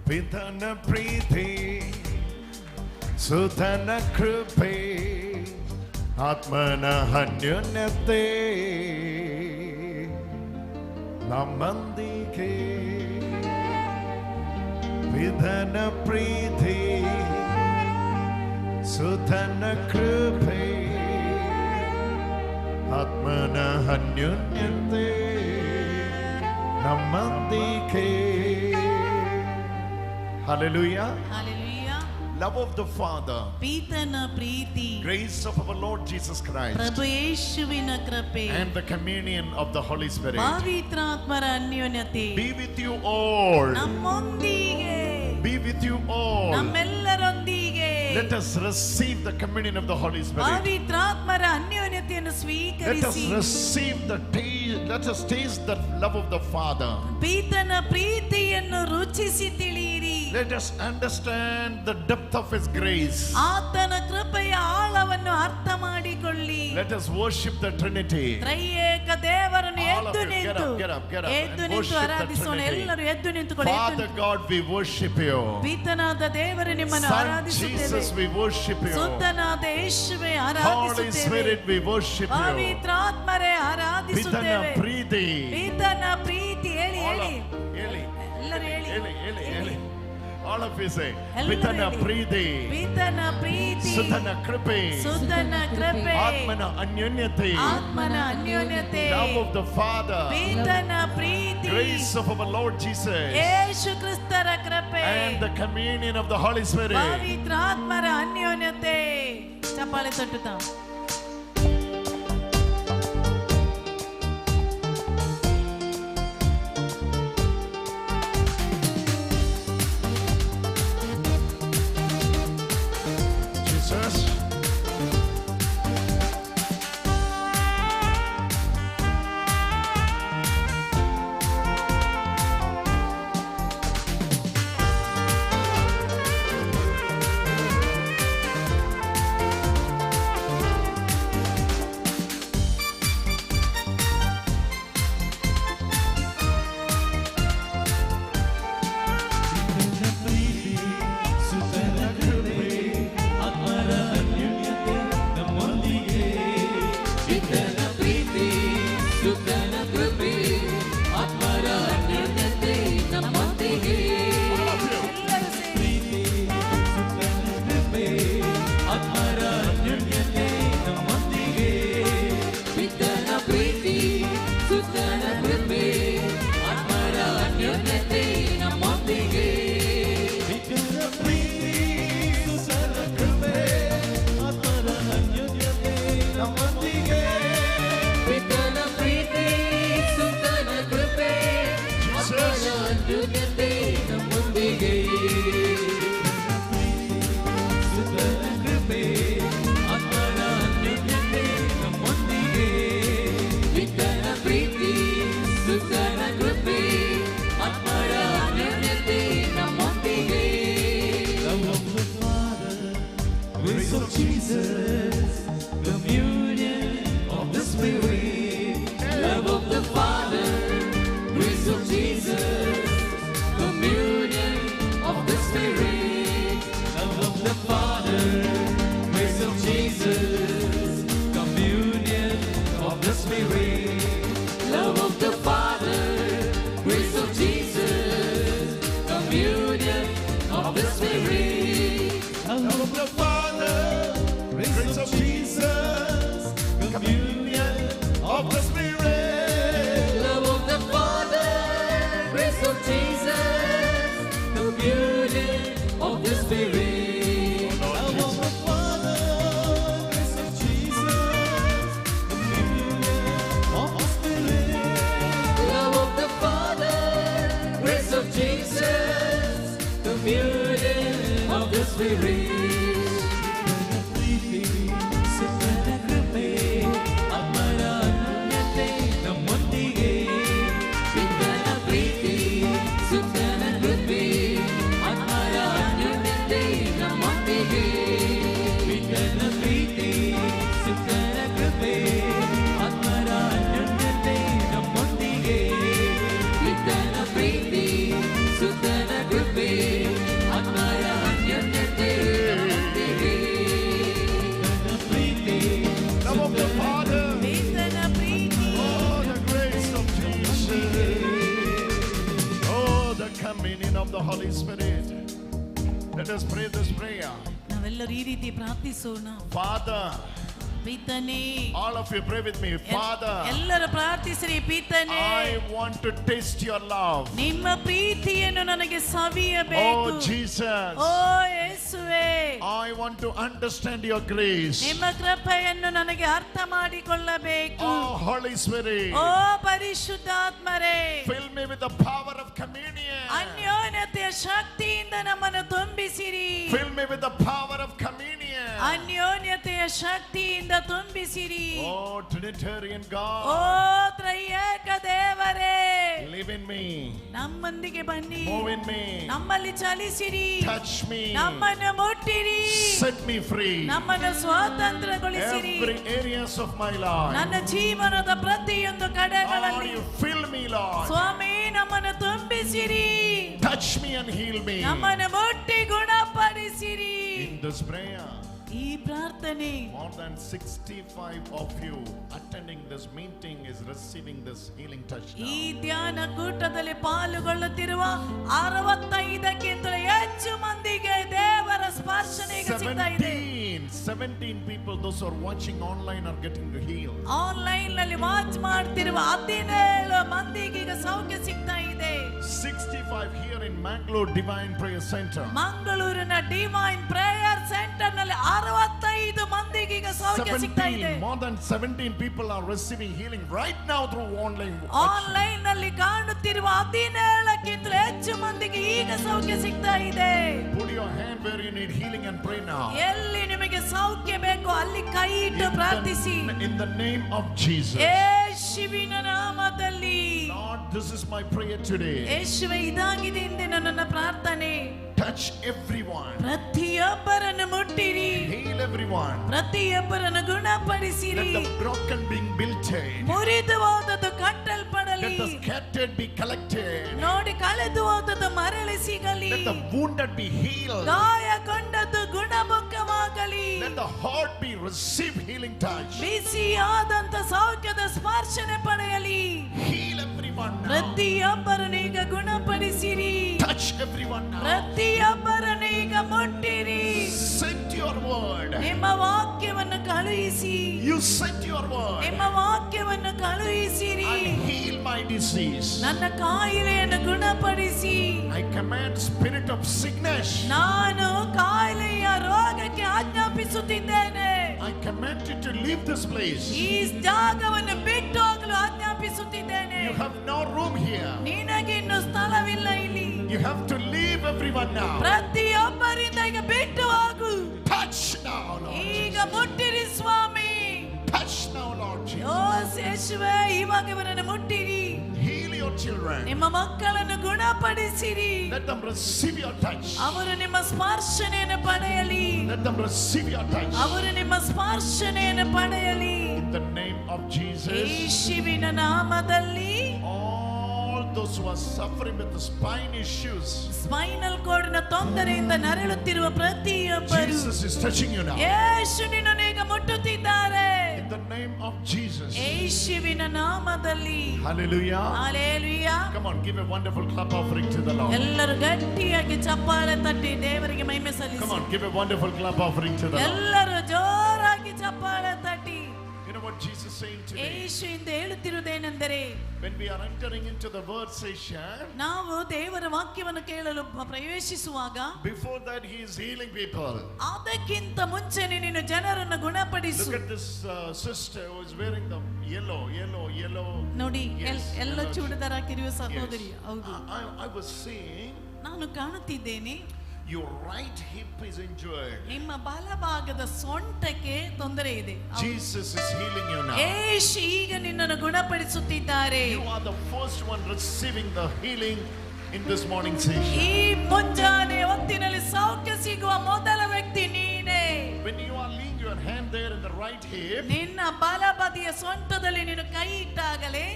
ಪಿತನ ಪ್ರೀತಿ ಸುತನ ಕೃಪೆ ಆತ್ಮನ ಅನ್ಯೋನ್ಯತೆ ನಮ್ಮೊಂದಿಗೆ. ಪಿತನ ಪ್ರೀತಿ ಸುತನ ಕೃಪೆ ಆತ್ಮನ ಅನ್ಯೋನ್ಯತೆ ನಮ್ಮೊಂದಿಗೆ. Hallelujah. Hallelujah. Love of the Father, ಪಿತನ Preethi, grace of our Lord Jesus Christ, ಪ್ರಭು ಯೇಸುವಿನ ಕೃಪೆ, and the communion of the Holy Spirit ಪವಿತ್ರಾತ್ಮರ ಅನ್ಯೋನ್ಯತೆ be with you all. ನಮ್ಮೊಂದಿಗೆ. Be with you all. ನಮ್ಮೆಲ್ಲರೊಂದಿಗೆ. Let us receive the communion of the Holy Spirit. ಪವಿತ್ರಾತ್ಮರ ಅನ್ಯೋನ್ಯತೆಯನ್ನು Let us ಸ್ವೀಕರಿಸಿ receive the taste. Let us taste the love of the Father. ಪಿತನ ಪ್ರೀತಿಯನ್ನು ರುಚಿಸಿ ತಿಳಿಯಿರಿ. Let us understand the depth of His grace. ಆತನ ಕೃಪೆಯ ಆಳವನ್ನು ಅರ್ಥ ಮಾಡಿಕೊಳ್ಳಿ. Let us worship the Trinity. ತ್ರೈಯೇಕ ದೇವರನ್ನು All of ಎದ್ದು you, get ನಿಂತು up, get up, get up ಎದ್ದು and ನಿಂತು worship the ಆರಾಧಿಸೋಣ. Trinity. ಎಲ್ಲರೂ ಎದ್ದು ನಿಂತುಕೊಳ್ಳಿ, ಎದ್ದು Father ನಿಂತು. God, we worship you. ಪಿತನಾದ ದೇವರು ನಿಮ್ಮನ್ನು Son ಆರಾಧಿಸುತ್ತೇವೆ. Jesus, we worship you. ಸುತ್ತನಾದ ಯೇಸುವೆ Holy ಆರಾಧಿಸುತ್ತೇವೆ. Spirit, we worship you. ಪವಿತ್ರಾತ್ಮರೇ ಪಿತನ ಆರಾಧಿಸುತ್ತೇವೆ. ಪ್ರೀತಿ. ಪಿತನ ಪ್ರೀತಿ ಹೇಳಿ All ಹೇಳಿ of- ಹೇಳಿ ಎಲ್ಲರೂ ಹೇಳಿ. ಹೇಳಿ ಹೇಳಿ ಹೇಳಿ. All of you say, ಎಲ್ಲರೂ ಪಿತನ ಹೇಳಿ. ಪ್ರೀತಿ, ಪಿತನ ಪ್ರೀತಿ, ಸುತನ ಕೃಪೆ, ಸುತನ ಕೃಪೆ, ಆತ್ಮನ ಅನ್ಯೋನ್ಯತೆ, ಆತ್ಮನ ಅನ್ಯೋನ್ಯತೆ, love of the Father, ಪಿತನ Preethi, grace of our Lord Jesus, ಯೇಸು ಕ್ರಿಸ್ತರ ಕೃಪೆ, and the communion of the Holy Spirit. ಪವಿತ್ರಾತ್ಮರ ಅನ್ಯೋನ್ಯತೆ. ಚಪ್ಪಾಳೆ ತಟ್ಟುತ್ತಾ. Jesus. ಪಿತನ ಪ್ರೀತಿ ಸುತನ ಕೃಪೆ ಆತ್ಮರ ಅನ್ಯೋನ್ಯತೆ ನಮ್ಮೊಂದಿಗೆ. All of you. ಎಲ್ಲರೂ ಸೇರಿ. ಆತ್ಮರ ಅನ್ಯೋನ್ಯತೆ ನಮ್ಮೊಂದಿಗೆ. ಪಿತನ ಪ್ರೀತಿ ಸುತನ ಕೃಪೆ ಆತ್ಮರ ಅನ್ಯೋನ್ಯತೆ ನಮ್ಮೊಂದಿಗೆ. ಪಿತನ ಪ್ರೀತಿ ಸುತನ ಕೃಪೆ ಆತ್ಮರ ಅನ್ಯೋನ್ಯತೆ ನಮ್ಮೊಂದಿಗೆ. ಪಿತನ ಪ್ರೀತಿ ಸುತನ ಕೃಪೆ ಆತ್ಮರ ಅನ್ಯೋನ್ಯತೆ ನಮ್ಮೊಂದಿಗೆ. ಸುತನ ಕೃಪೆ ಆತ್ಮರ ಅನ್ಯೋನ್ಯತೆ ನಮ್ಮೊಂದಿಗೆ. ಪಿತನ ಪ್ರೀತಿ ಸುತನ ಕೃಪೆ ಆತ್ಮರ ಅನ್ಯೋನ್ಯತೆ ನಮ್ಮೊಂದಿಗೆ. Love of the Father, grace of Jesus, communion of the Spirit. Love of the Father, grace of Jesus, communion of the Spirit. Love of the Father, grace of Jesus, communion of the Spirit. Love of the Father, grace of Jesus, communion of the Spirit. Love of the Father, grace of Jesus, communion of the Spirit. Love of the Father, grace of Jesus, communion of the Spirit. Love of the Father, grace of Jesus, communion of the Spirit. Love of the Father, grace of Jesus, communion of the Spirit. ಪ್ರೀತಿ ಸುತನ ಕೃಪೆ ಆತ್ಮರ ಅನ್ಯೋನ್ಯತೆ ನಮ್ಮೊಂದಿಗೆ. ಪಿತನ ಪ್ರೀತಿ ಸುತನ ಕೃಪೆ ಆತ್ಮರ ಅನ್ಯೋನ್ಯತೆ ನಮ್ಮೊಂದಿಗೆ. ಪಿತನ ಪ್ರೀತಿ ಸುತನ ಕೃಪೆ ಆತ್ಮರ ಅನ್ಯೋನ್ಯತೆ ನಮ್ಮೊಂದಿಗೆ. ಪಿತನ ಪ್ರೀತಿ ಸುತನ ಕೃಪೆ Communion of the Holy Spirit. Let us pray this prayer. ನಾವೆಲ್ಲರೂ ಈ ರೀತಿ ಪ್ರಾರ್ಥಿಸೋಣ. Father, ಪಿತನೇ, all of you pray with me. Father, ಎಲ್ಲರೂ ಪ್ರಾರ್ಥಿಸಿರಿ. ಪಿತನೇ, I want to taste your love. ನಿಮ್ಮ ಪ್ರೀತಿಯನ್ನು ನನಗೆ ಸವಿಯಬೇಕು. Oh Jesus, ಓ ಯೇಸುವೇ, I want to understand your grace. ನಿಮ್ಮ ಕೃಪೆಯನ್ನು ನನಗೆ ಅರ್ಥ ಮಾಡಿಕೊಳ್ಳಬೇಕು. Oh Holy Spirit, O ಪರಿಶುದ್ಧಾತ್ಮರೇ, fill me with the power of communion. ಅನ್ಯೋನ್ಯತೆಯ ಶಕ್ತಿಯಿಂದ ನಮ್ಮನ್ನು ತುಂಬಿಸಿರಿ. Fill me with the power of communion. ಅನ್ಯೋನ್ಯತೆಯ ಶಕ್ತಿಯಿಂದ ತುಂಬಿಸಿರಿ. Oh Trinitarian O God, ತ್ರೈಯೇಕ ದೇವರೇ, live in me, ನಮ್ಮೊಂದಿಗೆ ಬನ್ನಿ, move in me, ನಮ್ಮಲ್ಲಿ ಚಲಿಸಿರಿ, touch me, ನಮ್ಮನ್ನು ಮುಟ್ಟಿರಿ, set me free. ನಮ್ಮನ್ನು ಸ್ವಾತಂತ್ರ್ಯಗೊಳಿಸಿರಿ. Every areas of my life. ನನ್ನ ಜೀವನದ ಪ್ರತಿಯೊಂದು Lord, ಕಡೆಗಳಲ್ಲಿ you fill me, Lord. ಸ್ವಾಮಿ ನಮ್ಮನ್ನು ತುಂಬಿಸಿರಿ. Touch me and heal me. ನಮ್ಮನ್ನು ಮುಟ್ಟಿ ಗುಣಪಡಿಸಿರಿ. In this prayer, ಈ ಪ್ರಾರ್ಥನೆ, more than 65 of you attending this meeting is receiving this healing touch ಈ now. ಧ್ಯಾನ ಕೂಟದಲ್ಲಿ ಪಾಲ್ಗೊಳ್ಳುತ್ತಿರುವ 65ಕ್ಕಿಂತ ಹೆಚ್ಚು ಮಂದಿಗೆ ದೇವರ ಸ್ಪರ್ಶನೆ ಈಗ ಸಿಗ್ತಾ ಇದೆ. 17 people, those who are watching online, are getting healed. Online ನಲ್ಲಿ ವಾಚ್ ಮಾಡ್ತಿರುವ 17 ಮಂದಿಗೆ ಈಗ ಸೌಖ್ಯ ಸಿಗ್ತಾ ಇದೆ. 65 here in Mangalore Divine Prayer Center. ಮಂಗಳೂರಿನ ಡಿವೈನ್ ಪ್ರೇಯರ್ ಸೆಂಟರ್ ನಲ್ಲಿ 65 ಮಂದಿಗೆ ಈಗ ಸೌಖ್ಯ ಸಿಗ್ತಾ ಇದೆ. 17, more than 17 people are receiving healing right now through online watching. Online ನಲ್ಲಿ ಕಾಣುತ್ತಿರುವ 17ಕ್ಕಿಂತ ಹೆಚ್ಚು ಮಂದಿಗೆ ಈಗ ಸೌಖ್ಯ ಸಿಗ್ತಾ ಇದೆ. Put your hand where you need healing and pray now. ಎಲ್ಲಿ ನಿಮಗೆ ಸೌಖ್ಯ ಬೇಕು ಅಲ್ಲಿ ಕೈ ಇಟ್ಟು ಪ್ರಾರ್ಥಿಸಿ. In the name of Jesus. ಯೇಸುವಿನ ನಾಮದಲ್ಲಿ. Lord, this is my prayer today. ಯೇಸುವೆ, ಇದಾಗಿದೆ ಇಂದಿನ ನನ್ನ ಪ್ರಾರ್ಥನೆ. Touch everyone. ಪ್ರತಿಯೊಬ್ಬರನ್ನು ಮುಟ್ಟಿರಿ. Heal everyone. ಪ್ರತಿಯೊಬ್ಬರನ್ನು ಗುಣಪಡಿಸಿರಿ. Let the broken being built in. ಮುರಿದು ಹೋದದ್ದು ಕಟ್ಟಲ್ಪಡಲಿ. Let the scattered be collected. ನೋಡಿ, ಕಳೆದು ಹೋದದ್ದು ಮರಳಿ ಸಿಗಲಿ. Let the wounded be healed. ಗಾಯಗೊಂಡದ್ದು ಗುಣಮುಖವಾಗಲಿ. Let the heart be receive healing touch. ಬಿಸಿಯಾದಂತ ಸೌಖ್ಯದ ಸ್ಪರ್ಶನೆ ಪಡೆಯಲಿ. Heal everyone now. ಪ್ರತಿಯೊಬ್ಬರನ್ನು ಈಗ ಗುಣಪಡಿಸಿರಿ. Touch everyone now. ಪ್ರತಿಯೊಬ್ಬರನ್ನು ಈಗ ಮುಟ್ಟಿರಿ. Send your word. ನಿಮ್ಮ ವಾಕ್ಯವನ್ನು ಕಳುಹಿಸಿ. You send your word ನಿಮ್ಮ ವಾಕ್ಯವನ್ನು ಕಳುಹಿಸಿರಿ. and heal my disease. ನನ್ನ ಕಾಯಿಲೆಯನ್ನು ಗುಣಪಡಿಸಿ. I command spirit of sickness. ನಾನು ಕಾಯಿಲೆಯ ರೋಗಕ್ಕೆ ಆಜ್ಞಾಪಿಸುತ್ತಿದ್ದೇನೆ. I command you to leave this place. ಈ ಜಾಗವನ್ನು ಬಿಟ್ಟು ಹೋಗಲು ಆಜ್ಞಾಪಿಸುತ್ತಿದ್ದೇನೆ. You have no room here. ನಿನಗಿನ್ನು ಸ್ಥಳವಿಲ್ಲ ಇಲ್ಲಿ. You have to leave everyone now. ಪ್ರತಿಯೊಬ್ಬರಿಂದ ಈಗ ಬಿಟ್ಟು ಹೋಗು. Touch now, Lord. ಈಗ ಮುಟ್ಟಿರಿ ಸ್ವಾಮಿ. Touch now, Lord Jesus. ಓ ಯೇಸುವೇ, ಇವಾಗ ಇವರನ್ನು ಮುಟ್ಟಿರಿ. Heal your children. ನಿಮ್ಮ ಮಕ್ಕಳನ್ನು ಗುಣಪಡಿಸಿರಿ. Let them receive your touch. ಅವರು ನಿಮ್ಮ ಸ್ಪರ್ಶನೆಯನ್ನು ಪಡೆಯಲಿ. Let them receive your touch. ಅವರು ನಿಮ್ಮ ಸ್ಪರ್ಶನೆಯನ್ನು ಪಡೆಯಲಿ. In the name of Jesus, ಯೇಸುವಿನ ನಾಮದಲ್ಲಿ. all those who are suffering with the spine issues, spinal cord ನ ತೊಂದರೆಯಿಂದ ನರಳುತ್ತಿರುವ ಪ್ರತಿಯೊಬ್ಬರು, Jesus is touching you now. ಯೇಸು ನಿನ್ನನ್ನು ಈಗ ಮುಟ್ಟುತ್ತಿದ್ದಾರೆ. In the name of Jesus. ಯೇಸುವಿನ ನಾಮದಲ್ಲಿ. Hallelujah. Hallelujah. Come on, give a wonderful clap offering to the Lord. ಎಲ್ಲರೂ ಗಟ್ಟಿಯಾಗಿ ಚಪ್ಪಾಳೆ ತಟ್ಟಿ ದೇವರಿಗೆ ಮಹಿಮೆ Come ಸಲ್ಲಿಸಿ. on, give a wonderful clap offering to the Lord. ಎಲ್ಲರೂ ಜೋರಾಗಿ ಚಪ್ಪಾಳೆ ತಟ್ಟಿ. You know what Jesus is saying today? Yesu into ಹೇಳುತ್ತಿರುವುದೇನೆಂದರೆ, When we are entering into the word session, ನಾವು ದೇವರ ವಾಕ್ಯವನ್ನು ಕೇಳಲು ಪ್ರವೇಶಿಸುವಾಗ, before that he is healing people. ಅದಕ್ಕಿಂತ ಮುಂಚೆನೆ ನೀನು ಜನರನ್ನು ಗುಣಪಡಿಸು. Look at this sister who is wearing the yellow, yellow, yellow. ನೋಡಿ, Yes, ಎಲ್ಲ yellow. Churidar ಹಾಕಿರುವ Yes. ಸಹೋದರಿ. ಹೌದು. I was seeing ನಾನು ಕಾಣುತ್ತಿದ್ದೇನೆ, your right hip is injured. ನಿಮ್ಮ ಬಲಭಾಗದ ಸೊಂಟಕ್ಕೆ ತೊಂದರೆ ಇದೆ. ಹೌದು. Jesus is healing you now. ಯೇಸು ಈಗ ನಿನ್ನನ್ನು ಗುಣಪಡಿಸುತ್ತಿದ್ದಾರೆ. You are the first one receiving the healing in this morning session. ಈ ಮುಂಜಾನೆ ಹೊತ್ತಿನಲ್ಲಿ ಸೌಖ್ಯ ಸಿಗುವ ಮೊದಲ ವ್ಯಕ್ತಿ ನೀನೇ. When you are laying your hand there in the right hip, ನಿನ್ನ ಬಲಬದಿಯ ಸೊಂಟದಲ್ಲಿ ನೀನು ಕೈ ಇಟ್ಟಾಗಲೇ,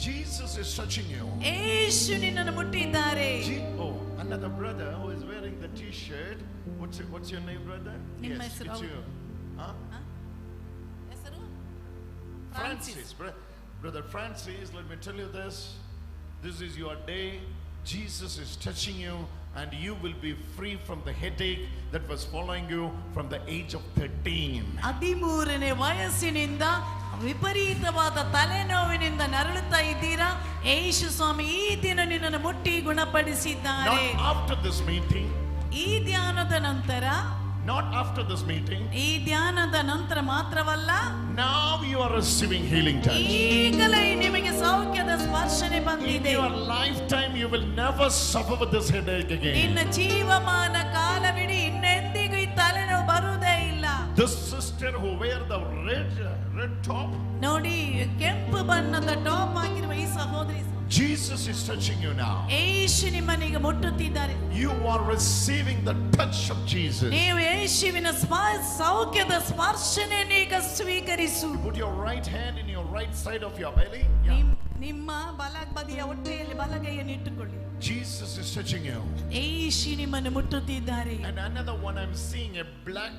Jesus is touching you. ಯೇಸು ನಿನ್ನನ್ನು ಮುಟ್ಟಿದ್ದಾರೆ. Oh, another brother who is wearing the T-shirt. What's your name, brother? ನಿಮ್ಮ Yes, ಹೆಸರು it's ಹೌದು. you. Huh? ಹೆಸರು Francis. Brother Francis, let me tell you this. This is your day. Jesus is touching you and you will be free from the headache that was following you from the age of 13. 13ನೇ ವಯಸ್ಸಿನಿಂದ ವಿಪರೀತವಾದ ತಲೆನೋವಿನಿಂದ ನರಳುತ್ತಾ ಇದ್ದೀರಾ. ಯೇಸು ಸ್ವಾಮಿ ಈ ದಿನ ನಿನ್ನನ್ನು ಮುಟ್ಟಿ ಗುಣಪಡಿಸಿದ್ದಾರೆ. Not after this meeting. ಈ ಧ್ಯಾನದ ನಂತರ, Not after this meeting. ಈ ಧ್ಯಾನದ ನಂತರ ಮಾತ್ರವಲ್ಲ, Now you are receiving healing touch. ಈಗಲೇ ನಿಮಗೆ ಸೌಖ್ಯದ ಸ್ಪರ್ಶನೆ In ಬಂದಿದೆ. your lifetime you will never suffer with this headache again. ನಿನ್ನ ಜೀವಮಾನ ಕಾಲವಿಡೀ ಇನ್ನೆಂದಿಗೂ ಈ ತಲೆನೋವು ಬರುವುದೇ ಇಲ್ಲ. This sister who wear the red top, ನೋಡಿ, ಕೆಂಪು ಬಣ್ಣದ ಟಾಪ್ ಆಗಿರುವ ಈ ಸಹೋದರಿ, Jesus is touching you now. ಯೇಸು ನಿಮ್ಮನ್ನೀಗ ಮುಟ್ಟುತ್ತಿದ್ದಾರೆ. You are receiving the touch of Jesus. ನೀವು ಯೇಸುವಿನ ಸೌಖ್ಯದ ಸ್ಪರ್ಶನೆಯನ್ನು ಈಗ ಸ್ವೀಕರಿಸು. Put your right hand in your right side of your belly. Yeah. ನಿಮ್ಮ ಬಲ ಬದಿಯ ಹೊಟ್ಟೆಯಲ್ಲಿ ಬಲಗೈಯನ್ನು ಇಟ್ಟುಕೊಳ್ಳಿ. Jesus is touching you. ಯೇಸು ನಿಮ್ಮನ್ನು ಮುಟ್ಟುತ್ತಿದ್ದಾರೆ. And another one, I'm seeing a black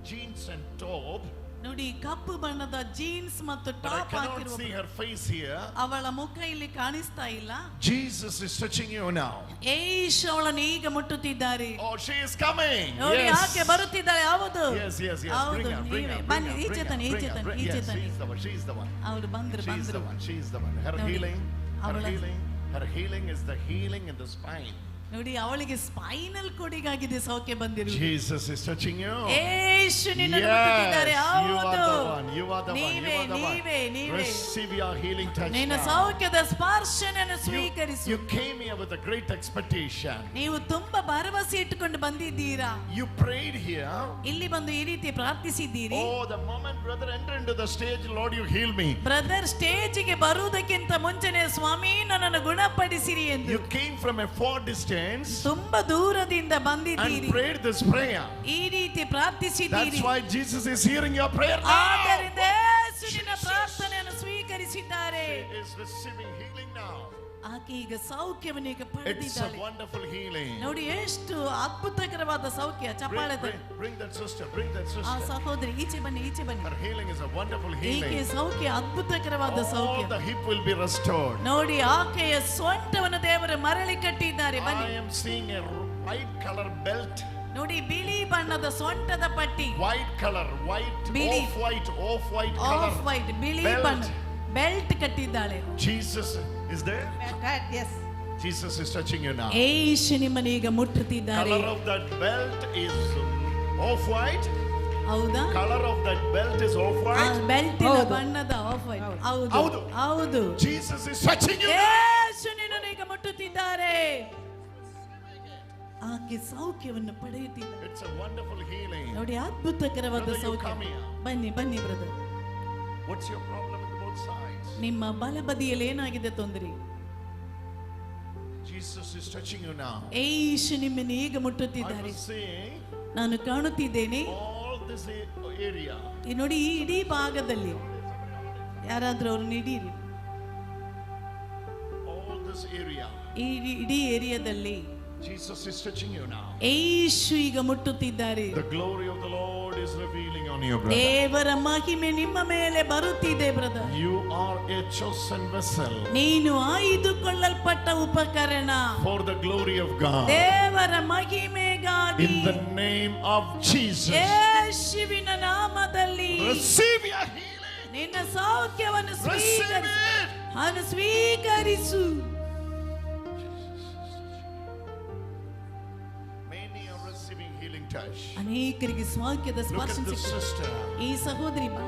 jeans and top. ನೋಡಿ, ಕಪ್ಪು ಬಣ್ಣದ ಜೀನ್ಸ್ ಮತ್ತು But I top cannot ಹಾಕಿರುವ see her face here. ಅವಳ ಮುಖ ಇಲ್ಲಿ ಕಾಣಿಸ್ತಾ ಇಲ್ಲ. Jesus is touching you now. ಯೇಸು ಅವಳನ್ನು ಈಗ ಮುಟ್ಟುತ್ತಿದ್ದಾರೆ. Oh, she is coming. ನೋಡಿ, Yes. ಆಕೆ ಬರುತ್ತಿದ್ದಾಳೆ. ಹೌದು, Yes, yes, yes. ಹೌದು, Bring her, bring ನೀವೇ her, bring ಬನ್ನಿ. her, ಈಚೆ bring her, ತನ್ನಿ, bring ಈಚೆ her, ತನ್ನಿ, bring- ಈಚೆ Yes, ತನ್ನಿ. she is the one. She is the one. ಅವರು ಬಂದ್ರು, She is the ಬಂದ್ರು. one. She is the one. Her ನೋಡಿ, healing, her ಅವಳ- healing, her healing is the healing in the spine. ನೋಡಿ, ಅವಳಿಗೆ ಸ್ಪೈನಲ್ ಕೋಡಿಗಾಗಿದೆ ಸೌಖ್ಯ ಬಂದಿರುವುದು. Jesus is touching you. ಯೇಸು ನಿನ್ನನ್ನು ಮುಟ್ಟುತ್ತಿದ್ದಾರೆ. Yes, you are ಹೌದು, the one. You are the one. You ನೀವೇ, are the ನೀವೇ, one. ನೀವೇ. Receive your healing touch ನಿನ್ನ now. ಸೌಖ್ಯದ ಸ್ಪರ್ಶನೆಯನ್ನು You, ಸ್ವೀಕರಿಸು. you came here with a great expectation. ನೀವು ತುಂಬಾ ಭರವಸೆ ಇಟ್ಟುಕೊಂಡು ಬಂದಿದ್ದೀರಾ. You prayed here. ಇಲ್ಲಿ ಬಂದು ಈ ರೀತಿ ಪ್ರಾರ್ಥಿಸಿದ್ದೀರಿ. Oh, the moment brother entered into the stage, Lord, you heal me. Brother ಸ್ಟೇಜಿಗೆ ಬರುವುದಕ್ಕಿಂತ ಮುಂಚೆನೆ, ಸ್ವಾಮಿ ನನ್ನನ್ನು ಗುಣಪಡಿಸಿರಿ ಎಂದು. You came from a far distance ತುಂಬಾ ದೂರದಿಂದ and ಬಂದಿದ್ದೀರಿ. prayed this prayer. ಈ ರೀತಿ ಪ್ರಾರ್ಥಿಸಿದ್ದೀರಿ. That's why Jesus is hearing your prayer now. ಆದ್ದರಿಂದ ಯೇಸು ನಿನ್ನ ಪ್ರಾರ್ಥನೆಯನ್ನು ಸ್ವೀಕರಿಸಿದ್ದಾರೆ. She is receiving healing now. ಆಕೆ ಈಗ ಸೌಖ್ಯವನ್ನು ಈಗ It's a ಪಡೆದಿದ್ದಾಳೆ. wonderful healing. ನೋಡಿ, ಎಷ್ಟು ಅದ್ಭುತಕರವಾದ ಸೌಖ್ಯ. Bring, ಚಪ್ಪಾಳೆ bring, bring that sister, bring that ಆ sister. ಸಹೋದರಿ ಈಚೆ ಬನ್ನಿ, ಈಚೆ ಬನ್ನಿ. Her healing is a wonderful ಈಕೆ healing. ಸೌಖ್ಯ ಅದ್ಭುತಕರವಾದ All ಸೌಖ್ಯ. the hip will be restored. ನೋಡಿ, ಆಕೆಯ ಸೊಂಟವನ್ನು ದೇವರು ಮರಳಿ ಕಟ್ಟಿದ್ದಾರೆ. ಬನ್ನಿ. I am seeing a white color belt. ನೋಡಿ, ಬಿಳಿ ಬಣ್ಣದ ಸೊಂಟದ ಪಟ್ಟಿ. White color, white, ಬಿಳಿ. off white, off white color. Off white ಬಿಳಿ Belt. ಬಣ್ಣ ಬೆಲ್ಟ್ ಕಟ್ಟಿದ್ದಾಳೆ. Jesus is there. Yes. Jesus is touching you now. ಯೇಸು ನಿಮ್ಮನ್ನು ಈಗ ಮುಟ್ಟುತ್ತಿದ್ದಾರೆ. Color of that belt is off white. ಹೌದಾ? Color of that belt is off ಆ white. ಬೆಲ್ಟಿನ ಹೌದು. ಬಣ್ಣದ ಆಫ್ ವೈಟ್. ಹೌದು, ಹೌದು. ಹೌದು. Jesus is touching you now. ಯೇಸು ನಿನ್ನನ್ನು ಈಗ ಮುಟ್ಟುತ್ತಿದ್ದಾರೆ. ಆಕೆ ಸೌಖ್ಯವನ್ನು ಪಡೆಯುತ್ತಿದ್ದಾರೆ. It's a wonderful healing. ನೋಡಿ, ಅದ್ಭುತಕರವಾದ Brother, you ಸೌಖ್ಯ. come here. ಬನ್ನಿ, ಬನ್ನಿ brother. What's your problem in both sides? ನಿಮ್ಮ ಬಲಬದಿಯಲ್ಲಿ ಏನಾಗಿದೆ ತೊಂದರೆ? Jesus is touching you now. ಯೇಸು ನಿಮ್ಮನ್ನು ಈಗ I ಮುಟ್ಟುತ್ತಿದ್ದಾರೆ. was seeing ನಾನು ಕಾಣುತ್ತಿದ್ದೇನೆ all this area. ಈ ನೋಡಿ, ಈ ಇಡೀ ಭಾಗದಲ್ಲಿ ಯಾರಾದ್ರೂ ಅವ್ರನ್ನ ಹಿಡೀರಿ. All this area. ಈ ಇಡೀ ಏರಿಯಾದಲ್ಲಿ Jesus is touching you now. ಯೇಸು ಈಗ ಮುಟ್ಟುತ್ತಿದ್ದಾರೆ. The glory of the Lord is revealing on you, brother. ದೇವರ ಮಹಿಮೆ ನಿಮ್ಮ ಮೇಲೆ ಬರುತ್ತಿದೆ brother. You are a chosen vessel ನೀನು ಆಯ್ದುಕೊಳ್ಳಲ್ಪಟ್ಟ ಉಪಕರಣ for the glory of God. ದೇವರ ಮಹಿಮೆಗಾಗಿ. In the name of Jesus, ಯೇಸುವಿನ ನಾಮದಲ್ಲಿ receive your healing. ನಿನ್ನ ಸೌಖ್ಯವನ್ನು Receive ಸ್ವೀಕರಿಸು. it. ಅದನ್ನು ಸ್ವೀಕರಿಸು. Many are receiving healing touch. ಅನೇಕರಿಗೆ ಸೌಖ್ಯದ Look ಸ್ಪರ್ಶ at this ಸಿಕ್ಕಿದೆ. sister. ಈ ಸಹೋದರಿ ಬಾ.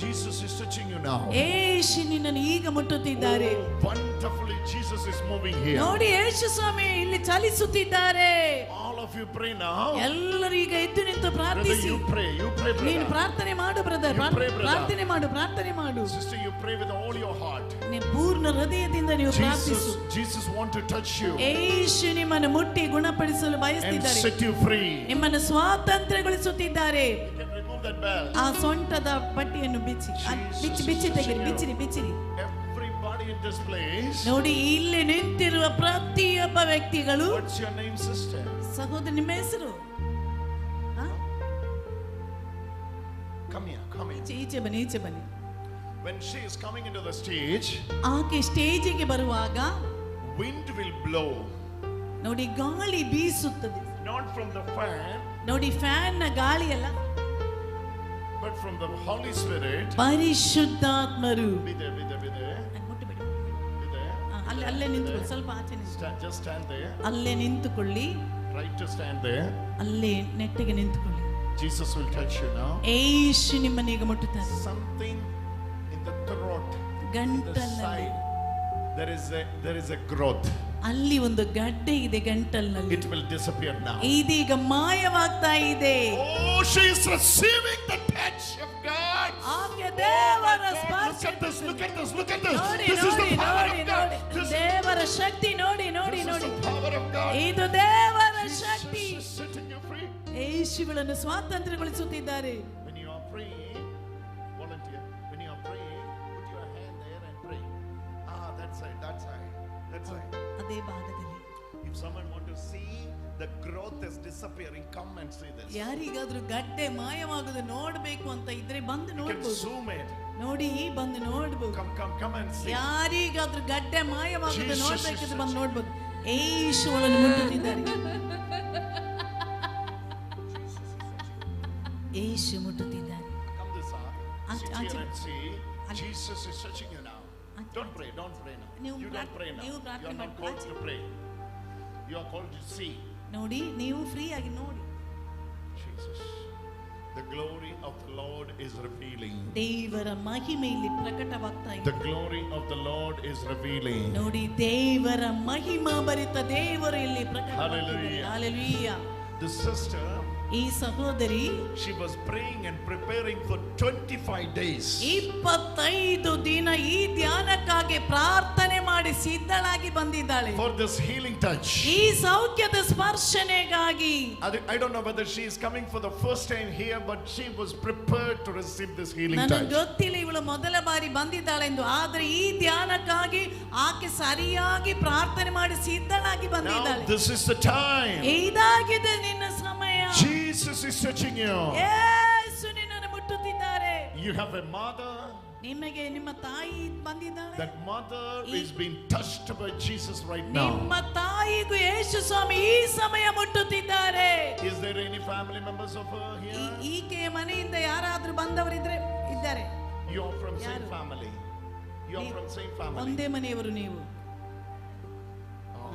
Jesus is touching you now. ಯೇಸು ನಿನ್ನನ್ನು ಈಗ ಮುಟ್ಟುತ್ತಿದ್ದಾರೆ. Oh, wonderfully, Jesus is moving here. ನೋಡಿ, ಯೇಸು ಸ್ವಾಮಿ ಇಲ್ಲಿ ಚಲಿಸುತ್ತಿದ್ದಾರೆ. All of you pray now. ಎಲ್ಲರೂ ಈಗ ಎದ್ದು ನಿಂತು Brother, ಪ್ರಾರ್ಥಿಸಿ. you pray. You pray, ನೀನು brother. ಪ್ರಾರ್ಥನೆ ಮಾಡು ಬ್ರದರ್. You pray, brother. ಪ್ರಾರ್ಥನೆ ಮಾಡು, ಪ್ರಾರ್ಥನೆ ಮಾಡು. Sister, you pray with all your heart. ನೀನು ಪೂರ್ಣ ಹೃದಯದಿಂದ ನೀವು ಪ್ರಾರ್ಥಿಸು. Jesus, Jesus want to touch you ಯೇಸು ನಿಮ್ಮನ್ನು ಮುಟ್ಟಿ ಗುಣಪಡಿಸಲು and ಬಯಸ್ತಿದ್ದಾರೆ. set you free. ನಿಮ್ಮನ್ನು ಸ್ವಾತಂತ್ರ್ಯಗೊಳಿಸುತ್ತಿದ್ದಾರೆ. You can remove that belt. ಆ ಸೊಂಟದ ಪಟ್ಟಿಯನ್ನು ಬಿಚ್ಚಿ, ಬಿಚ್ಚಿ, ಬಿಚ್ಚಿ ತೆಗೆರಿ, ಬಿಚ್ಚಿರಿ, ಬಿಚ್ಚಿರಿ. Everybody in this place. ನೋಡಿ, ಇಲ್ಲಿ ನಿಂತಿರುವ ಪ್ರತಿಯೊಬ್ಬ ವ್ಯಕ್ತಿಗಳು. What's your name, sister? ಸಹೋದರ, ನಿಮ್ಮ ಹೆಸರು? Come here, come here. ಈಚೆ, ಈಚೆ ಬನ್ನಿ, ಈಚೆ ಬನ್ನಿ. When she is coming into the stage, ಆಕೆ ಸ್ಟೇಜಿಗೆ ಬರುವಾಗ, Wind will blow. ನೋಡಿ ಗಾಳಿ ಬೀಸುತ್ತದೆ. Not from the fan. ನೋಡಿ ಫ್ಯಾನ್ ನ ಗಾಳಿ ಅಲ್ಲ. But from the Holy Spirit. ಪರಿಶುದ್ಧಾತ್ಮರು. Be there, be there, be there. ಮುಟ್ಟಬೇಡಿ. Be there. ಅಲ್ಲೇ ಅಲ್ಲೇ ನಿಂತುಕೊಳ್ಳಿ, ಸ್ವಲ್ಪ ಆಚೆ ನಿಂತು. Just stand there. ಅಲ್ಲೇ ನಿಂತುಕೊಳ್ಳಿ. Try to stand there. ಅಲ್ಲೇ ನೆಟ್ಟಿಗೆ ನಿಂತುಕೊಳ್ಳಿ. Jesus will touch you now. ಯೇಸು ನಿಮ್ಮನ್ನ ಈಗ ಮುಟ್ಟುತ್ತಾರೆ. Something in the throat, in the ಗಂಟಲಿನಲ್ಲಿ side, there is a growth. ಅಲ್ಲಿ ಒಂದು ಗಡ್ಡೆ ಇದೆ ಗಂಟಲಿನಲ್ಲಿ. It will disappear now. ಇದೀಗ ಮಾಯವಾಗ್ತಾ ಇದೆ. Oh, she is receiving the touch of God. ಆಕೆ ದೇವರ God, ಸ್ಪರ್ಶ. look at this, look at this, look at this. ನೋಡಿ This is ನೋಡಿ the power ನೋಡಿ of God. ನೋಡಿ This, ದೇವರ ಶಕ್ತಿ ನೋಡಿ ನೋಡಿ this is ನೋಡಿ the power of God. ಇದು ದೇವರ Jesus Shakti. is setting you free. ಯೇಸುಗಳನ್ನು ಸ್ವಾತಂತ್ರ್ಯಗೊಳಿಸುತ್ತಿದ್ದಾರೆ. When you are praying, volunteer, when you are praying, put your hand there and pray. Ah, that side, that side, that side. ಅದೇ ಭಾಗದಲ್ಲಿ. If someone want to see the growth is disappearing, come and see this. ಯಾರಿಗಾದ್ರೂ ಗಡ್ಡೆ ಮಾಯವಾಗುದು ನೋಡ್ಬೇಕು ಅಂತ ಇದ್ರೆ ಬಂದು You can ನೋಡ್ಬೋದು. zoom it. ನೋಡಿ ಬಂದು ನೋಡ್ಬೋದು. Come, come, come and see. ಯಾರಿಗಾದ್ರೂ ಗಡ್ಡೆ ಮಾಯವಾಗುದು Jesus is ನೋಡ್ಬೇಕಿದ್ರೆ ಬಂದು ನೋಡ್ಬೋದು. ಯೇಸುವನ್ನು ಮುಟ್ಟುತ್ತಿದ್ದಾರೆ. ಯೇಸು ಮುಟ್ಟುತ್ತಿದ್ದಾರೆ. Come this side. Ache- Sit here ache. and see. Ache. Jesus is touching you now. Ache. Don't pray, don't pray now. ನೀವು You don't pray now. ನೀವು You ಪ್ರಾರ್ಥನೆ are not ಮಾಡಿ- called ache. to pray. You are called to see. ನೋಡಿ ನೀವು free ಆಗಿ ನೋಡಿ. Jesus. The glory of the Lord is revealing. ದೇವರ ಮಹಿಮೆ ಇಲ್ಲಿ ಪ್ರಕಟವಾಗ್ತಾ ಇದೆ. The glory of the Lord is revealing. ನೋಡಿ ದೇವರ ಮಹಿಮಾ ಭರಿತ ದೇವರು ಇಲ್ಲಿ ಪ್ರಕಟವಾಗ್ತಿದ್ದಾರೆ. Hallelujah. Hallelujah. The sister, ಈ ಸಹೋದರಿ she was praying and preparing for 25 days. 25 ದಿನ ಈ ಧ್ಯಾನಕ್ಕಾಗಿ ಪ್ರಾರ್ಥನೆ ಮಾಡಿ ಸಿದ್ಧಳಾಗಿ ಬಂದಿದ್ದಾಳೆ. For this healing touch. ಈ ಸೌಖ್ಯದ ಸ್ಪರ್ಶನೆಗಾಗಿ. I don't know whether she is coming for the first time here, but she was prepared to receive this healing ನನಗೆ touch. ಗೊತ್ತಿಲ್ಲ ಇವಳು ಮೊದಲ ಬಾರಿ ಬಂದಿದ್ದಾಳೆ ಎಂದು, ಆದ್ರೆ ಈ ಧ್ಯಾನಕ್ಕಾಗಿ ಆಕೆ ಸರಿಯಾಗಿ ಪ್ರಾರ್ಥನೆ ಮಾಡಿ ಸಿದ್ಧಳಾಗಿ Now ಬಂದಿದ್ದಾಳೆ. this is the time. ಇದಾಗಿದೆ ನಿನ್ನ ಸಮಯ. Jesus is touching you. ಯೇಸು ನಿನ್ನನ್ನು ಮುಟ್ಟುತ್ತಿದ್ದಾರೆ. You have a mother. ನಿಮಗೆ ನಿಮ್ಮ ತಾಯಿ ಬಂದಿದ್ದಾಳೆ. That mother is being touched by Jesus right now. ನಿಮ್ಮ ತಾಯಿಗೂ ಯೇಸು ಸ್ವಾಮಿ ಈ ಸಮಯ ಮುಟ್ಟುತ್ತಿದ್ದಾರೆ. Is there any family members of her here? ಈಕೆಯ ಮನೆಯಿಂದ ಯಾರಾದ್ರೂ ಬಂದವರಿದ್ರೆ ಇದ್ದಾರೆ. You are from same ಯಾರು? family. You are from same family. ಒಂದೇ ಮನೆಯವರು ನೀವು. Oh,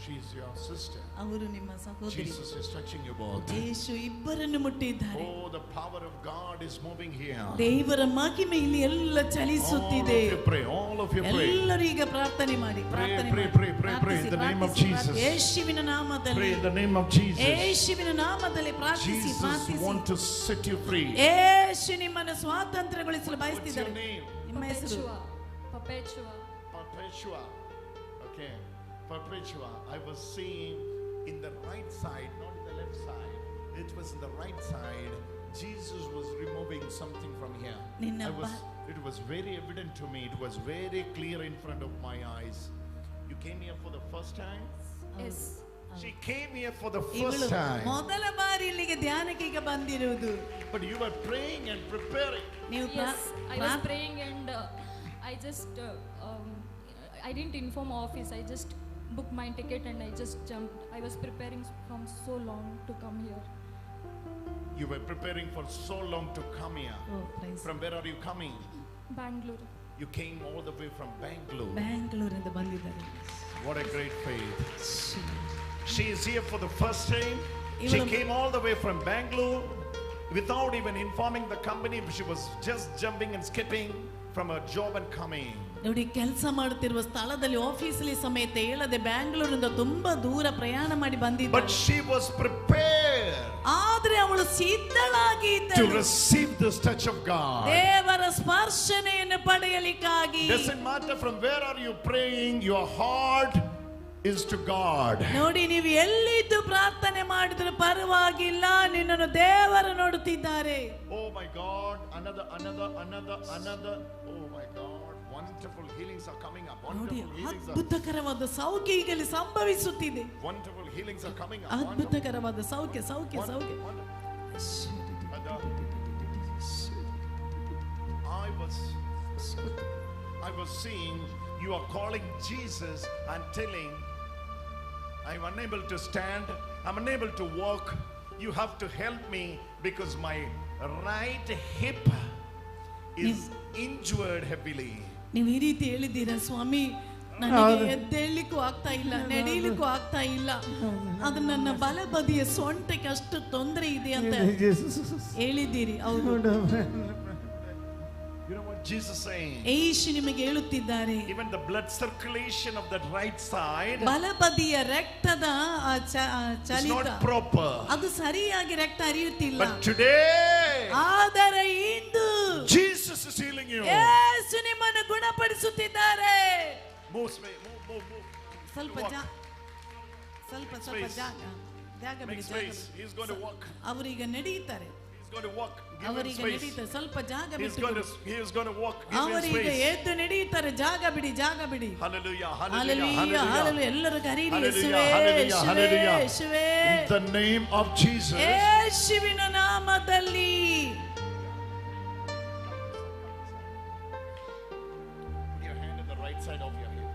she's your sister. ಅವರು ನಿಮ್ಮ ಸಹೋದರಿ. Jesus is touching you both. ಯೇಸು ಇಬ್ಬರನ್ನು ಮುಟ್ಟಿದ್ದಾರೆ. Oh, the power of God is moving here. ದೇವರ ಮಹಿಮೆ ಇಲ್ಲಿ ಎಲ್ಲ All ಚಲಿಸುತ್ತಿದೆ. of you pray. All of you pray. ಎಲ್ಲರೂ ಈಗ ಪ್ರಾರ್ಥನೆ ಮಾಡಿ. ಪ್ರಾರ್ಥನೆ pray, ಮಾಡಿ. pray, pray, pray in the name of ಪ್ರಾರ್ಥಿಸಿ, Jesus. ಯೇಸುವಿನ Pray ನಾಮದಲ್ಲಿ, in the name of Jesus. ಯೇಸುವಿನ ನಾಮದಲ್ಲಿ ಪ್ರಾರ್ಥಿಸಿ, Jesus ಪ್ರಾರ್ಥಿಸಿ. want to set you free. ಯೇಸು ನಿಮ್ಮನ್ನು ಸ್ವಾತಂತ್ರ್ಯಗೊಳಿಸಲು What's your ಬಯಸ್ತಿದ್ದಾರೆ. name? ನಿಮ್ಮ ಹೆಸರು? Perpetua. Perpetua. Okay. Perpetua. I was seeing in the right side, not in the left side. It was in the right side. Jesus was removing something from here. ನಿನ್ನ It was very evident to me. It was very clear in front of my eyes. You came here for the first time? Yes. She came here for the ಇವಳು first time. ಮೊದಲ ಬಾರಿ ಇಲ್ಲಿಗೆ ಧ್ಯಾನಕ್ಕೆ ಈಗ ಬಂದಿರುವುದು. But you were praying and preparing. ನೀವು Yes, I was praying and I just I didn't inform office. I just booked my ticket and I just jumped. I was preparing from so long to come here. You were preparing for so long to come here. Oh, praise. From where are you coming? Bangalore. You came all the way from Bangalore. ಬ್ಯಾಂಗ್ಳೂರಿಂದ ಬಂದಿದ್ದಾರೆ. What a great faith. She is here for the first time. She ಇವಳು- came all the way from Bangalore without even informing the company. She was just jumping and skipping from her job and coming. ನೋಡಿ ಕೆಲಸ ಮಾಡುತ್ತಿರುವ ಸ್ಥಳದಲ್ಲಿ ಆಫೀಸಲ್ಲಿ ಸಮೇತ ಹೇಳದೆ ಬ್ಯಾಂಗ್ಳೂರಿಂದ ತುಂಬಾ ದೂರ ಪ್ರಯಾಣ ಮಾಡಿ ಬಂದಿದ್ದಾಳೆ. But she was prepared ಆದ್ರೆ ಅವಳು ಸಿದ್ಧಳಾಗಿ to ಇದ್ದಳು receive this touch of God. ದೇವರ ಸ್ಪರ್ಶನೆಯನ್ನು ಪಡೆಯಲಿಕ್ಕಾಗಿ. Doesn't matter from where are you praying, your heart is to God. ನೋಡಿ ನೀವು ಎಲ್ಲಿದ್ದು ಪ್ರಾರ್ಥನೆ ಮಾಡಿದ್ರು ಪರವಾಗಿಲ್ಲ, ನಿನ್ನನ್ನು ದೇವರು ನೋಡುತ್ತಿದ್ದಾರೆ. Oh my God, another, another, another, another. Oh my God, wonderful healings are coming up. ನೋಡಿ Wonderful healings are, ಅದ್ಭುತಕರವಾದ ಸೌಖ್ಯ ಈಗಲೇ ಸಂಭವಿಸುತ್ತಿದೆ. wonderful healings are coming up. ಅದ್ಭುತಕರವಾದ ಸೌಖ್ಯ ಸೌಖ್ಯ ಸೌಖ್ಯ. I was seeing You are calling Jesus and telling, I'm unable to stand, I'm unable to walk. You have to help me because my right hip is injured heavily. ನೀವು ಈ ರೀತಿ ಹೇಳಿದ್ದೀರಾ, ಸ್ವಾಮಿ ನನಗೆ ಎದ್ದೇಳಲಿಕ್ಕೂ ಆಗ್ತಾ ಇಲ್ಲ, ನಡೆಯಲಿಕ್ಕೂ ಆಗ್ತಾ ಇಲ್ಲ, ಅದು ನನ್ನ ಬಲಬದಿಯ ಸೊಂಟಕ್ಕೆ ಅಷ್ಟು ತೊಂದರೆ ಇದೆ ಅಂತ ಹೇಳಿದ್ದೀರಿ. ಹೌದು. You know what Jesus is saying? ಯೇಸು ನಿಮಗೆ ಹೇಳುತ್ತಿದ್ದಾರೆ, Even the blood circulation of that right side ಬಲಬದಿಯ ರಕ್ತದ ಆ ಆ is ಚಲಿತ not proper. ಅದು ಸರಿಯಾಗಿ ರಕ್ತ ಹರಿಯುತ್ತಿಲ್ಲ. But today, ಆದರೆ ಇಂದು Jesus is healing you. ಯೇಸು ನಿಮ್ಮನ್ನು ಗುಣಪಡಿಸುತ್ತಿದ್ದಾರೆ. Move, move, move, move. ಸ್ವಲ್ಪ Walk. ಸ್ವಲ್ಪ ಸ್ವಲ್ಪ Space. ಜಾಗ ಜಾಗ Make ಬಿಡಿ, ಜಾಗ space. ಬಿಡಿ. He's going to walk. ಅವರೀಗ ನಡೆಯುತ್ತಾರೆ. He's going to walk. Give him ಅವರೀಗ space. ನಡೆಯುತ್ತಾರೆ, ಸ್ವಲ್ಪ ಜಾಗ He's ಬಿಟ್ಟು going to, ಕೊಡಿ. He is going to walk. Give him ಅವರೀಗ space. ಎದ್ದು ನಡೆಯುತ್ತಾರೆ, ಜಾಗ ಬಿಡಿ, ಜಾಗ ಬಿಡಿ. Hallelujah. Hallelujah. Hallelujah, Hallelujah. Hallelujah. ಎಲ್ಲರೂ ಕರೀರಿ, Hallelujah, ಯೇಸುವೇ, hallelujah, ಯೇಸುವೇ, hallelujah. ಯೇಸುವೇ. In the name of Jesus. ಯೇಸುವಿನ ನಾಮದಲ್ಲಿ. Put your hand on the right side of your hip.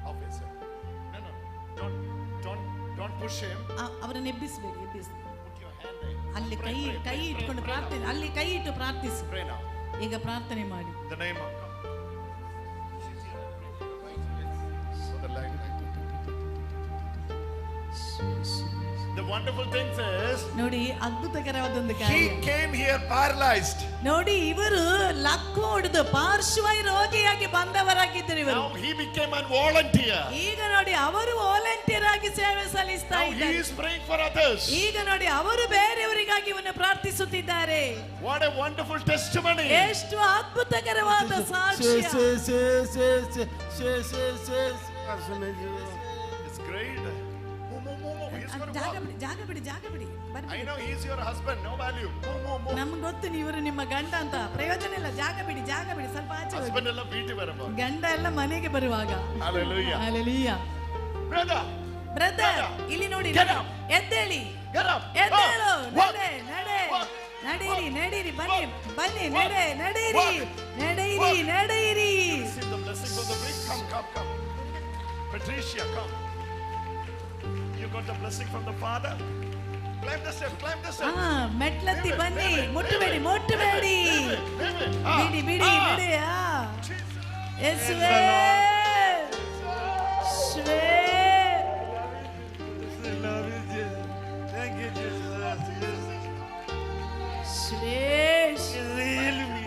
Of his hip. No, no. Don't, don't, don't push him. ಅವರನ್ನು ಎಬ್ಬಿಸಬೇಡಿ, ಎಬ್ಬಿಸಿ. Put your hand there. ಅಲ್ಲಿ Pray, ಕೈ pray, ಕೈ pray, pray, ಇಟ್ಕೊಂಡು pray now. ಪ್ರಾರ್ಥನೆ, ಅಲ್ಲಿ ಕೈ ಇಟ್ಟು ಪ್ರಾರ್ಥಿಸಿ. Pray now. ಈಗ ಪ್ರಾರ್ಥನೆ ಮಾಡಿ. In the name of For the light. The wonderful thing is, ನೋಡಿ, ಅದ್ಭುತಕರವಾದ ಒಂದು he ಕಾರ್ಯ. Came here paralyzed. ನೋಡಿ, ಇವರು ಲಕ್ಕು ಹೊಡೆದು ಪಾರ್ಶ್ವ ರೋಗಿಯಾಗಿ ಬಂದವರಾಗಿದ್ದರು ಇವರು. Now he became a volunteer. ಈಗ ನೋಡಿ, ಅವರು ವಾಲಂಟಿಯರ್ ಆಗಿ ಸೇವೆ ಸಲ್ಲಿಸ್ತಾ Now he ಇದ್ದಾರೆ. Is praying for others. ಈಗ ನೋಡಿ, ಅವರು ಬೇರೆಯವರಿಗಾಗಿ ಇವನ್ನ ಪ್ರಾರ್ಥಿಸುತ್ತಿದ್ದಾರೆ. What a wonderful testimony. ಎಷ್ಟು ಅದ್ಭುತಕರವಾದ ಸಾಕ್ಷ್ಯ. It's great. Move, move, move, move. He's going to ಜಾಗ walk. ಬಿಡಿ, ಜಾಗ ಬಿಡಿ, ಜಾಗ ಬಿಡಿ, ಬರ್ರಿ. I know he's your husband. No value. Move, move, move. ನಮ್ಗೆ ಗೊತ್ತು ಇವರು ನಿಮ್ಮ ಗಂಡ ಅಂತ, ಪ್ರಯೋಜನ ಇಲ್ಲ. ಜಾಗ ಬಿಡಿ, ಜಾಗ ಬಿಡಿ, ಸ್ವಲ್ಪ ಆಚೆ ಹೋಗಿ. Husband ಎಲ್ಲ வீட்டு வரும்போது. ಗಂಡ ಎಲ್ಲ ಮನೆಗೆ ಬರುವಾಗ. Hallelujah. Hallelujah. Brother, brother, ಇಲ್ಲಿ ನೋಡಿ. Get up. ಎದ್ದೇಳಿ. Get up. ಎದ್ದೇಳು. Up. Walk. ನಡೆ, ನಡೆ. Walk. ನಡೀರಿ, ನಡೀರಿ, ಬನ್ನಿ, Walk. ಬನ್ನಿ. Walk. ನಡೆ, ನಡೆಯಿರಿ. Walk. ನಡೆಯಿರಿ. Walk. ನಡೆಯಿರಿ. Receive the blessing from the priest. Come, come, come. Patricia, come. You got the blessing from the Father. Climb the step, climb the ಹಾ step. ಮೆಟ್ಲತ್ತಿ ಬನ್ನಿ. ಮುಟ್ಟಬೇಡಿ, ಮುಟ್ಟಬೇಡಿ. ಬಿಡಿ, ಬಿಡಿ, ಬಿಡಿ. ಆ ಯೇಸುವೇ, ಯೇಸುವೇ. Thank you, Jesus. ಯೇಸುವೇ. Heal me.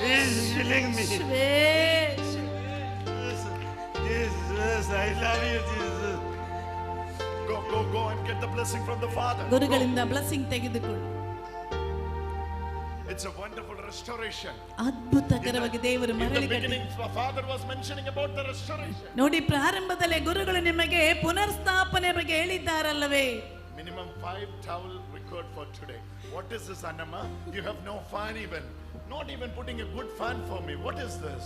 He's healing me. ಯೇಸುವೇ. Jesus, I love you, Jesus. Go, go, go and get the blessing from the Father. Go. ಗುರುಗಳಿಂದ ಬ್ಲೆಸ್ಸಿಂಗ್ ತೆಗೆದುಕೊಳ್ಳಿ. It's a wonderful restoration. ಅದ್ಭುತಕರವಾಗಿ ದೇವರು In the ಮರಳಿ ಕಟ್ಟಿ beginning, the Father was mentioning about the restoration. ನೋಡಿ, ಪ್ರಾರಂಭದಲ್ಲೇ ಗುರುಗಳು ನಿಮಗೆ ಪುನರ್ಸ್ಥಾಪನೆ ಬಗ್ಗೆ ಹೇಳಿದ್ದಾರಲ್ಲವೇ? Minimum 5 towel record for today. What is this, Annamma? You have no fan even. Not even putting a good fan for me. What is this?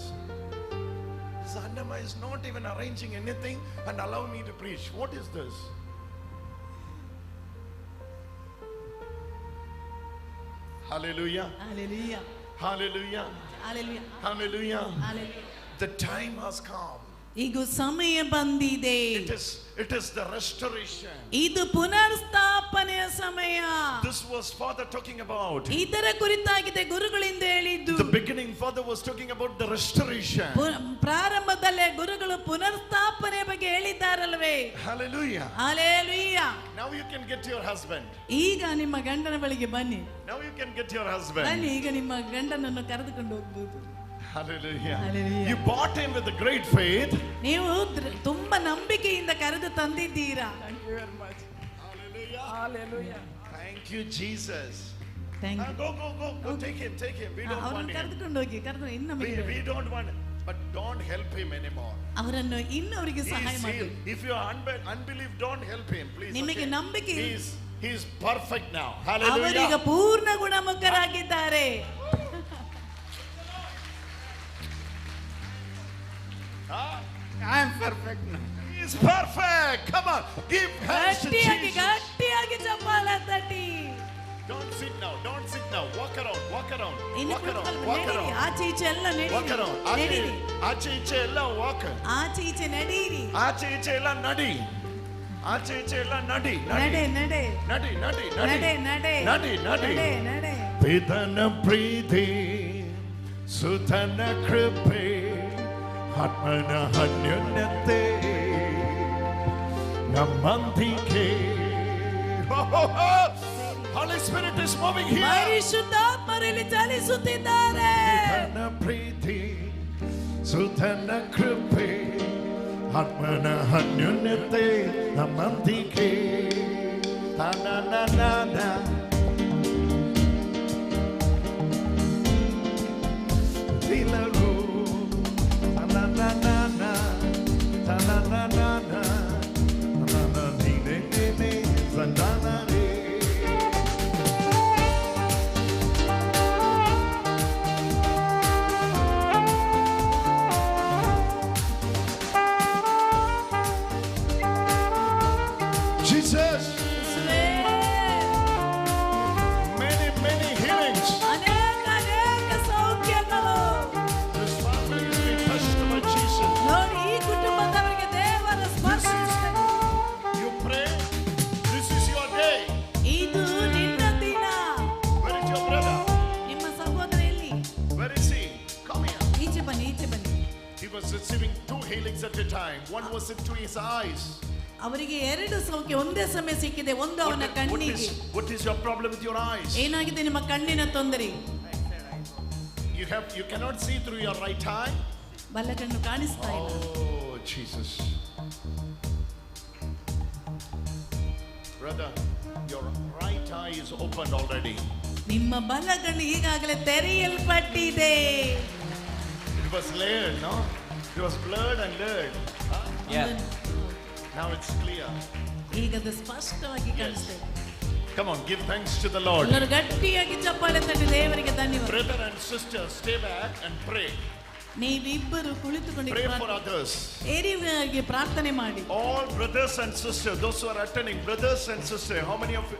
This Annamma is not even arranging anything and allow me to preach. What is this? Hallelujah. Hallelujah. Hallelujah. Hallelujah. Hallelujah. Hallelujah. The time has come. ಈಗ ಸಮಯ ಬಂದಿದೆ. It is the restoration. ಇದು ಪುನರ್ಸ್ಥಾಪನೆಯ ಸಮಯ. This was Father talking about. ಇದರ ಕುರಿತಾಗಿದೆ ಗುರುಗಳಿಂದ ಹೇಳಿದ್ದು. The beginning, Father was talking about the restoration. ಪ್ರಾರಂಭದಲ್ಲೇ ಗುರುಗಳು ಪುನರ್ಸ್ಥಾಪನೆ ಬಗ್ಗೆ ಹೇಳಿದ್ದಾರಲ್ವೇ? Hallelujah. Hallelujah. Now you can get your husband. ಈಗ ನಿಮ್ಮ ಗಂಡನ ಬಳಿಗೆ ಬನ್ನಿ. Now you can get your husband. ಬನ್ನಿ, ಈಗ ನಿಮ್ಮ ಗಂಡನನ್ನು ಕರೆದುಕೊಂಡು ಹೋಗ್ಬೋದು. Hallelujah. Hallelujah. You bought him with a great faith. ನೀವು ತುಂಬಾ ನಂಬಿಕೆಯಿಂದ ಕರೆದು ತಂದಿದ್ದೀರಾ. Thank you very much. Hallelujah. Hallelujah. Thank you, Jesus. Thank Now go, go, go, go. Take him, take him. We don't ಅವರನ್ನು want him. ಕರೆದುಕೊಂಡು ಹೋಗಿ, ಕರೆದು ಇನ್ನು ನಮಗೆ We, ಬೇಡ. We don't want. But don't help him anymore. ಅವರನ್ನು ಇನ್ನು ಅವರಿಗೆ He ಸಹಾಯ is ಮಾಡಿ healed. If you are unbelief, don't help him, please. ನಿಮಗೆ Okay? ನಂಬಿಕೆ He's perfect now. ಅವರೀಗ Hallelujah. ಪೂರ್ಣ ಗುಣಮುಖರಾಗಿದ್ದಾರೆ. Huh? I am perfect now. He is perfect. Come on. Give hands to ಗಟ್ಟಿಯಾಗಿ Jesus. ಗಟ್ಟಿಯಾಗಿ ಚಪ್ಪಾಳೆ ತಟ್ಟಿ. Don't sit now. Don't sit now. now. Walk around, walk around, ಇನ್ನು walk around, ಕುಳಿತುಕೊಳ್ಳಿ, walk ನಡೀರಿ. around. ಆಚೆ ಈಚೆ ಎಲ್ಲ Walk ನಡೀರಿ. around. ಆಚೆ ನಡೀರಿ. ಆಚೆ ಈಚೆ ಎಲ್ಲ ವಾಕ್. ಆಚೆ ಈಚೆ ನಡೀರಿ. ಆಚೆ ಈಚೆ ಎಲ್ಲ ನಡಿ. ಆಚೆ ಈಚೆ ಎಲ್ಲ ನಡಿ. ನಡೆ ನಡೆ ನಡಿ ನಡಿ ನಡೆ ನಡಿ ನಡೆ ನಡಿ ನಡಿ. ನಡೆ ನಡೆ. ಪಿತನ ಪ್ರೀತಿ, ಸುತನ ಕೃಪೆ, ಆತ್ಮನ ಅನ್ಯೋನ್ಯತೆ ನಮ್ಮಂದಿಗೆ. Holy Spirit is moving here. ಪರಿಶುದ್ಧಾತ್ಮರಲ್ಲಿ ಚಲಿಸುತ್ತಿದ್ದಾರೆ. ಪಿತನ ಪ್ರೀತಿ, ಸುತನ ಕೃಪೆ, ಆತ್ಮನ ಅನ್ಯೋನ್ಯತೆ ನಮ್ಮಂದಿಗೆ. ತಾ-ನಾ-ನಾ-ನಾ-ನಾ. ದಿಲರು. ತಾ-ನಾ-ನಾ-ನಾ-ನಾ. ತಾ-ನಾ-ನಾ-ನಾ-ನಾ. ತಾ-ನಾ-ನಾ-ನಿ-ನೆ-ನೆ-ನೆ. ಸಂತಾನರೇ. Jesus, ಯೇಸುವೇ, many, many healings. ಅನೇಕ ಅನೇಕ ಸೌಖ್ಯಗಳು. This family is being touched by Jesus. ನೋಡಿ, ಈ ಕುಟುಂಬದವರಿಗೆ ದೇವರ ಸ್ಪರ್ಶ. You pray, this is your day. ಇದು ನಿನ್ನ ದಿನ. Where is your brother? ನಿಮ್ಮ ಸಹೋದರ ಎಲ್ಲಿ? Where is he? Come here. ಈಚೆ ಬನ್ನಿ, ಈಚೆ ಬನ್ನಿ. He was receiving two healings at a time. One was into his eyes. ಅವರಿಗೆ ಎರಡು ಸೌಖ್ಯ ಒಂದೇ ಸಮಯ ಸಿಕ್ಕಿದೆ. ಒಂದು ಅವನ What, what ಕಣ್ಣಿಗೆ. is, what is your problem with your eyes? ಏನಾಗಿದೆ ನಿಮ್ಮ ಕಣ್ಣಿನ ತೊಂದರೆ? You cannot see through your right eye. ಬಲ ಕಣ್ಣು ಕಾಣಿಸ್ತಾ ಇಲ್ಲ. Oh, Jesus. Brother, your right eye is opened already. ನಿಮ್ಮ ಬಲ ಕಣ್ಣು ಈಗಾಗಲೇ ತೆರೆಯಲ್ಪಟ್ಟಿದೆ. It was layered, no? It was blurred and blurred. Huh? Yeah. Now it's clear. ಈಗ ಅದು ಸ್ಪಷ್ಟವಾಗಿ ಕಾಣಿಸ್ತಾ ಇದೆ. Come on, give thanks to the Lord. ಎಲ್ಲರೂ ಗಟ್ಟಿಯಾಗಿ ಚಪ್ಪಾಳೆ ತಟ್ಟಿ ದೇವರಿಗೆ ಧನ್ಯವಾದ. Brother and sister, stay back and pray. ನೀವಿಬ್ಬರು ಕುಳಿತುಕೊಂಡು Pray for others. ಬೇರೆಯವರಿಗೆ ಪ್ರಾರ್ಥನೆ ಮಾಡಿ. All brothers and sisters, those who are attending, brothers and sisters,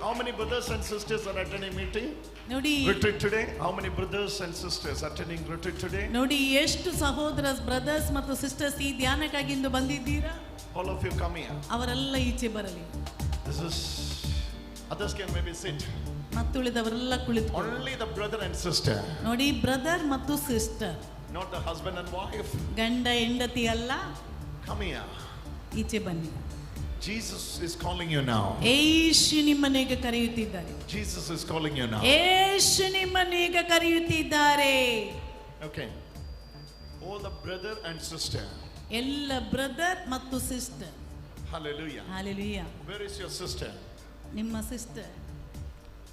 how many brothers and sisters are attending meeting? ನೋಡಿ Retreat today? How many brothers and sisters attending retreat today? ನೋಡಿ, ಎಷ್ಟು ಸಹೋದರ brothers ಮತ್ತು sisters ಈ ಧ್ಯಾನಕ್ಕಾಗಿ ಇಂದು ಬಂದಿದ್ದೀರಾ? All of you come here. ಅವರೆಲ್ಲ ಈಚೆ ಬರಲಿ. This is, others can maybe sit. ಮತ್ತುಳಿದವರೆಲ್ಲ ಕುಳಿತುಕೊಳ್ಳಿ. Only the brother and sister, ನೋಡಿ, ಬ್ರದರ್ ಮತ್ತು sister, not the husband and wife. ಗಂಡ ಹೆಂಡತಿ ಅಲ್ಲ. Come here. ಈಚೆ ಬನ್ನಿ. Jesus is calling you now. ಏಸು ನಿಮ್ಮನ್ನೀಗ ಕರೆಯುತ್ತಿದ್ದಾರೆ. Jesus is calling you now. ಏಸು ನಿಮ್ಮನ್ನೀಗ ಕರೆಯುತ್ತಿದ್ದಾರೆ. Okay. All the brother and sister. ಎಲ್ಲ ಬ್ರದರ್ ಮತ್ತು sister. Hallelujah. Hallelujah. Where is your sister? ನಿಮ್ಮ sister?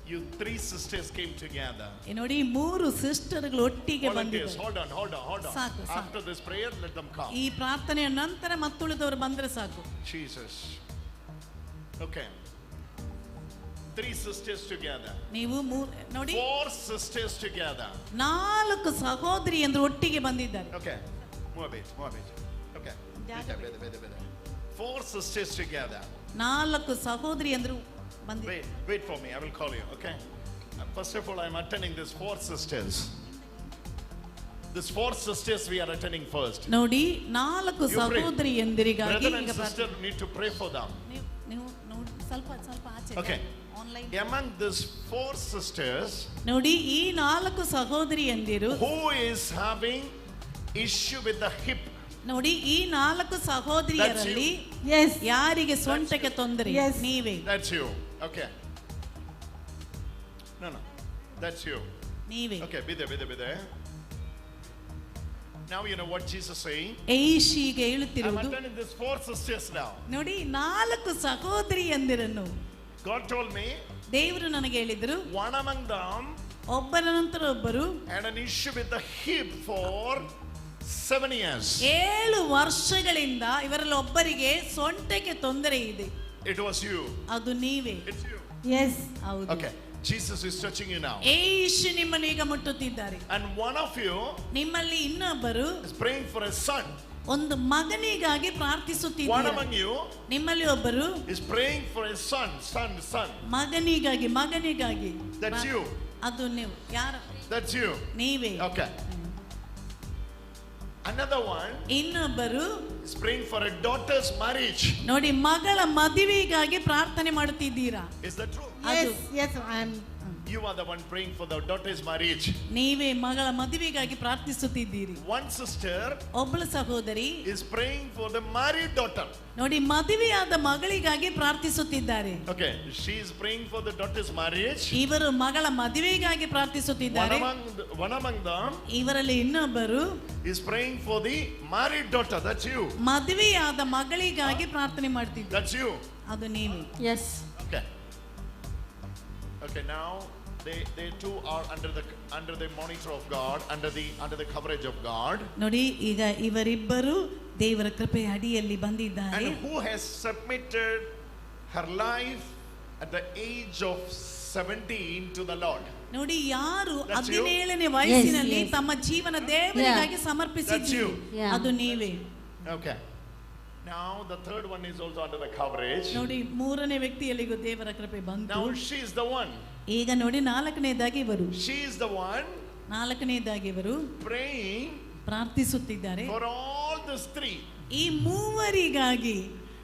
You three sisters came together. ನೋಡಿ, ಮೂರು ಸಿಸ್ಟರ್ಗಳು ಒಟ್ಟಿಗೆ Volunteers, ಬಂದಿದ್ದಾರೆ. hold on, hold on, hold on. ಸಾಕು, ಸಾಕು. After this prayer, let them come. ಈ ಪ್ರಾರ್ಥನೆಯ ನಂತರ ಮತ್ತುಳಿದವರು ಬಂದ್ರೆ ಸಾಕು. Jesus. Okay. Three sisters together. ನೀವು ನೋಡಿ, Four sisters together. ನಾಲ್ಕು ಸಹೋದರಿ ಎಂದು ಒಟ್ಟಿಗೆ ಬಂದಿದ್ದಾರೆ. Okay. Move a bit, move a bit. Okay. ಜಾಗ Bit, bit, bit, bit. Four sisters together. ನಾಲ್ಕು ಸಹೋದರಿ ಅಂದ್ರು ಬಂದಿದ್ದಾರೆ. Wait, wait for me. I will call you, okay? First of all, I'm attending these four sisters. These four sisters we are attending first. ನೋಡಿ, ನಾಲ್ಕು You pray. ಸಹೋದರಿಯಂದಿರಿಗಾಗಿ Brother and ಈಗ sister ಪ್ರಾರ್ಥನೆ. Need to pray for them. ನೀವು ನೀವು ನೋಡಿ, ಸ್ವಲ್ಪ ಸ್ವಲ್ಪ ಆಚೆ. Okay. Online. Among these four sisters, ನೋಡಿ, ಈ ನಾಲ್ಕು ಸಹೋದರಿಯಂದಿರು who is having issue with the hip? ನೋಡಿ, ಈ ನಾಲ್ಕು ಸಹೋದರಿಯರಲ್ಲಿ Yes. ಯಾರಿಗೆ ಸೊಂಟಕ್ಕೆ ತೊಂದರೆ? Yes. ನೀವೇ. That's you. Okay. No, no. That's you. ನೀವೇ. Okay, be there, be there, be there. Now you know what Jesus saying. ಏಷು ಈಗ I'm ಹೇಳುತ್ತಿರುವುದು attending these four sisters now. ನೋಡಿ, ನಾಲ್ಕು ಸಹೋದರಿಯಂದಿರನ್ನು. God told me ದೇವರು ನನಗೆ ಹೇಳಿದ್ರು, one among them ಒಬ್ಬರ ನಂತರ ಒಬ್ಬರು had an issue with the hip for 7 years. 7 ವರ್ಷಗಳಿಂದ ಇವರಲ್ಲಿ ಒಬ್ಬರಿಗೆ ಸೊಂಟಕ್ಕೆ ತೊಂದರೆ ಇದೆ. It was you. ಅದು ನೀವೇ. It's you. Yes. ಹೌದು. Okay. Jesus is touching you now. ಏಷು ನಿಮ್ಮನ್ನು ಈಗ ಮುಟ್ಟುತ್ತಿದ್ದಾರೆ. And one of you ನಿಮ್ಮಲ್ಲಿ ಇನ್ನೊಬ್ಬರು is praying for a son. ಒಂದು ಮಗನಿಗಾಗಿ One ಪ್ರಾರ್ಥಿಸುತ್ತಿದ್ದೀರಾ. among you ನಿಮ್ಮಲ್ಲಿ ಒಬ್ಬರು is praying for a son, son, son. ಮಗನಿಗಾಗಿ, ಮಗನಿಗಾಗಿ. That's you. ಅದು ನೀವು ಯಾರು? That's you. ನೀವೇ. Okay. Another one ಇನ್ನೊಬ್ಬರು is praying for a daughter's marriage. ನೋಡಿ ಮಗಳ ಮದುವೆಗಾಗಿ ಪ್ರಾರ್ಥನೆ ಮಾಡುತ್ತಿದ್ದೀರಾ. Is that true? ಅದು Yes, yes, I am. You are the one praying for the daughter's marriage. ನೀವೇ ಮಗಳ ಮದುವೆಗಾಗಿ ಪ್ರಾರ್ಥಿಸುತ್ತಿದ್ದೀರಿ. One sister ಒಬ್ಬಳು ಸಹೋದರಿ is praying for the married daughter. ನೋಡಿ ಮದುವೆಯಾದ ಮಗಳಿಗಾಗಿ ಪ್ರಾರ್ಥಿಸುತ್ತಿದ್ದಾರೆ. Okay, she is praying for the daughter's marriage. ಇವರು ಮಗಳ ಮದುವೆಗಾಗಿ One ಪ್ರಾರ್ಥಿಸುತ್ತಿದ್ದಾರೆ. among one among them ಇವರಲ್ಲಿ ಇನ್ನೊಬ್ಬರು is praying for the married daughter. That's you. ಮದುವೆಯಾದ ಮಗಳಿಗಾಗಿ ಪ್ರಾರ್ಥನೆ ಮಾಡ್ತಿದ್ದಾರೆ. That's you. ಅದು ನೀವೇ. Yes. Okay. Okay, now they too are under the monitor of God, under the coverage of God. ನೋಡಿ ಈಗ ಇವರಿಬ್ಬರು ದೇವರ ಕೃಪೆಯ ಅಡಿಯಲ್ಲಿ ಬಂದಿದ್ದಾರೆ. And who has submitted her life at the age of 17 to the Lord? ನೋಡಿ ಯಾರು That's you. 17ನೇ ವಯಸ್ಸಿನಲ್ಲಿ Yes, yes. ತಮ್ಮ ಜೀವನ ದೇವರಿಗಾಗಿ ಸಮರ್ಪಿಸಿದ್ದೀರಿ, That's you. Yeah. ಅದು ನೀವೇ. Okay. Now the third one is also under the coverage. ನೋಡಿ ಮೂರನೇ ವ್ಯಕ್ತಿಯಲ್ಲಿಗೂ ದೇವರ ಕೃಪೆ ಬಂತು. Now she is the one. ಈಗ ನೋಡಿ ನಾಲ್ಕನೇದಾಗಿ ಇವರು. She is the one ನಾಲ್ಕನೇದಾಗಿ ಇವರು praying ಪ್ರಾರ್ಥಿಸುತ್ತಿದ್ದಾರೆ for all these three. ಈ ಮೂವರಿಗಾಗಿ.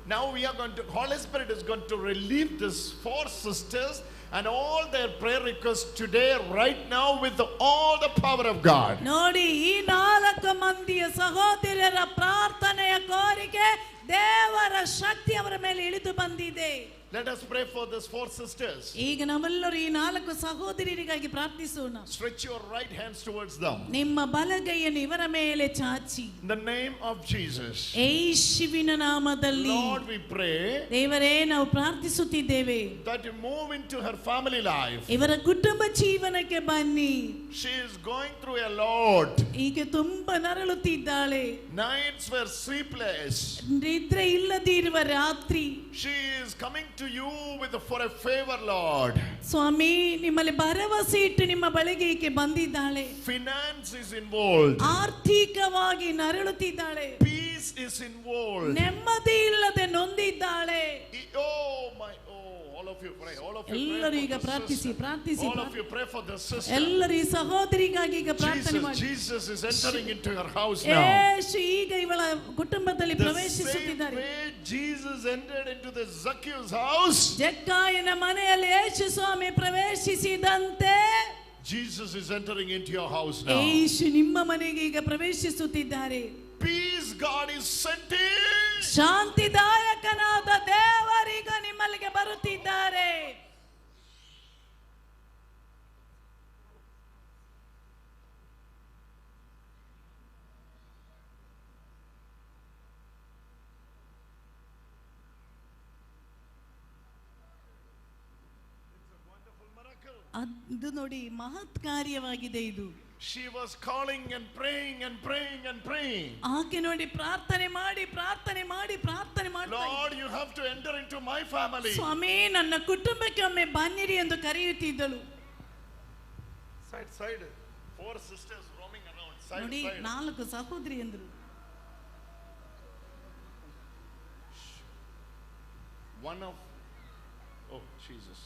Now we are going to, Holy Spirit is going to relieve these four sisters and all their prayer requests today, right now, with all the power of God. ನೋಡಿ ಈ ನಾಲ್ಕು ಮಂದಿಯ ಸಹೋದರರ ಪ್ರಾರ್ಥನೆಯ ಕೋರಿಕೆ ದೇವರ ಶಕ್ತಿ ಅವರ ಮೇಲೆ ಇಳಿದು ಬಂದಿದೆ. Let us pray for these four sisters. ಈಗ ನಾವೆಲ್ಲರೂ ಈ ನಾಲ್ಕು ಸಹೋದರಿಯರಿಗಾಗಿ ಪ್ರಾರ್ಥಿಸೋಣ. Stretch your right hands towards them. ನಿಮ್ಮ ಬಲಗೈಯನ್ನು ಇವರ ಮೇಲೆ ಚಾಚಿ. In the name of Jesus. ಯೇಸುವಿನ ನಾಮದಲ್ಲಿ. Lord, we pray ದೇವರೇ ನಾವು ಪ್ರಾರ್ಥಿಸುತ್ತಿದ್ದೇವೆ that you move into her family life. ಇವರ ಕುಟುಂಬ ಜೀವನಕ್ಕೆ ಬನ್ನಿ. She is going through a lot. ಈಗ ತುಂಬಾ ನರಳುತ್ತಿದ್ದಾಳೆ. Nights were sleepless. ನಿದ್ರೆ ಇಲ್ಲದಿರುವ ರಾತ್ರಿ. She is coming to you with for a favor, Lord. ಸ್ವಾಮಿ ನಿಮ್ಮಲ್ಲಿ ಭರವಸೆ ಇಟ್ಟು ನಿಮ್ಮ ಬಳಿಗೆ ಈಕೆ ಬಂದಿದ್ದಾಳೆ. Finance is involved. ಆರ್ಥಿಕವಾಗಿ ನರಳುತ್ತಿದ್ದಾಳೆ. Peace is involved. ನೆಮ್ಮದಿ ಇಲ್ಲದೆ ನೊಂದಿದ್ದಾಳೆ. Oh my, oh, all of you pray. All of you ಎಲ್ಲರೂ pray ಈಗ for the ಪ್ರಾರ್ಥಿಸಿ, sister. ಪ್ರಾರ್ಥಿಸಿ. All of you pray for the sister. ಎಲ್ಲರೂ ಈ ಸಹೋದರಿಗಾಗಿ ಈಗ ಪ್ರಾರ್ಥನೆ Jesus, ಮಾಡಿ. Jesus is entering into her house now. ಯೇಸು ಈಗ ಇವಳ ಕುಟುಂಬದಲ್ಲಿ The same ಪ್ರವೇಶಿಸುತ್ತಿದ್ದಾರೆ. way Jesus entered into the Zacchaeus house, ಜಕ್ಕಾಯನ ಮನೆಯಲ್ಲಿ ಯೇಸು ಸ್ವಾಮಿ ಪ್ರವೇಶಿಸಿದಂತೆ Jesus is entering into your house now. ಯೇಸು ನಿಮ್ಮ ಮನೆಗೆ ಈಗ ಪ್ರವೇಶಿಸುತ್ತಿದ್ದಾರೆ. Peace God is sending. ಶಾಂತಿದಾಯಕನಾದ ದೇವರೀಗ ನಿಮ್ಮಲ್ಲಿಗೆ ಬರುತ್ತಿದ್ದಾರೆ. ಅದು ನೋಡಿ ಮಹತ್ ಕಾರ್ಯವಾಗಿದೆ ಇದು. She was calling and praying and praying and praying. ಆಕೆ ನೋಡಿ ಪ್ರಾರ್ಥನೆ ಮಾಡಿ ಪ್ರಾರ್ಥನೆ ಮಾಡಿ ಪ್ರಾರ್ಥನೆ ಮಾಡ್ತಾ ಇದ್ಲು. Lord, you have to enter into my family. ಸ್ವಾಮಿ ನನ್ನ ಕುಟುಂಬಕ್ಕೆ ಒಮ್ಮೆ ಬನ್ನಿರಿ ಎಂದು ಕರೆಯುತ್ತಿದ್ದಳು. Side, side. Four sisters roaming around. Side, ನೋಡಿ side. ನಾಲ್ಕು ಸಹೋದರಿ ಎಂದರು. One of, oh Jesus.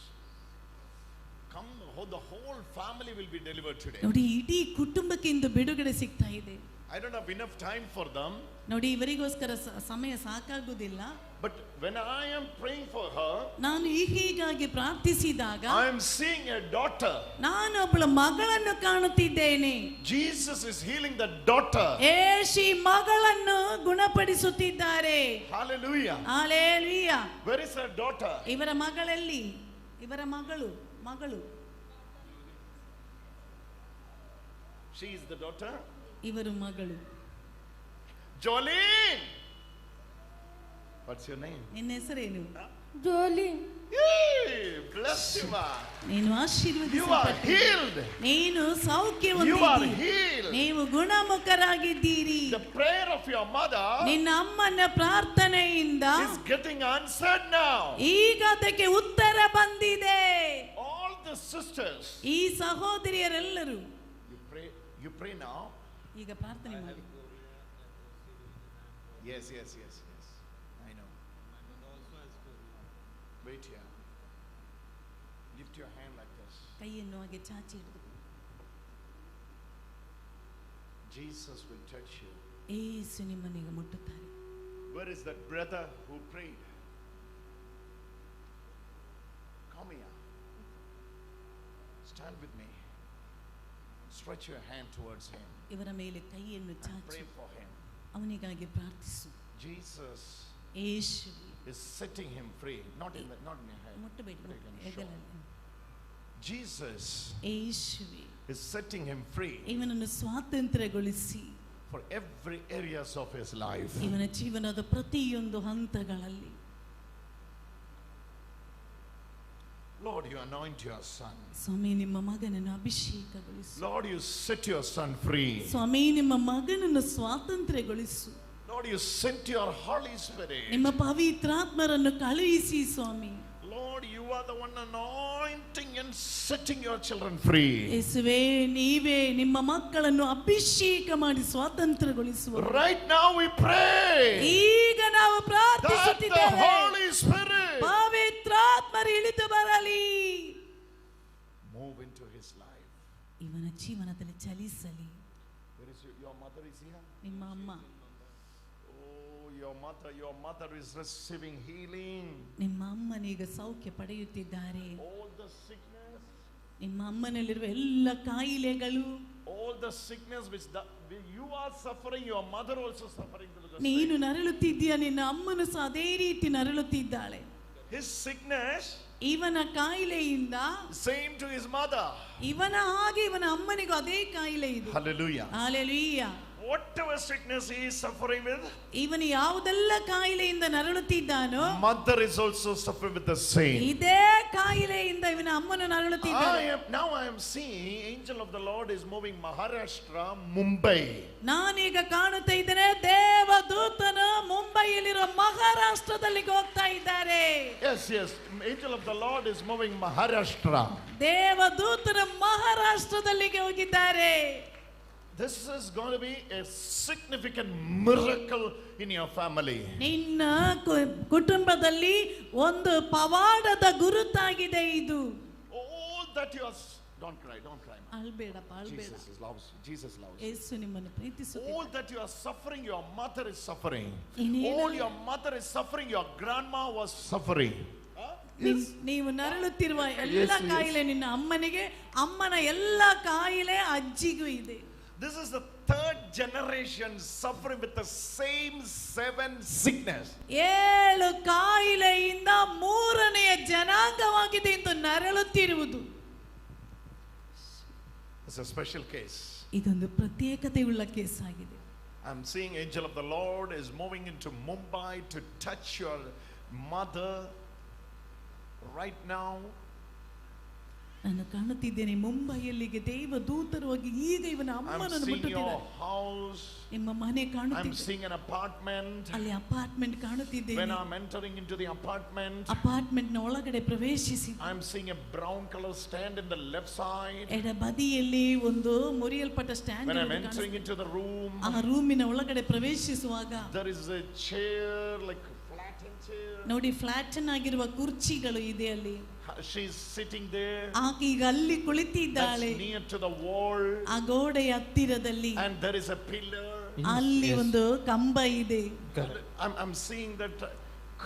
Come, the whole family will be delivered today. ನೋಡಿ ಇಡೀ ಕುಟುಂಬಕ್ಕೆ ಇಂದು ಬಿಡುಗಡೆ ಸಿಗ್ತಾ ಇದೆ. I don't have enough time for them. ನೋಡಿ ಇವರಿಗೋಸ್ಕರ ಸಮಯ ಸಾಕಾಗುವುದಿಲ್ಲ. But when I am praying for her, ನಾನು ಹೀಗಾಗಿ ಪ್ರಾರ್ಥಿಸಿದಾಗ I am seeing a daughter. ನಾನು ಒಬ್ಬಳ ಮಗಳನ್ನು ಕಾಣುತ್ತಿದ್ದೇನೆ. Jesus is healing the daughter. ಯೇಸು ಮಗಳನ್ನು ಗುಣಪಡಿಸುತ್ತಿದ್ದಾರೆ. Hallelujah. Hallelujah. Where is her daughter? ಇವರ ಮಗಳಲ್ಲಿ, ಇವರ ಮಗಳು, ಮಗಳು. She is the daughter. ಇವರು ಮಗಳು. Jolene. What's your name? ನಿನ್ನ ಹೆಸರೇನು? Jolene. Yay! Bless you, ma. ನೀನು You are ಆಶೀರ್ವದಿಸಲ್ಪಟ್ಟೆ. healed. ನೀನು ಸೌಖ್ಯ You are ಹೊಂದಿದ್ದೀರಿ. healed. ನೀವು ಗುಣಮುಖರಾಗಿದ್ದೀರಿ. The prayer of your mother ನಿನ್ನ ಅಮ್ಮನ ಪ್ರಾರ್ಥನೆಯಿಂದ is getting answered now. ಈಗ ಅದಕ್ಕೆ ಉತ್ತರ ಬಂದಿದೆ. All the sisters. ಈ ಸಹೋದರಿಯರೆಲ್ಲರೂ You pray. You pray now. ಈಗ ಪ್ರಾರ್ಥನೆ ಮಾಡಿ. Yes, yes, yes, yes. I know. My mother also has 4. Wait here. Lift your hand like this. ಕೈಯನ್ನು ಹಾಗೆ ಚಾಚಿ ಹಿಡಿದು. Jesus will touch you. Yesu ನಿಮ್ಮನ್ನೀಗ ಮುಟ್ಟುತ್ತಾರೆ. Where is that brother who prayed? Come here. Stand with me. Stretch your hand towards him. ಇವರ ಮೇಲೆ ಕೈಯನ್ನು And ಚಾಚು. Pray for him. ಅವನಿಗಾಗಿ ಪ್ರಾರ್ಥಿಸು. Jesus Yesu is setting him free. Not in the, not in your head. ಮುಟ್ಟಬೇಡಿ Put it on your shoulder. ಹೆಗಲಲ್ಲಿ. Jesus ಯೇಸುವೆ is setting him free ಇವನನ್ನು ಸ್ವಾತಂತ್ರ್ಯಗೊಳಿಸಿ for every areas of his life. ಇವನ ಜೀವನದ ಪ್ರತಿಯೊಂದು ಹಂತಗಳಲ್ಲಿ. Lord, you anoint your son. ಸ್ವಾಮಿ ನಿಮ್ಮ ಮಗನನ್ನು ಅಭಿಷೇಕಗೊಳಿಸು. Lord, you set your son free. ಸ್ವಾಮಿ ನಿಮ್ಮ ಮಗನನ್ನು ಸ್ವಾತಂತ್ರ್ಯಗೊಳಿಸು. Lord, you sent your Holy Spirit. ನಿಮ್ಮ ಪವಿತ್ರಾತ್ಮರನ್ನು ಕಳುಹಿಸಿ ಸ್ವಾಮಿ. Lord, you are the one anointing and setting your children free. ಯೇಸುವೇ ನೀವೇ ನಿಮ್ಮ ಮಕ್ಕಳನ್ನು ಅಭಿಷೇಕ ಮಾಡಿ ಸ್ವಾತಂತ್ರ್ಯಗೊಳಿಸುವ. Right now we pray ಈಗ ನಾವು that the ಪ್ರಾರ್ಥಿಸುತ್ತಿದ್ದೇವೆ. Holy Spirit ಪವಿತ್ರಾತ್ಮರು ಇಳಿದು ಬರಲಿ. move into his life. ಇವನ ಜೀವನದಲ್ಲಿ ಚಲಿಸಲಿ. Where is your mother is here? ನಿಮ್ಮ ಅಮ್ಮ. Oh, your mother is receiving healing. ನಿಮ್ಮ ಅಮ್ಮನೀಗ ಸೌಖ್ಯ ಪಡೆಯುತ್ತಿದ್ದಾರೆ. All the sickness, ನಿಮ್ಮ ಅಮ್ಮನಲ್ಲಿರುವ ಎಲ್ಲ ಕಾಯಿಲೆಗಳು, all the sickness which you are suffering, your mother also suffering with the ನೀನು same. ನರಳುತ್ತಿದ್ದೀಯ, ನಿನ್ನ ಅಮ್ಮನು ಸಹ ಅದೇ ರೀತಿ ನರಳುತ್ತಿದ್ದಾಳೆ. His sickness ಇವನ ಕಾಯಿಲೆಯಿಂದ same to his mother. ಇವನ ಹಾಗೆ ಇವನ ಅಮ್ಮನಿಗೂ ಅದೇ ಕಾಯಿಲೆ ಇದೆ. Hallelujah. Hallelujah. Whatever sickness he is suffering with, ಇವನು ಯಾವುದೆಲ್ಲ ಕಾಯಿಲೆಯಿಂದ ನರಳುತ್ತಿದ್ದಾನೋ, mother is also suffering with the same. ಇದೇ ಕಾಯಿಲೆಯಿಂದ ಇವನ ಅಮ್ಮನು ನರಳುತ್ತಿದ್ದಾನೆ. Now I am seeing angel of the Lord is moving Maharashtra, Mumbai. ನಾನೀಗ ಕಾಣುತ್ತಾ ಇದ್ದೇನೆ ದೇವದೂತನು ಮುಂಬೈಯಲ್ಲಿರುವ ಮಹಾರಾಷ್ಟ್ರದಲ್ಲಿ ಹೋಗ್ತಾ ಇದ್ದಾರೆ. Yes, yes, angel of the Lord is moving Maharashtra. ದೇವದೂತನು ಮಹಾರಾಷ್ಟ್ರದಲ್ಲಿಗೆ ಹೋಗಿದ್ದಾರೆ. This is going to be a significant miracle in your family. ನಿನ್ನ ಕುಟುಂಬದಲ್ಲಿ ಒಂದು ಪವಾಡದ ಗುರುತಾಗಿದೆ ಇದು. All that you are, don't cry, don't cry. ಅಳ್ಬೇಡಪ್ಪ, ಅಳ್ಬೇಡ. Jesus loves you. Jesus loves you. ಯೇಸು ನಿಮ್ಮನ್ನು ಪ್ರೀತಿಸುತ್ತಾನೆ. All that you are suffering, your mother is suffering. ಇನ್ನೇನು? All your mother is suffering, your grandma was suffering. ನೀವು ನರಳುತ್ತಿರುವ ಎಲ್ಲ ಕಾಯಿಲೆ ನಿನ್ನ ಅಮ್ಮನಿಗೆ, ಅಮ್ಮನ ಎಲ್ಲ ಕಾಯಿಲೆ ಅಜ್ಜಿಗೂ ಇದೆ. This is the third generation suffering with the same 7 sickness. 7 ಕಾಯಿಲೆಯಿಂದ ಮೂರನೆಯ ಜನಾಂಗವಾಗಿದೆ ಎಂದು ನರಳುತ್ತಿರುವುದು. It's a special case. ಇದೊಂದು ಪ್ರತ್ಯೇಕತೆಯುಳ್ಳ ಕೇಸ್ ಆಗಿದೆ. I'm seeing angel of the Lord is moving into Mumbai to touch your mother right now. ನಾನು ಕಾಣುತ್ತಿದ್ದೇನೆ ಮುಂಬೈಯಲ್ಲಿಗೆ ದೇವದೂತರು ಹೋಗಿ ಈಗ ಇವನ I'm ಅಮ್ಮನನ್ನು seeing your ಮುಟ್ಟುತ್ತಿದ್ದಾರೆ. house. ನಿಮ್ಮ ಮನೆ I'm ಕಾಣುತ್ತಿದೆ. seeing an apartment. ಅಲ್ಲಿ apartment When ಕಾಣುತ್ತಿದ್ದೇನೆ. I'm entering into the apartment, apartment ನ ಒಳಗಡೆ ಪ್ರವೇಶಿಸಿ I'm seeing a brown color stand in the left side. ಎಡ ಬದಿಯಲ್ಲಿ ಒಂದು ಮುರಿಯಲ್ಪಟ್ಟ stand. When I'm entering into the room, ಆ ರೂಮಿನ ಒಳಗಡೆ ಪ್ರವೇಶಿಸುವಾಗ there is a chair, like a flattened chair. ನೋಡಿ ಫ್ಲಾಟನ್ ಆಗಿರುವ ಕುರ್ಚಿಗಳು ಇದೆ ಅಲ್ಲಿ. She's sitting there. ಆಕೆ ಈಗ ಅಲ್ಲಿ ಕುಳಿತಿದ್ದಾಳೆ. That's near to the wall. ಆ ಗೋಡೆಯ ಹತ್ತಿರದಲ್ಲಿ. And there is a pillar. ಅಲ್ಲಿ ಒಂದು ಕಂಬ ಇದೆ. I'm seeing that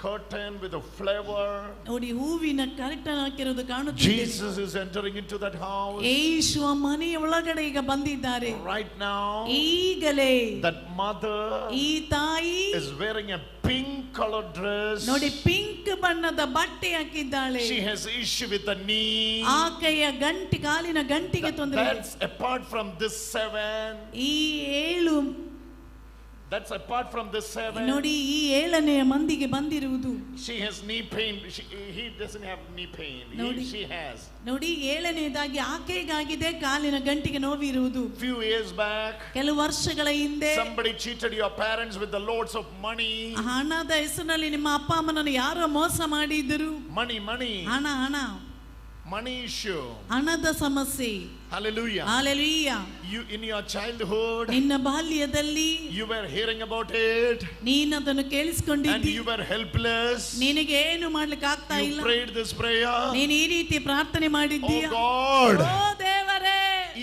curtain with a flower. ನೋಡಿ ಹೂವಿನ ಕರ್ಟನ್ ಹಾಕಿರೋದು ಕಾಣುತ್ತಿದೆ. Jesus is entering into that house. ಯೇಸು ಆ ಮನೆಯ ಒಳಗಡೆ ಈಗ ಬಂದಿದ್ದಾರೆ. Right now. ಈಗಲೇ. That mother ಈ ತಾಯಿ is wearing a pink color dress. ನೋಡಿ ಪಿಂಕ್ ಬಣ್ಣದ ಬಟ್ಟೆ ಹಾಕಿದ್ದಾಳೆ. She has issue with the knee. ಆಕೆಯ ಗಂಟಿ ಕಾಲಿನ ಗಂಟಿಗೆ ತೊಂದರೆ. That's apart from this 7. ಈ 7. That's apart from this 7. ನೋಡಿ ಈ 7ನೇ ಮಂದಿಗೆ ಬಂದಿರುವುದು. She has knee pain. He doesn't have knee pain. She has. ನೋಡಿ 7ನೇದಾಗಿ ಆಕೆಗಾಗಿದೆ ಕಾಲಿನ ಗಂಟಿಗೆ ನೋವಿರುವುದು. Few years back, ಕೆಲವು ವರ್ಷಗಳ ಹಿಂದೆ somebody cheated your parents with the loads of money. ಹಣದ ಹೆಸರಿನಲ್ಲಿ ನಿಮ್ಮ ಅಪ್ಪ ಅಮ್ಮನನ್ನು ಯಾರೋ ಮೋಸ ಮಾಡಿದರು. Money, money. ಹಣ, ಹಣ. Money issue. ಹಣದ ಸಮಸ್ಯೆ. Hallelujah. Hallelujah. You in your childhood, ನಿನ್ನ ಬಾಲ್ಯದಲ್ಲಿ you were hearing about it ನೀನು ಅದನ್ನು and ಕೇಳಿಸಿಕೊಂಡಿದ್ದಿ. You were helpless. ನಿನಗೆ ಏನು ಮಾಡ್ಲಿಕ್ಕೆ ಆಗ್ತಾ You ಇಲ್ಲ. Prayed this prayer. ನೀನು ಈ ರೀತಿ ಪ್ರಾರ್ಥನೆ Oh ಮಾಡಿದ್ದೀಯ. God, ಓ ದೇವರೇ,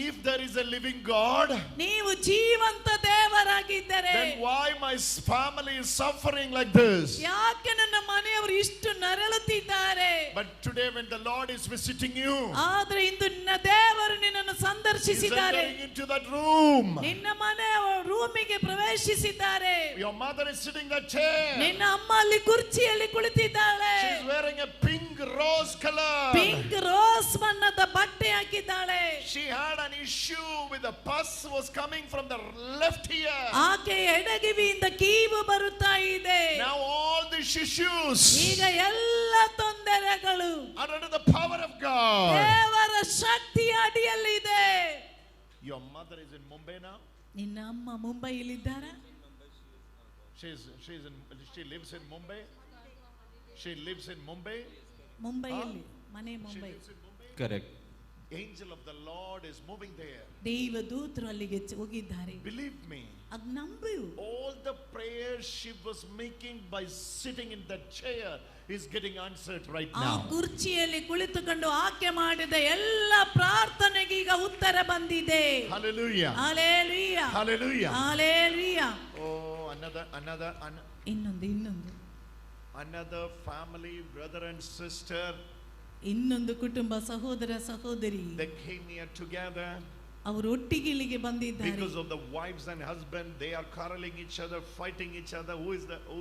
if there is a living God, ನೀವು ಜೀವಂತ ದೇವರಾಗಿದ್ದರೆ then why my family is suffering like this? ಯಾಕೆ ನನ್ನ ಮನೆಯವರು ಇಷ್ಟು ನರಳುತ್ತಿದ್ದಾರೆ? But today when the Lord is visiting you, ಆದ್ರೆ ಇಂದು ನಿನ್ನ ದೇವರು ನಿನ್ನನ್ನು He's ಸಂದರ್ಶಿಸಿದ್ದಾರೆ. Entering into that room. ನಿನ್ನ ಮನೆ ರೂಮಿಗೆ ಪ್ರವೇಶಿಸಿದ್ದಾರೆ. Your mother is sitting in that chair. ನಿನ್ನ ಅಮ್ಮ ಅಲ್ಲಿ ಕುರ್ಚಿಯಲ್ಲಿ ಕುಳಿತಿದ್ದಾಳೆ. She's wearing a pink rose color. Pink rose ಬಣ್ಣದ ಬಟ್ಟೆ ಹಾಕಿದ್ದಾಳೆ. She had an issue with the pus was coming from the left ear. ಆಕೆಯ ಎಡಗಿವಿಯಿಂದ ಕೀವು ಬರುತ್ತಾ ಇದೆ. Now all these issues ಈಗ ಎಲ್ಲ ತೊಂದರೆಗಳು are under the power of God. ದೇವರ ಶಕ್ತಿಯ ಅಡಿಯಲ್ಲಿದೆ. Your mother is in Mumbai now. ನಿನ್ನ ಅಮ್ಮ ಮುಂಬೈಯಲ್ಲಿದ್ದಾರಾ? She lives in Mumbai. She lives in Mumbai. ಮುಂಬೈಯಲ್ಲಿ ಮನೆ She Mumbai. Lives in Mumbai. Correct. Angel of the Lord is moving there. ದೇವದೂತರು ಅಲ್ಲಿಗೆ ಹೋಗಿದ್ದಾರೆ. Believe me. ಅದ್ ನಂಬು. All the prayers she was making by sitting in that chair is getting answered right ಆ now. ಕುರ್ಚಿಯಲ್ಲಿ ಕುಳಿತುಕೊಂಡು ಆಕೆ ಮಾಡಿದ ಎಲ್ಲ ಪ್ರಾರ್ಥನೆಗೆ ಈಗ ಉತ್ತರ ಬಂದಿದೆ. Hallelujah. Hallelujah. Hallelujah. Hallelujah. Oh, another, another, ಇನ್ನೊಂದು ಇನ್ನೊಂದು another family, brother and sister. ಇನ್ನೊಂದು ಕುಟುಂಬ ಸಹೋದರ ಸಹೋದರಿ. They came here together ಅವರು ಒಟ್ಟಿಗೆ ಇಲ್ಲಿಗೆ ಬಂದಿದ್ದಾರೆ. Because of the wives and husband. They are quarreling each other, fighting each other. Who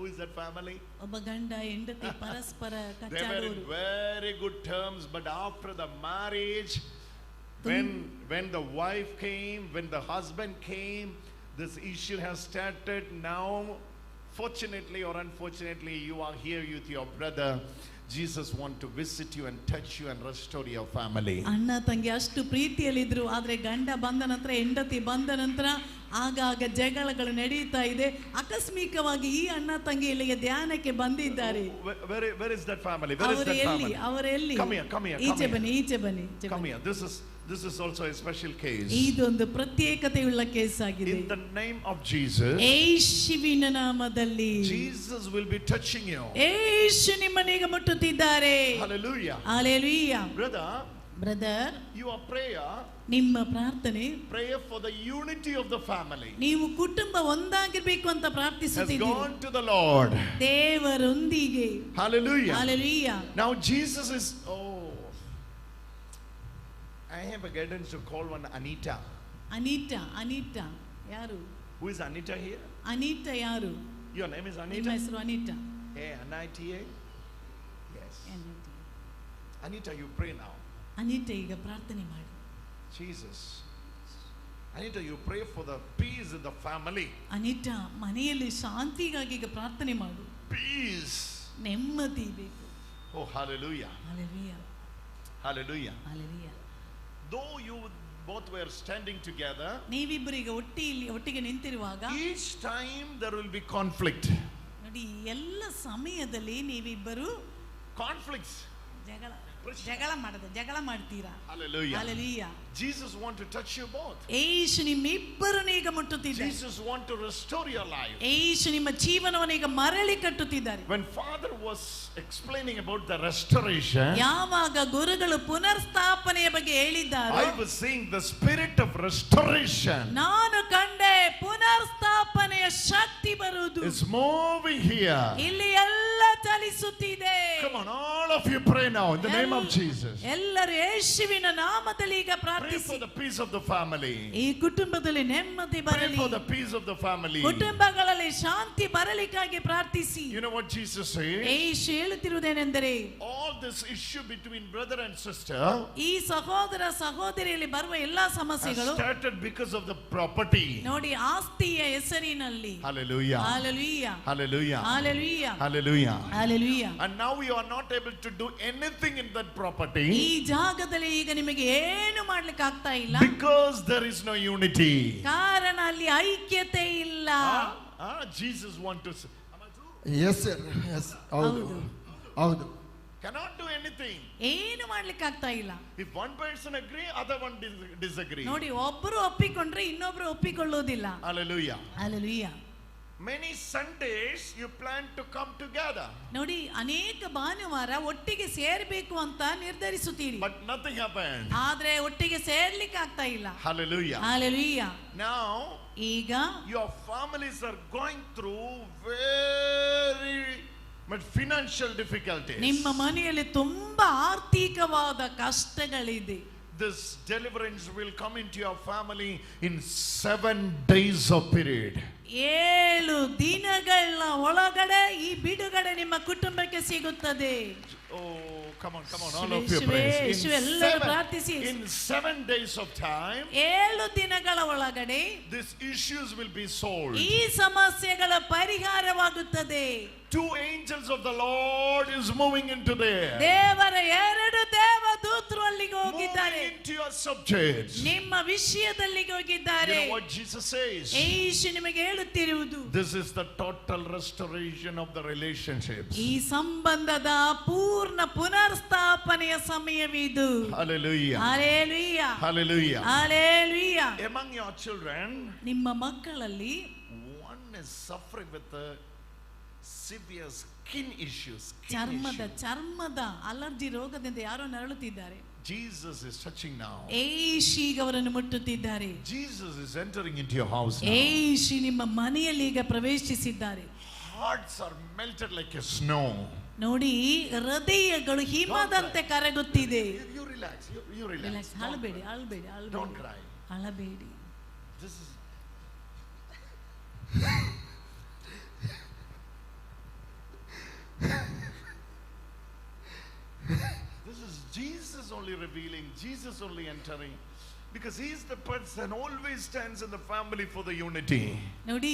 is that family? ಒಬ್ಬ ಗಂಡ ಹೆಂಡತಿ ಪರಸ್ಪರ They were in ಕಚ್ಚಾಡುವರು. Very good terms, but after the marriage, when the wife came, when the husband came, this issue has started. Now, fortunately or unfortunately, you are here with your brother. Jesus want to visit you and touch you and restore your family. ಅಣ್ಣ ತಂಗಿ ಅಷ್ಟು ಪ್ರೀತಿಯಲ್ಲಿದ್ರು, ಆದ್ರೆ ಗಂಡ ಬಂದ ನಂತರ ಹೆಂಡತಿ ಬಂದ ನಂತರ ಆಗಾಗ ಜಗಳಗಳು ನಡೆಯುತ್ತಾ ಇದೆ. ಆಕಸ್ಮಿಕವಾಗಿ ಈ ಅಣ್ಣ ತಂಗಿ ಇಲ್ಲಿಗೆ ಧ್ಯಾನಕ್ಕೆ ಬಂದಿದ್ದಾರೆ. Where is that family? Where is ಅವರು that ಎಲ್ಲಿ? Family? ಅವರು ಎಲ್ಲಿ? Come here, come here, come ಈಚೆ here. ಬನ್ನಿ, ಈಚೆ ಬನ್ನಿ, ಈಚೆ Come ಬನ್ನಿ. here. This is also a special case. ಇದೊಂದು ಪ್ರತ್ಯೇಕತೆಯುಳ್ಳ ಕೇಸ್ ಆಗಿದೆ. In the name of Jesus, ಯೇಸುವಿನ ನಾಮದಲ್ಲಿ Jesus will be touching you. ಯೇಸು ನಿಮ್ಮನ್ನೀಗ ಮುಟ್ಟುತ್ತಿದ್ದಾರೆ. Hallelujah. Hallelujah. Brother, brother, your prayer, ನಿಮ್ಮ ಪ್ರಾರ್ಥನೆ, prayer for the unity of the family, ನೀವು ಕುಟುಂಬ ಒಂದಾಗಿರ್ಬೇಕು ಅಂತ has ಪ್ರಾರ್ಥಿಸುತ್ತಿದ್ದೀರಿ gone to the Lord. ದೇವರೊಂದಿಗೆ. Hallelujah. Hallelujah. Now Jesus is, oh, I have a guidance to call one Anita. Anita, Anita ಯಾರು? Who is Anita here? Anita ಯಾರು? Your name is ನಿಮ್ಮ Anita? ಹೆಸರು Anita? A N I T A? Yes. Anita, you pray now. Anita ಈಗ ಪ್ರಾರ್ಥನೆ ಮಾಡಿ. Jesus. Anita, you pray for the peace in the family. Anita, ಮನೆಯಲ್ಲಿ ಶಾಂತಿಗಾಗಿ ಈಗ ಪ್ರಾರ್ಥನೆ ಮಾಡು. Peace. ನೆಮ್ಮದಿ ಬೇಕು. Oh, hallelujah. Hallelujah. Hallelujah. Hallelujah. Though you both were standing together, ನೀವಿಬ್ಬರು ಈಗ ಒಟ್ಟಿ ಇಲ್ಲಿ ಒಟ್ಟಿಗೆ ನಿಂತಿರುವಾಗ, each time there will be conflict. ನೋಡಿ, ಎಲ್ಲ ಸಮಯದಲ್ಲಿ ನೀವಿಬ್ಬರು Conflicts. ಜಗಳ ಜಗಳ ಮಾಡದ ಜಗಳ ಮಾಡ್ತೀರಾ. Hallelujah. Hallelujah. Jesus want to touch you both. ಏಸು ನಿಮ್ಮಿಬ್ಬರನ್ನು ಈಗ ಮುಟ್ಟುತ್ತಿದ್ದಾರೆ. Jesus want to restore your life. ಏಸು ನಿಮ್ಮ ಜೀವನವನ್ನು ಈಗ ಮರಳಿ ಕಟ್ಟುತ್ತಿದ್ದಾರೆ. When Father was explaining about the restoration, ಯಾವಾಗ ಗುರುಗಳು ಪುನರ್ಸ್ಥಾಪನೆಯ ಬಗ್ಗೆ ಹೇಳಿದ್ದಾರೋ, I was seeing the spirit of restoration ನಾನು ಕಂಡೆ ಪುನರ್ಸ್ಥಾಪನೆಯ ಶಕ್ತಿ ಬರುವುದು is moving here. ಇಲ್ಲಿ ಎಲ್ಲ ಚಲಿಸುತ್ತಿದೆ. Come on, all of you pray now in the name of Jesus. ಎಲ್ಲರೂ ಯೇಸುವಿನ ನಾಮದಲ್ಲಿ ಈಗ Pray ಪ್ರಾರ್ಥಿಸಿ. For the peace of the family. ಈ ಕುಟುಂಬದಲ್ಲಿ ನೆಮ್ಮದಿ Pray ಬರಲಿ. For the peace of the family. ಕುಟುಂಬಗಳಲ್ಲಿ ಶಾಂತಿ ಬರಲಿಕ್ಕಾಗಿ ಪ್ರಾರ್ಥಿಸಿ. You know what Jesus says? Yesu ಹೇಳುತ್ತಿರುವುದೇನೆಂದರೆ, All this issue between brother and sister ಈ ಸಹೋದರ ಸಹೋದರಿಯಲ್ಲಿ ಬರುವ ಎಲ್ಲಾ has ಸಮಸ್ಯೆಗಳು started because of the property. ನೋಡಿ, ಆಸ್ತಿಯ ಹೆಸರಿನಲ್ಲಿ. Hallelujah. Hallelujah. Hallelujah. Hallelujah. Hallelujah. Hallelujah. And now you are not able to do anything in that property ಈ ಜಾಗದಲ್ಲಿ ಈಗ ನಿಮಗೆ ಏನು ಮಾಡ್ಲಿಕ್ಕೆ ಆಗ್ತಾ ಇಲ್ಲ because there is no unity. ಕಾರಣ ಅಲ್ಲಿ ಐಕ್ಯತೆ ಇಲ್ಲ. Ah, ah, Jesus want to say. Am I true? Yes sir, yes, ಹೌದು ಹೌದು. Cannot do anything. ಏನು ಮಾಡ್ಲಿಕ್ಕೆ ಆಗ್ತಾ ಇಲ್ಲ. If one person agree, other one disagree. ನೋಡಿ, ಒಬ್ಬರು ಒಪ್ಪಿಕೊಂಡ್ರೆ ಇನ್ನೊಬ್ರು ಒಪ್ಪಿಕೊಳ್ಳುವುದಿಲ್ಲ. Hallelujah. Hallelujah. Many Sundays you plan to come together, ನೋಡಿ, ಅನೇಕ ಭಾನುವಾರ ಒಟ್ಟಿಗೆ ಸೇರ್ಬೇಕು ಅಂತ ನಿರ್ಧರಿಸುತ್ತೀರಿ. but nothing happened. ಆದ್ರೆ ಒಟ್ಟಿಗೆ ಸೇರ್ಲಿಕ್ಕೆ ಆಗ್ತಾ ಇಲ್ಲ. Hallelujah. Hallelujah. Now ಈಗ your families are going through very much financial difficulties. ನಿಮ್ಮ ಮನೆಯಲ್ಲಿ ತುಂಬಾ ಆರ್ಥಿಕವಾದ ಕಷ್ಟಗಳಿದೆ. This deliverance will come into your family in 7 days of period. 7 ದಿನಗಳ ಒಳಗಡೆ ಈ ಬಿಡುಗಡೆ ನಿಮ್ಮ ಕುಟುಂಬಕ್ಕೆ ಸಿಗುತ್ತದೆ. Oh, come on, come on, all of you ಯೇಸುವೇ, praise. ಯೇಸುವೇ, ಎಲ್ಲರೂ ಪ್ರಾರ್ಥಿಸಿ. In 7 days of time, 7 ದಿನಗಳ ಒಳಗಡೆ these issues will be solved. ಈ ಸಮಸ್ಯೆಗಳ ಪರಿಹಾರವಾಗುತ್ತದೆ. 2 angels of the Lord is moving into there. ದೇವರ 2 ದೇವದೂತರು ಅಲ್ಲಿಗೆ ಹೋಗಿದ್ದಾರೆ. Moving into your subjects. ನಿಮ್ಮ ವಿಷಯದಲ್ಲಿಗೆ You ಹೋಗಿದ್ದಾರೆ. know what Jesus says? ಯೇಸು ನಿಮಗೆ ಹೇಳುತ್ತಿರುವುದು, This is the total restoration of the relationships. ಈ ಸಂಬಂಧದ ಪೂರ್ಣ ಪುನರ್ಸ್ಥಾಪನೆಯ ಸಮಯವಿದು. Hallelujah. Hallelujah. Hallelujah. Hallelujah. Among your children, ನಿಮ್ಮ ಮಕ್ಕಳಲ್ಲಿ one is suffering with the severe skin issues. Skin ಚರ್ಮದ issue. ಚರ್ಮದ ಅಲರ್ಜಿ ರೋಗದಿಂದ ಯಾರೋ ನರಳುತ್ತಿದ್ದಾರೆ. Jesus is touching now. ಏಷು ಈಗ ಅವರನ್ನು ಮುಟ್ಟುತ್ತಿದ್ದಾರೆ. Jesus is entering into your house now. ಏಷು ನಿಮ್ಮ ಮನೆಯಲ್ಲಿ ಈಗ ಪ್ರವೇಶಿಸಿದ್ದಾರೆ. Hearts are melted like a snow. ನೋಡಿ, ಹೃದಯಗಳು ಹಿಮದಂತೆ ಕರಗುತ್ತಿದೆ. You relax. You relax. Relax. Don't ಅಳಬೇಡಿ, cry. ಅಳಬೇಡಿ, Don't ಅಳಬೇಡಿ, cry. ಅಳಬೇಡಿ. This is This is Jesus only revealing, Jesus only entering. Because he's the person always stands in the family for the unity. ನೋಡಿ,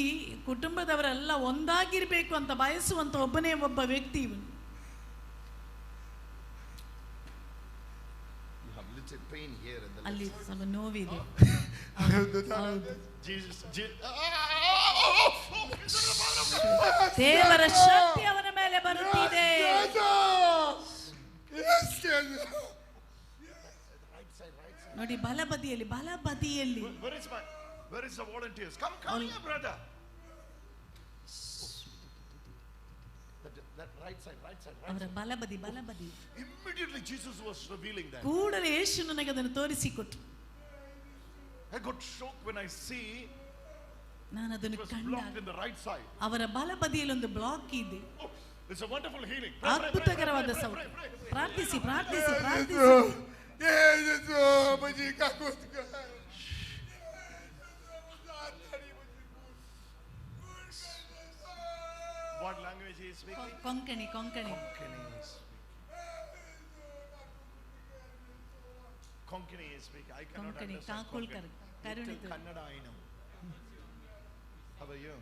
ಕುಟುಂಬದವರೆಲ್ಲ ಒಂದಾಗಿರ್ಬೇಕು ಅಂತ ಬಯಸುವಂತ ಒಬ್ಬನೇ ಒಬ್ಬ ವ್ಯಕ್ತಿ ಇವನು. You have little pain here in the ಅಲ್ಲಿ left. ಸ್ವಲ್ಪ ನೋವಿದೆ. Jesus, ದೇವರ ಶಕ್ತಿ ಅವನ ಮೇಲೆ ಬರುತ್ತಿದೆ. ನೋಡಿ, ಬಲಬದಿಯಲ್ಲಿ, ಬಲಬದಿಯಲ್ಲಿ. Where is the volunteers? Come, come here, brother. That right side, right side, right ಅವರ side. ಬಲಬದಿ, ಬಲಬದಿ. Immediately Jesus was revealing that. ಕೂಡಲೇ ಯೇಸು ನನಗೆ ಅದನ್ನು ತೋರಿಸಿಕೊಟ್ರು. I got shocked when I see ನಾನು it ಅದನ್ನು was ಕಂಡಾಗ blocked in the right side. ಅವರ ಬಲಬದಿಯಲ್ಲಿ ಒಂದು ಬ್ಲಾಕ್ ಇದೆ. Oh, it's a wonderful healing. Pray, pray, pray, ಅದ್ಭುತಕರವಾದ pray, pray, ಸೌಖ್ಯ. pray, pray. ಪ್ರಾರ್ಥಿಸಿ, ಪ್ರಾರ್ಥಿಸಿ, ಪ್ರಾರ್ಥಿಸಿ. What language he is speaking? Konkani, Konkani. Konkani is speaking. Konkani is speaking. I cannot Konkani, understand Kakulkar, Konkani. Karunithu. Little Kannada I know. How are you?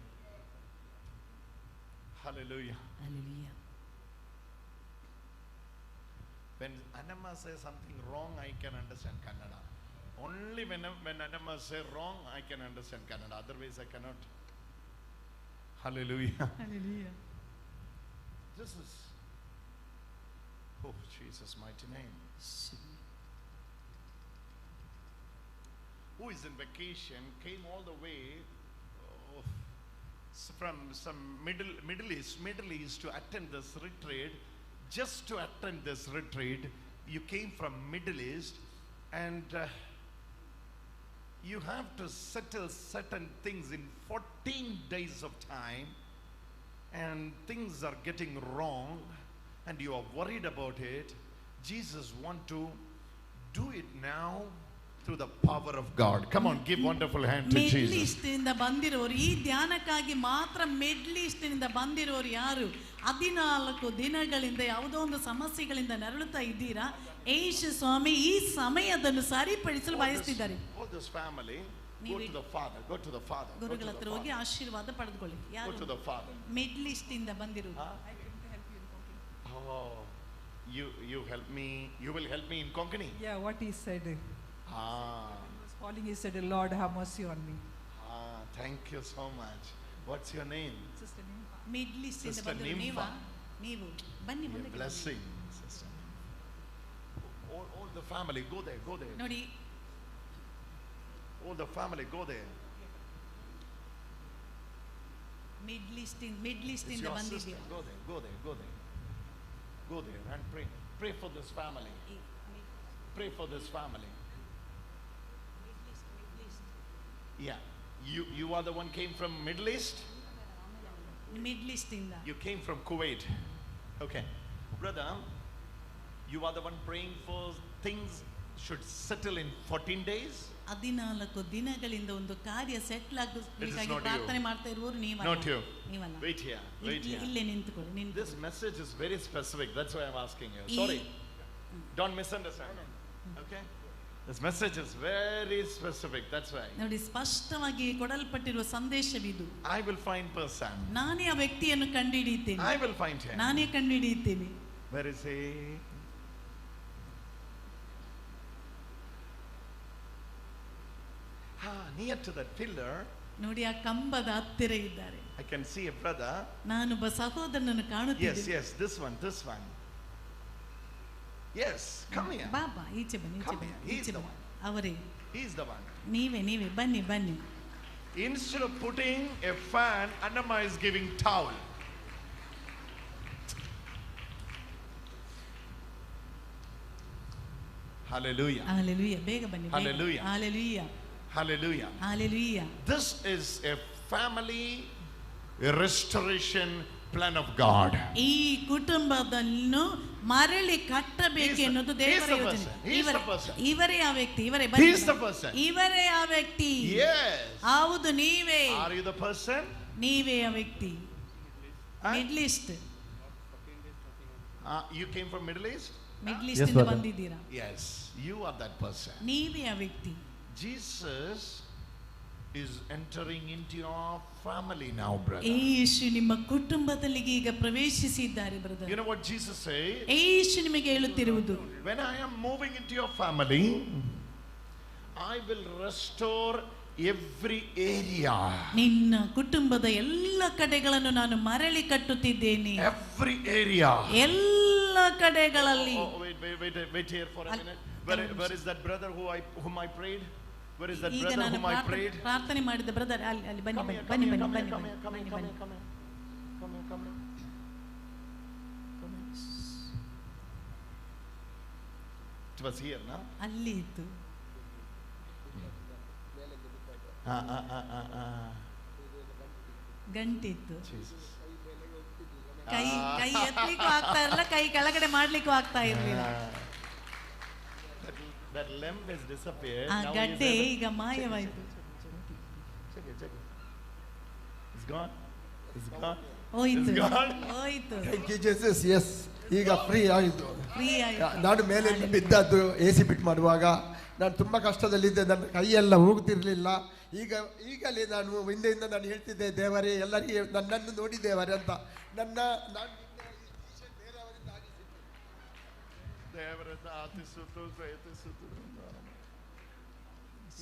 Hallelujah. Hallelujah. When Anama says something wrong, I can understand Kannada. Only when Anama says wrong, I can understand Kannada. Otherwise, I cannot. Hallelujah. Hallelujah. This is, oh, Jesus' mighty name. Who is in vacation, came all the way from some Middle East to attend this retreat. Just to attend this retreat, you came from Middle East, and you have to settle certain things in 14 days of time, and things are getting wrong, and you are worried about it. Jesus wants to do it now through the power of God. Come on, give wonderful hand to middle Jesus. ಈಸ್ಟ್ನಿಂದ ಬಂದಿರೋರು, ಈ ಧ್ಯಾನಕ್ಕಾಗಿ ಮಾತ್ರ middle ಈಸ್ಟ್ನಿಂದ ಬಂದಿರೋರು ಯಾರು 14 ದಿನಗಳಿಂದ ಯಾವುದೋ ಒಂದು ಸಮಸ್ಯೆಗಳಿಂದ ನರಳುತ್ತಾ ಇದ್ದೀರಾ? ಯೇಸು ಸ್ವಾಮಿ ಈ ಸಮಯದನ್ನು ಸರಿಪಡಿಸಲು ಬಯಸ್ತಿದ್ದಾರೆ. All this family, go ನೀವು to the Father, go to the Father, go to ಗುರುಗಳ the ಹತ್ರ ಹೋಗಿ Father. ಆಶೀರ್ವಾದ ಪಡೆದುಕೊಳ್ಳಿ. Go ಯಾರು to the Father. Middle East ಇಂದ ಬಂದಿರುವುದು? Huh? Oh, you help me. You will help me in Konkani. Yeah, what he said. Ah. He was calling, he said, Lord, have mercy on me. Ah, thank you so much. What's your name? Sister Nimfa. Middle East ಇಂದ Sister ಬಂದಿರೋ Nimfa. ನೀವಾ? ನೀವು ಬನ್ನಿ A ಮುಂದಕ್ಕೆ ಬನ್ನಿ. blessing, sister. family, go there, go there. ನೋಡಿ. All the family, go there. Middle East, Middle East It's ಇಂದ your ಬಂದಿದೆಯಾ? Sister. Go there, go there, go there. Go there and pray. Pray for this family. Pray for this family. Yeah. You are the one came from Middle East? Middle East ಇಂದ. You came from Kuwait. Okay. Brother, you are the one praying for things should settle in 14 days? 14 ದಿನಗಳಿಂದ ಒಂದು ಕಾರ್ಯ settle ಆಗಬೇಕಾಗಿ not you. ಪ್ರಾರ್ಥನೆ ಮಾಡ್ತಾ ಇರುವವರು ನೀವಲ್ಲ. Not you. ನೀವಲ್ಲ. Wait here. Wait ಇಲ್ಲಿ- here. ಇಲ್ಲೇ ನಿಂತುಕೊಳ್ಳಿ, ನಿಂತುಕೊಳ್ಳಿ. This message is very specific. That's why I'm asking you. ಈ- Sorry. Don't misunderstand. Okay? This message is very specific. That's why. ನೋಡಿ, ಸ್ಪಷ್ಟವಾಗಿ ಕೊಡಲ್ಪಟ್ಟಿರುವ ಸಂದೇಶವಿದು. I will find person. ನಾನೇ ಆ ವ್ಯಕ್ತಿಯನ್ನು ಕಂಡುಹಿಡಿಯುತ್ತೇನೆ. I will find him. ನಾನೇ ಕಂಡುಹಿಡಿಯುತ್ತೇನೆ. Where is he? Ah, near to that pillar, ನೋಡಿ, ಆ ಕಂಬದ ಹತ್ತಿರ ಇದ್ದಾರೆ. I can see a brother. ನಾನೊಬ್ಬ ಸಹೋದರನನ್ನು Yes, ಕಾಣುತ್ತಿದ್ದೇನೆ. Yes, this one, this one. Yes, come here. ಬಾ ಬಾ, ಈಚೆ ಬನ್ನಿ, ಈಚೆ Come ಬನ್ನಿ, here. He's ಈಚೆ the ಬನ್ನಿ. ಅವರೇ. He's the one. ನೀವೇ, ನೀವೇ, ಬನ್ನಿ ಬನ್ನಿ. Instead of putting a fan, Annamma is giving towel. Hallelujah. Hallelujah. ಬೇಗ ಬನ್ನಿ, ಬೇಗ. Hallelujah. Hallelujah. Hallelujah. Hallelujah. This is a family restoration plan of God. ಈ ಕುಟುಂಬದನ್ನು ಮರಳಿ ಕಟ್ಟಬೇಕು ಎನ್ನುವುದು He's ದೇವರ the ಯೋಜನೆ. Person. He's ಇವರೇ the person. ಇವರೇ ಆ ವ್ಯಕ್ತಿ, ಇವರೇ, ಬನ್ನಿ. He's the person. ಇವರೇ ಆ ವ್ಯಕ್ತಿ. Yes. ಹೌದು, ನೀವೇ. Are you the person? ನೀವೇ ಆ ವ್ಯಕ್ತಿ. Huh? Middle East. You came from Middle East? Middle East Yes, ಇಂದ brother. ಬಂದಿದ್ದೀರಾ? Yes, you are that person. ನೀವೇ ಆ ವ್ಯಕ್ತಿ. Jesus is entering into your family now, brother. ಯೇಸು ನಿಮ್ಮ ಕುಟುಂಬದಲ್ಲಿ ಈಗ ಪ್ರವೇಶಿಸಿದ್ದಾರೆ, brother. You know what Jesus said? ಯೇಸು ನಿಮಗೆ ಹೇಳುತ್ತಿರುವುದು, When I am moving into your family, I will restore every area. ನಿನ್ನ ಕುಟುಂಬದ ಎಲ್ಲ ಕಡೆಗಳನ್ನು ನಾನು ಮರಳಿ ಕಟ್ಟುತ್ತಿದ್ದೇನೆ. Every area. ಎಲ್ಲ ಕಡೆಗಳಲ್ಲಿ. Oh, oh, wait, wait, wait, wait here for a Al- minute. Where is that brother whom I prayed? Where is that ಈಗ brother ನಾನು whom I ಪ್ರಾರ್ಥನೆ prayed? ಪ್ರಾರ್ಥನೆ ಮಾಡಿದ ಬ್ರದರ್ ಅಲ್ಲಿ ಅಲ್ಲಿ ಬನ್ನಿ. Come here, ಬನ್ನಿ come ಬನ್ನಿ here, ಬನ್ನಿ come ಬನ್ನಿ here, come here, ಬನ್ನಿ come ಬನ್ನಿ here, come here, come here, come here, come here. Come here. It was here, no? ಅಲ್ಲಿ ಇತ್ತು. Ah, ah, ah, ah, ah. ಗಂಟಿತ್ತು. Jesus. ಕೈ ಕೈ ಎತ್ತಲಿಕ್ಕೂ ಆಗ್ತಾ ಇರಲಿಲ್ಲ, ಕೈ ಕೆಳಗಡೆ ಮಾಡ್ಲಿಕ್ಕೂ ಆಗ್ತಾ ಇರ್ಲಿಲ್ಲ. That limb has disappeared. ಆ Now he is ಗಡ್ಡೆ able- ಈಗ ಮಾಯವಾಯಿತು. Check it, check it. It's gone. It's gone. ಹೋಯ್ತು. It's gone. ಹೋಯ್ತು. Thank you Jesus. S, ಈಗ ಫ್ರೀ ಆಯಿತು. ಫ್ರೀ ಆಯ್ತು. ನಾನು ಮೇಲೆ ಬಿದ್ದದ್ದು ಎ ಸಿ ಬಿಟ್ ಮಾಡುವಾಗ. ನಾನು ತುಂಬ ಕಷ್ಟದಲ್ಲಿದ್ದೆ, ನನ್ನ ಕೈಯೆಲ್ಲ ಹೋಗ್ತಿರ್ಲಿಲ್ಲ. ಈಗ ಈಗಲೇ ನಾನು ಹಿಂದೆಯಿಂದ ನಾನು ಹೇಳ್ತಿದ್ದೆ, ದೇವರೇ ಎಲ್ಲರಿಗೆ ನನ್ನನ್ನು ನೋಡಿ ದೇವರೇ ಅಂತ. ನನ್ನ ನಾನು ನಿನ್ನೆ ಈ T-shirt ಬೇರೆಯವರಿಂದ ಹಾಕಿಸಿದ್ದೆ. ದೇವರನ್ನು ಆತಿಸುತ್ತು ಪ್ರೇತಿಸುತ್ತು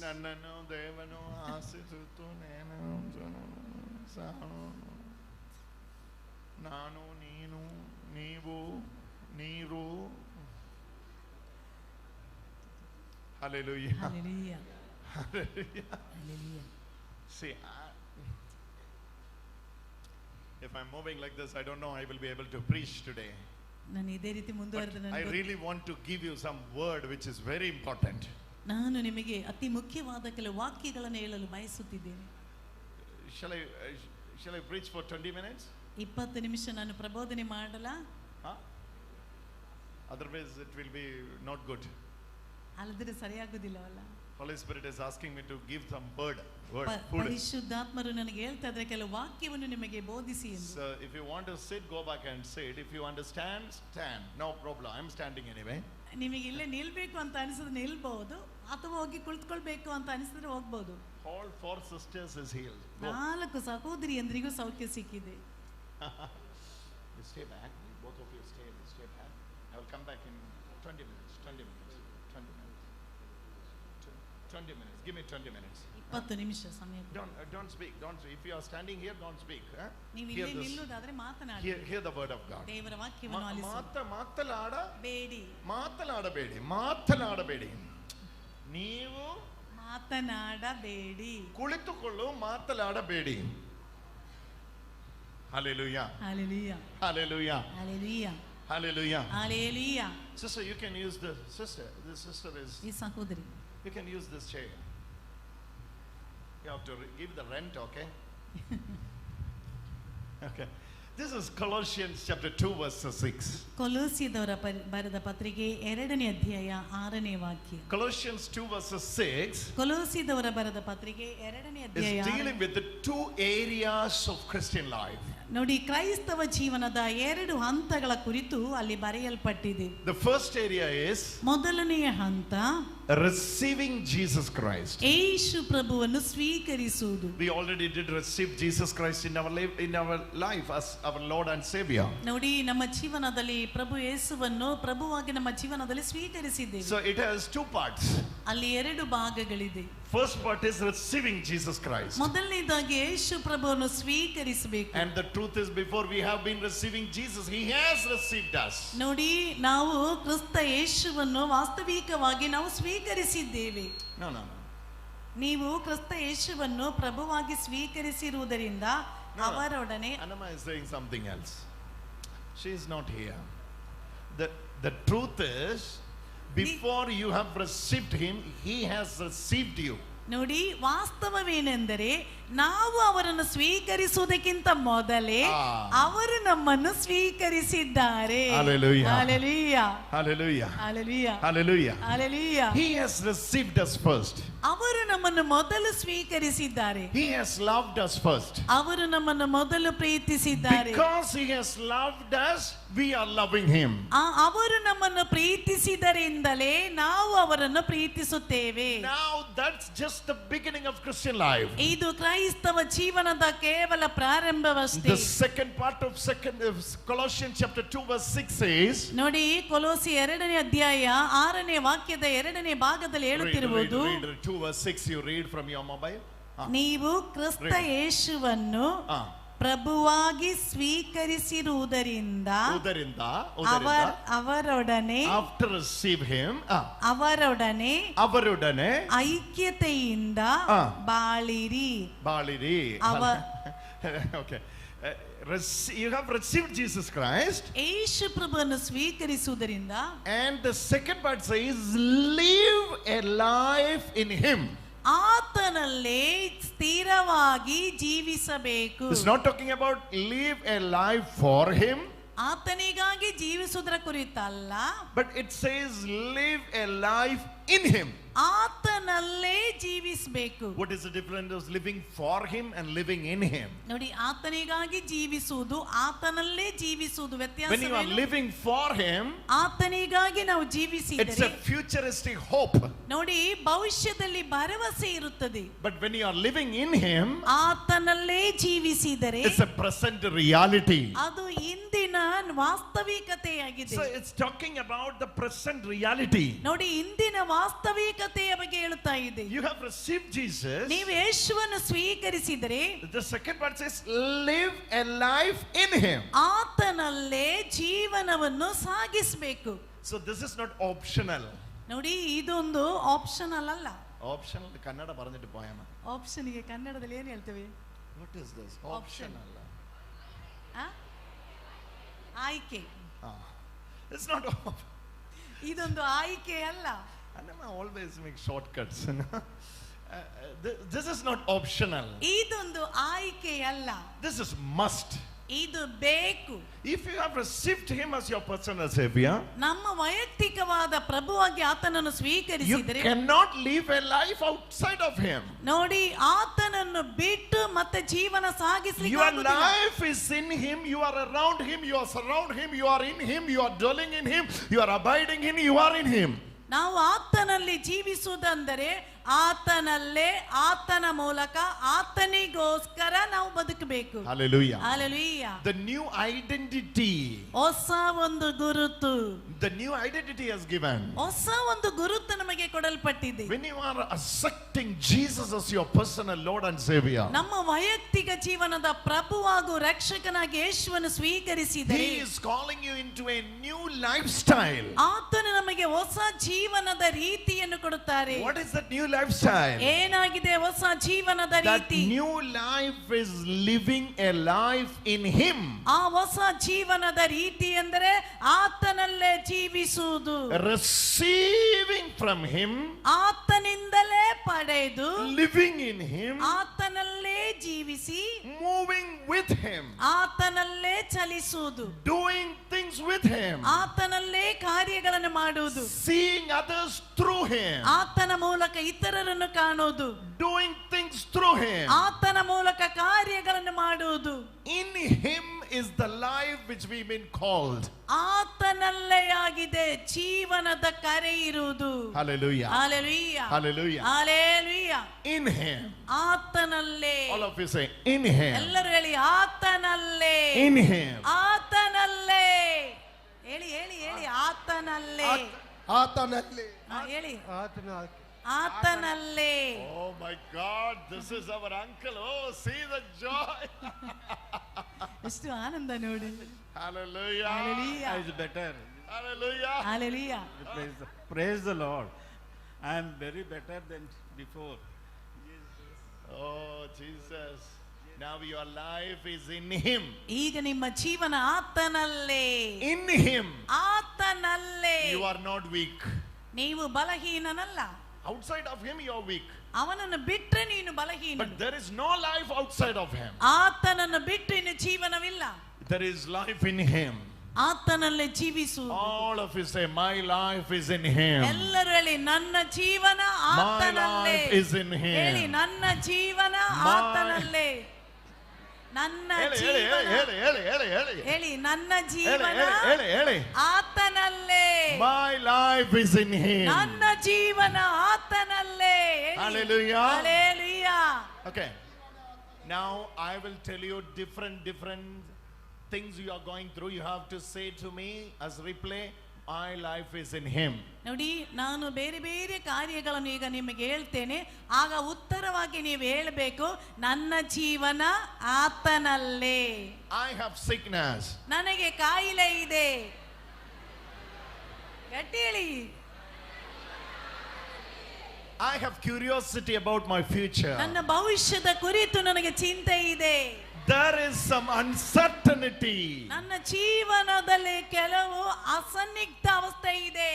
ನನ್ನನ್ನು ದೇವನು ಆಶಿಸುತ್ತು ನೇನು ಸಾನು ನಾನು ನೀನು ನೀವು ನೀರು. Hallelujah. Hallelujah. Hallelujah. Hallelujah. See, if I'm moving like this, I don't know I will be able to preach today. ನಾನು ಇದೇ ರೀತಿ But ಮುಂದುವರೆದ I ನನಗೆ really want to give you some word which is very important. ನಾನು ನಿಮಗೆ ಅತಿ ಮುಖ್ಯವಾದ ಕೆಲವು ವಾಕ್ಯಗಳನ್ನು ಹೇಳಲು ಬಯಸುತ್ತಿದ್ದೇನೆ. Shall I preach for 20 minutes? 20 ನಿಮಿಷ ನಾನು ಪ್ರಬೋಧನೆ ಮಾಡಲ? Huh? Otherwise, it will be not good. ಅಲ್ಲದ್ರೆ ಸರಿಯಾಗುದಿಲ್ಲವಲ್ಲ. Holy Spirit is asking me to give some word, word, food. ಪರಿಶುದ್ಧಾತ್ಮರು ನನಗೆ ಹೇಳ್ತಾ ಇದ್ದಾರೆ, ಕೆಲವು ವಾಕ್ಯವನ್ನು ನಿಮಗೆ ಬೋಧಿಸಿ ಎಂದು. So if you want to sit, go back and sit. If you understand, stand. No problem. I'm standing anyway. ನಿಮಗೆ ಇಲ್ಲೇ ನಿಲ್ಬೇಕು ಅಂತ ಅನಿಸಿದ್ರೆ ನಿಲ್ಬಹುದು, ಅಥವಾ ಹೋಗಿ ಕುಳಿತುಕೊಳ್ಬೇಕು ಅಂತ ಅನಿಸಿದ್ರೆ ಹೋಗ್ಬೋದು. All four sisters is healed. Go. ನಾಲ್ಕು ಸಹೋದರಿಯಂದ್ರಿಗೂ ಸೌಖ್ಯ ಸಿಕ್ಕಿದೆ. You stay back. Both of you stay back. I will come back in 20 minutes. 20 minutes. 20 minutes. 20 minutes. Give me 20 minutes. 20 ನಿಮಿಷ ಸಮಯ. Don't speak. Don't speak. If you are standing here, don't speak. Huh? ನೀವು Hear ಇಲ್ಲಿ this. ನಿಲ್ಲುವುದಾದ್ರೆ ಮಾತನಾಡಿ. Hear the word of God. ದೇವರ ವಾಕ್ಯವನ್ನು ಆಲಿಸು. ಮಾತಲಾಡ ಬೇಡಿ. ಮಾತನಾಡಬೇಡಿ, ಮಾತನಾಡಬೇಡಿ. ನೀವು ಮಾತನಾಡಬೇಡಿ. ಕುಳಿತುಕೊಳ್ಳು, ಮಾತನಾಡಬೇಡಿ. Hallelujah. Hallelujah. Hallelujah. Hallelujah. Hallelujah. Hallelujah. Sister, you can use the sister. This sister is. ಈ ಸಹೋದರಿ. You can use this chair. You have to give the rent, okay? Okay. This is Colossians chapter 2, verse 6. ಕೊಲೋಸಿದವರ ಬರೆದ ಪತ್ರಿಕೆ 2ನೇ ಅಧ್ಯಾಯ 6ನೇ ವಾಕ್ಯ. Colossians 2, verse 6. ಕೊಲೋಸಿದವರ ಬರೆದ ಪತ್ರಿಕೆ 2ನೇ ಅಧ್ಯಾಯ is dealing with the two areas of Christian life. ನೋಡಿ, ಕ್ರೈಸ್ತವ ಜೀವನದ ಎರಡು ಹಂತಗಳ ಕುರಿತು ಅಲ್ಲಿ ಬರೆಯಲ್ಪಟ್ಟಿದೆ. The first area is ಮೊದಲನೆಯ ಹಂತ receiving Jesus Christ. ಯೇಸು ಪ್ರಭುವನ್ನು ಸ್ವೀಕರಿಸುವುದು. We already did receive Jesus Christ in our life as our Lord and Savior. ನೋಡಿ, ನಮ್ಮ ಜೀವನದಲ್ಲಿ ಪ್ರಭು ಯೇಸುವನ್ನು ಪ್ರಭುವಾಗಿ ನಮ್ಮ ಜೀವನದಲ್ಲಿ ಸ್ವೀಕರಿಸಿದ್ದೇವೆ. So it has two parts. ಅಲ್ಲಿ ಎರಡು ಭಾಗಗಳಿದೆ. First part is receiving Jesus Christ. ಮೊದಲನೇದಾಗಿ ಯೇಸು ಪ್ರಭುವನ್ನು ಸ್ವೀಕರಿಸಬೇಕು. And the truth is, before we have been receiving Jesus, he has received us. ನೋಡಿ, ನಾವು ಕ್ರಿಸ್ತ ಯೇಸುವನ್ನು ವಾಸ್ತವಿಕವಾಗಿ ನಾವು ಸ್ವೀಕರಿಸಿದ್ದೇವೆ. No, no, no. ನೀವು ಕ್ರಿಸ್ತ ಯೇಸುವನ್ನು ಪ್ರಭುವಾಗಿ ಸ್ವೀಕರಿಸಿರುವುದರಿಂದ ಅವರೊಡನೆ. Anama is saying something else. She is not here. The truth is, before you have received him, he has received you. ನೋಡಿ, ವಾಸ್ತವವೇನೆಂದರೆ ನಾವು ಅವರನ್ನು ಸ್ವೀಕರಿಸುವುದಕ್ಕಿಂತ ಮೊದಲೇ ಅವರು ನಮ್ಮನ್ನು ಸ್ವೀಕರಿಸಿದ್ದಾರೆ. Hallelujah. Hallelujah. Hallelujah. Hallelujah. Hallelujah. Hallelujah. He has received us first. ಅವರು ನಮ್ಮನ್ನು ಮೊದಲು ಸ್ವೀಕರಿಸಿದ್ದಾರೆ. He has loved us first. ಅವರು ನಮ್ಮನ್ನು ಮೊದಲು ಪ್ರೀತಿಸಿದ್ದಾರೆ. Because he has loved us, we are loving him. ಅವರು ನಮ್ಮನ್ನು ಪ್ರೀತಿಸಿದರಿಂದಲೇ ನಾವು ಅವರನ್ನು ಪ್ರೀತಿಸುತ್ತೇವೆ. Now that's just the beginning of Christian life. ಇದು ಕ್ರೈಸ್ತವ ಜೀವನದ ಕೇವಲ ಪ್ರಾರಂಭವಷ್ಟೇ. The second part of Colossians chapter 2 verse 6 says, ನೋಡಿ, ಕೊಲೋಸಿ 2ನೇ ಅಧ್ಯಾಯ 6ನೇ ವಾಕ್ಯದ 2ನೇ ಭಾಗದಲ್ಲಿ ಹೇಳುತ್ತಿರುವುದು, read 2 verse 6, you read from your mobile. ನೀವು ಕ್ರಿಸ್ತ ಯೇಸುವನ್ನು ಪ್ರಭುವಾಗಿ ಸ್ವೀಕರಿಸಿರುವುದರಿಂದ ಅವರೊಡನೆ after receive him, ಅವರೊಡನೆ ಅವರೊಡನೆ ಐಕ್ಯತೆಯಿಂದ ಬಾಳಿರಿ. ಬಾಳಿರಿ. Okay. You have received Jesus Christ. Yesu ಪ್ರಭುವನ್ನು ಸ್ವೀಕರಿಸುವುದರಿಂದ. And the second part says, live a life in him. ಆತನಲ್ಲೇ ಸ್ಥಿರವಾಗಿ ಜೀವಿಸಬೇಕು. It's not talking about live a life for him. ಆತನಿಗಾಗಿ ಜೀವಿಸುವುದರ ಕುರಿತಲ್ಲ. But it says live a life in him. ಆತನಲ್ಲೇ ಜೀವಿಸಬೇಕು. What is the difference of living for him and living in him? ನೋಡಿ, ಆತನಿಗಾಗಿ ಜೀವಿಸುವುದು, ಆತನಲ್ಲೇ ಜೀವಿಸುವುದು ವ್ಯತ್ಯಾಸ. When you are living for him, ಆತನಿಗಾಗಿ ನಾವು ಜೀವಿಸಿದರೆ it's a futuristic hope. ನೋಡಿ, ಭವಿಷ್ಯದಲ್ಲಿ ಭರವಸೆ ಇರುತ್ತದೆ. But when you are living in him, ಆತನಲ್ಲೇ ಜೀವಿಸಿದರೆ it's a present reality. ಅದು ಇಂದಿನ ವಾಸ್ತವಿಕತೆಯಾಗಿದೆ. So it's talking about the present reality. ನೋಡಿ, ಇಂದಿನ ವಾಸ್ತವಿಕತೆಯ ಬಗ್ಗೆ ಹೇಳುತ್ತಾ ಇದೆ. You have received Jesus. ನೀವು ಯೇಸುವನ್ನು ಸ್ವೀಕರಿಸಿದರೆ, the second part says live a life in him. ಆತನಲ್ಲೇ ಜೀವನವನ್ನು ಸಾಗಿಸಬೇಕು. So this is not optional. ನೋಡಿ, ಇದೊಂದು ಆಪ್ಷನಲ್ ಅಲ್ಲ. Optional Kannada പറഞ്ഞിട്ട് പോയാ മതി. ಆಪ್ಷನ್ ಗೆ ಕನ್ನಡದಲ್ಲಿ ಏನು ಹೇಳ್ತೇವೆ? What is this? Optional. ಆಯ್ಕೆ. It's not ಇದೊಂದು ಆಯ್ಕೆ ಅಲ್ಲ. I always make shortcuts. This is not optional. ಇದೊಂದು ಆಯ್ಕೆ ಅಲ್ಲ. This is must. ಇದು ಬೇಕು. If you have received him as your personal savior, ನಮ್ಮ ವೈಯಕ್ತಿಕವಾದ ಪ್ರಭುವಾಗಿ ಆತನನ್ನು ಸ್ವೀಕರಿಸಿದರೆ, you cannot live a life outside of him. ನೋಡಿ, ಆತನನ್ನು ಬಿಟ್ಟು ಮತ್ತೆ ಜೀವನ ಸಾಗಿಸಲಿಕ್ಕೆ ಆಗುವುದಿಲ್ಲ. Your life is in him, you are around him, you are surround him, you are in him, you are dwelling in him, you are abiding in, you are in him. ನಾವು ಆತನಲ್ಲಿ ಜೀವಿಸುವುದಂದರೆ ಆತನಲ್ಲೇ, ಆತನ ಮೂಲಕ, ಆತನಿಗೋಸ್ಕರ ನಾವು ಬದುಕಬೇಕು. Hallelujah. Hallelujah. The new identity. ಹೊಸ ಒಂದು ಗುರುತು. The new identity has given. ಹೊಸ ಒಂದು ಗುರುತು ನಮಗೆ ಕೊಡಲ್ಪಟ್ಟಿದೆ. When you are accepting Jesus as your personal Lord and Savior, ನಮ್ಮ ವೈಯಕ್ತಿಕ ಜೀವನದ ಪ್ರಭು ಹಾಗೂ ರಕ್ಷಕನಾಗಿ ಯೇಸುವನ್ನು ಸ್ವೀಕರಿಸಿದರೆ, He is calling you into a new lifestyle. ಆತನು ನಮಗೆ ಹೊಸ ಜೀವನದ ರೀತಿಯನ್ನು ಕೊಡುತ್ತಾರೆ. What is that new lifestyle? ಏನಾಗಿದೆ ಹೊಸ ಜೀವನದ That ರೀತಿ? New life is living a life in Him. ಆ ಹೊಸ ಜೀವನದ ರೀತಿ ಎಂದರೆ ಆತನಲ್ಲೇ ಜೀವಿಸುವುದು. Receiving from Him, ಆತನಿಂದಲೇ ಪಡೆದು, living in Him, ಆತನಲ್ಲೇ ಜೀವಿಸಿ, moving with Him, ಆತನಲ್ಲೇ ಚಲಿಸುವುದು, doing things with Him, ಆತನಲ್ಲೇ ಕಾರ್ಯಗಳನ್ನು ಮಾಡುವುದು, seeing others through Him, ಆತನ ಮೂಲಕ ಇತರರನ್ನು ಕಾಣುವುದು, doing things through Him. ಆತನ ಮೂಲಕ ಕಾರ್ಯಗಳನ್ನು ಮಾಡುವುದು. In Him is the life which we've been called. ಆತನಲ್ಲೇ ಆಗಿದೆ ಜೀವನದ ಕರೆ ಇರುವುದು. Hallelujah. Hallelujah. Hallelujah. Hallelujah. In Him. ಆತನಲ್ಲೇ. All of you say, in Him. ಎಲ್ಲರೂ ಹೇಳಿ, ಆತನಲ್ಲೇ. In Him. ಆತನಲ್ಲೇ. ಹೇಳಿ ಹೇಳಿ ಹೇಳಿ, ಆತನಲ್ಲೇ. ಆತನಲ್ಲಿ. ಹಾ, ಹೇಳಿ. ಆತನ. ಆತನಲ್ಲೇ. Oh my God, this is our uncle. Oh, see the joy. ಎಷ್ಟು ಆನಂದ ನೋಡಿ. Hallelujah. Hallelujah. Is better. Hallelujah. Hallelujah. Praise the Lord. I am very better than before. Oh, Jesus. Now your life is in Him. ಈಗ ನಿಮ್ಮ ಜೀವನ ಆತನಲ್ಲೇ. In Him. ಆತನಲ್ಲೇ. You are not weak. ನೀವು ಬಲಹೀನನಲ್ಲ. Outside of Him, you are weak. ಅವನನ್ನು ಬಿಟ್ರೆ ನೀನು ಬಲಹೀನ. But there is no life outside of Him. ಆತನನ್ನು ಬಿಟ್ಟು ಇನ್ನು ಜೀವನವಿಲ್ಲ. There is life in Him. ಆತನಲ್ಲೇ ಜೀವಿಸು. All of you say, my life is in Him. ಎಲ್ಲರೂ ಹೇಳಿ, ನನ್ನ ಜೀವನ My ಆತನಲ್ಲೇ. Life is in Him. ಹೇಳಿ, ನನ್ನ ಜೀವನ ಆತನಲ್ಲೇ. ನನ್ನ ಹೇಳಿ ಹೇಳಿ ಜೀವನ. ಹೇಳಿ ಹೇಳಿ ಹೇಳಿ ಹೇಳಿ. ಹೇಳಿ, ನನ್ನ ಹೇಳಿ ಜೀವನ ಹೇಳಿ ಹೇಳಿ ಹೇಳಿ. ಆತನಲ್ಲೇ. My life is in Him. ನನ್ನ ಜೀವನ ಆತನಲ್ಲೇ. ಹೇಳಿ. Hallelujah. Hallelujah. Okay. Now I will tell you different different things you are going through. You have to say to me as replay, my life is in Him. ನೋಡಿ, ನಾನು ಬೇರೆ ಬೇರೆ ಕಾರ್ಯಗಳನ್ನು ಈಗ ನಿಮಗೆ ಹೇಳ್ತೇನೆ. ಆಗ ಉತ್ತರವಾಗಿ ನೀವು ಹೇಳಬೇಕು, ನನ್ನ ಜೀವನ ಆತನಲ್ಲೇ. I have sickness. ನನಗೆ ಕಾಯಿಲೆ ಇದೆ. ಗಟ್ಟಿ ಹೇಳಿ. I have curiosity about my future. ನನ್ನ ಭವಿಷ್ಯದ ಕುರಿತು ನನಗೆ ಚಿಂತೆ ಇದೆ. There is some uncertainty. ನನ್ನ ಜೀವನದಲ್ಲಿ ಕೆಲವು ಅಸನ್ನಿಗ್ಧ ಅವಸ್ಥೆ ಇದೆ.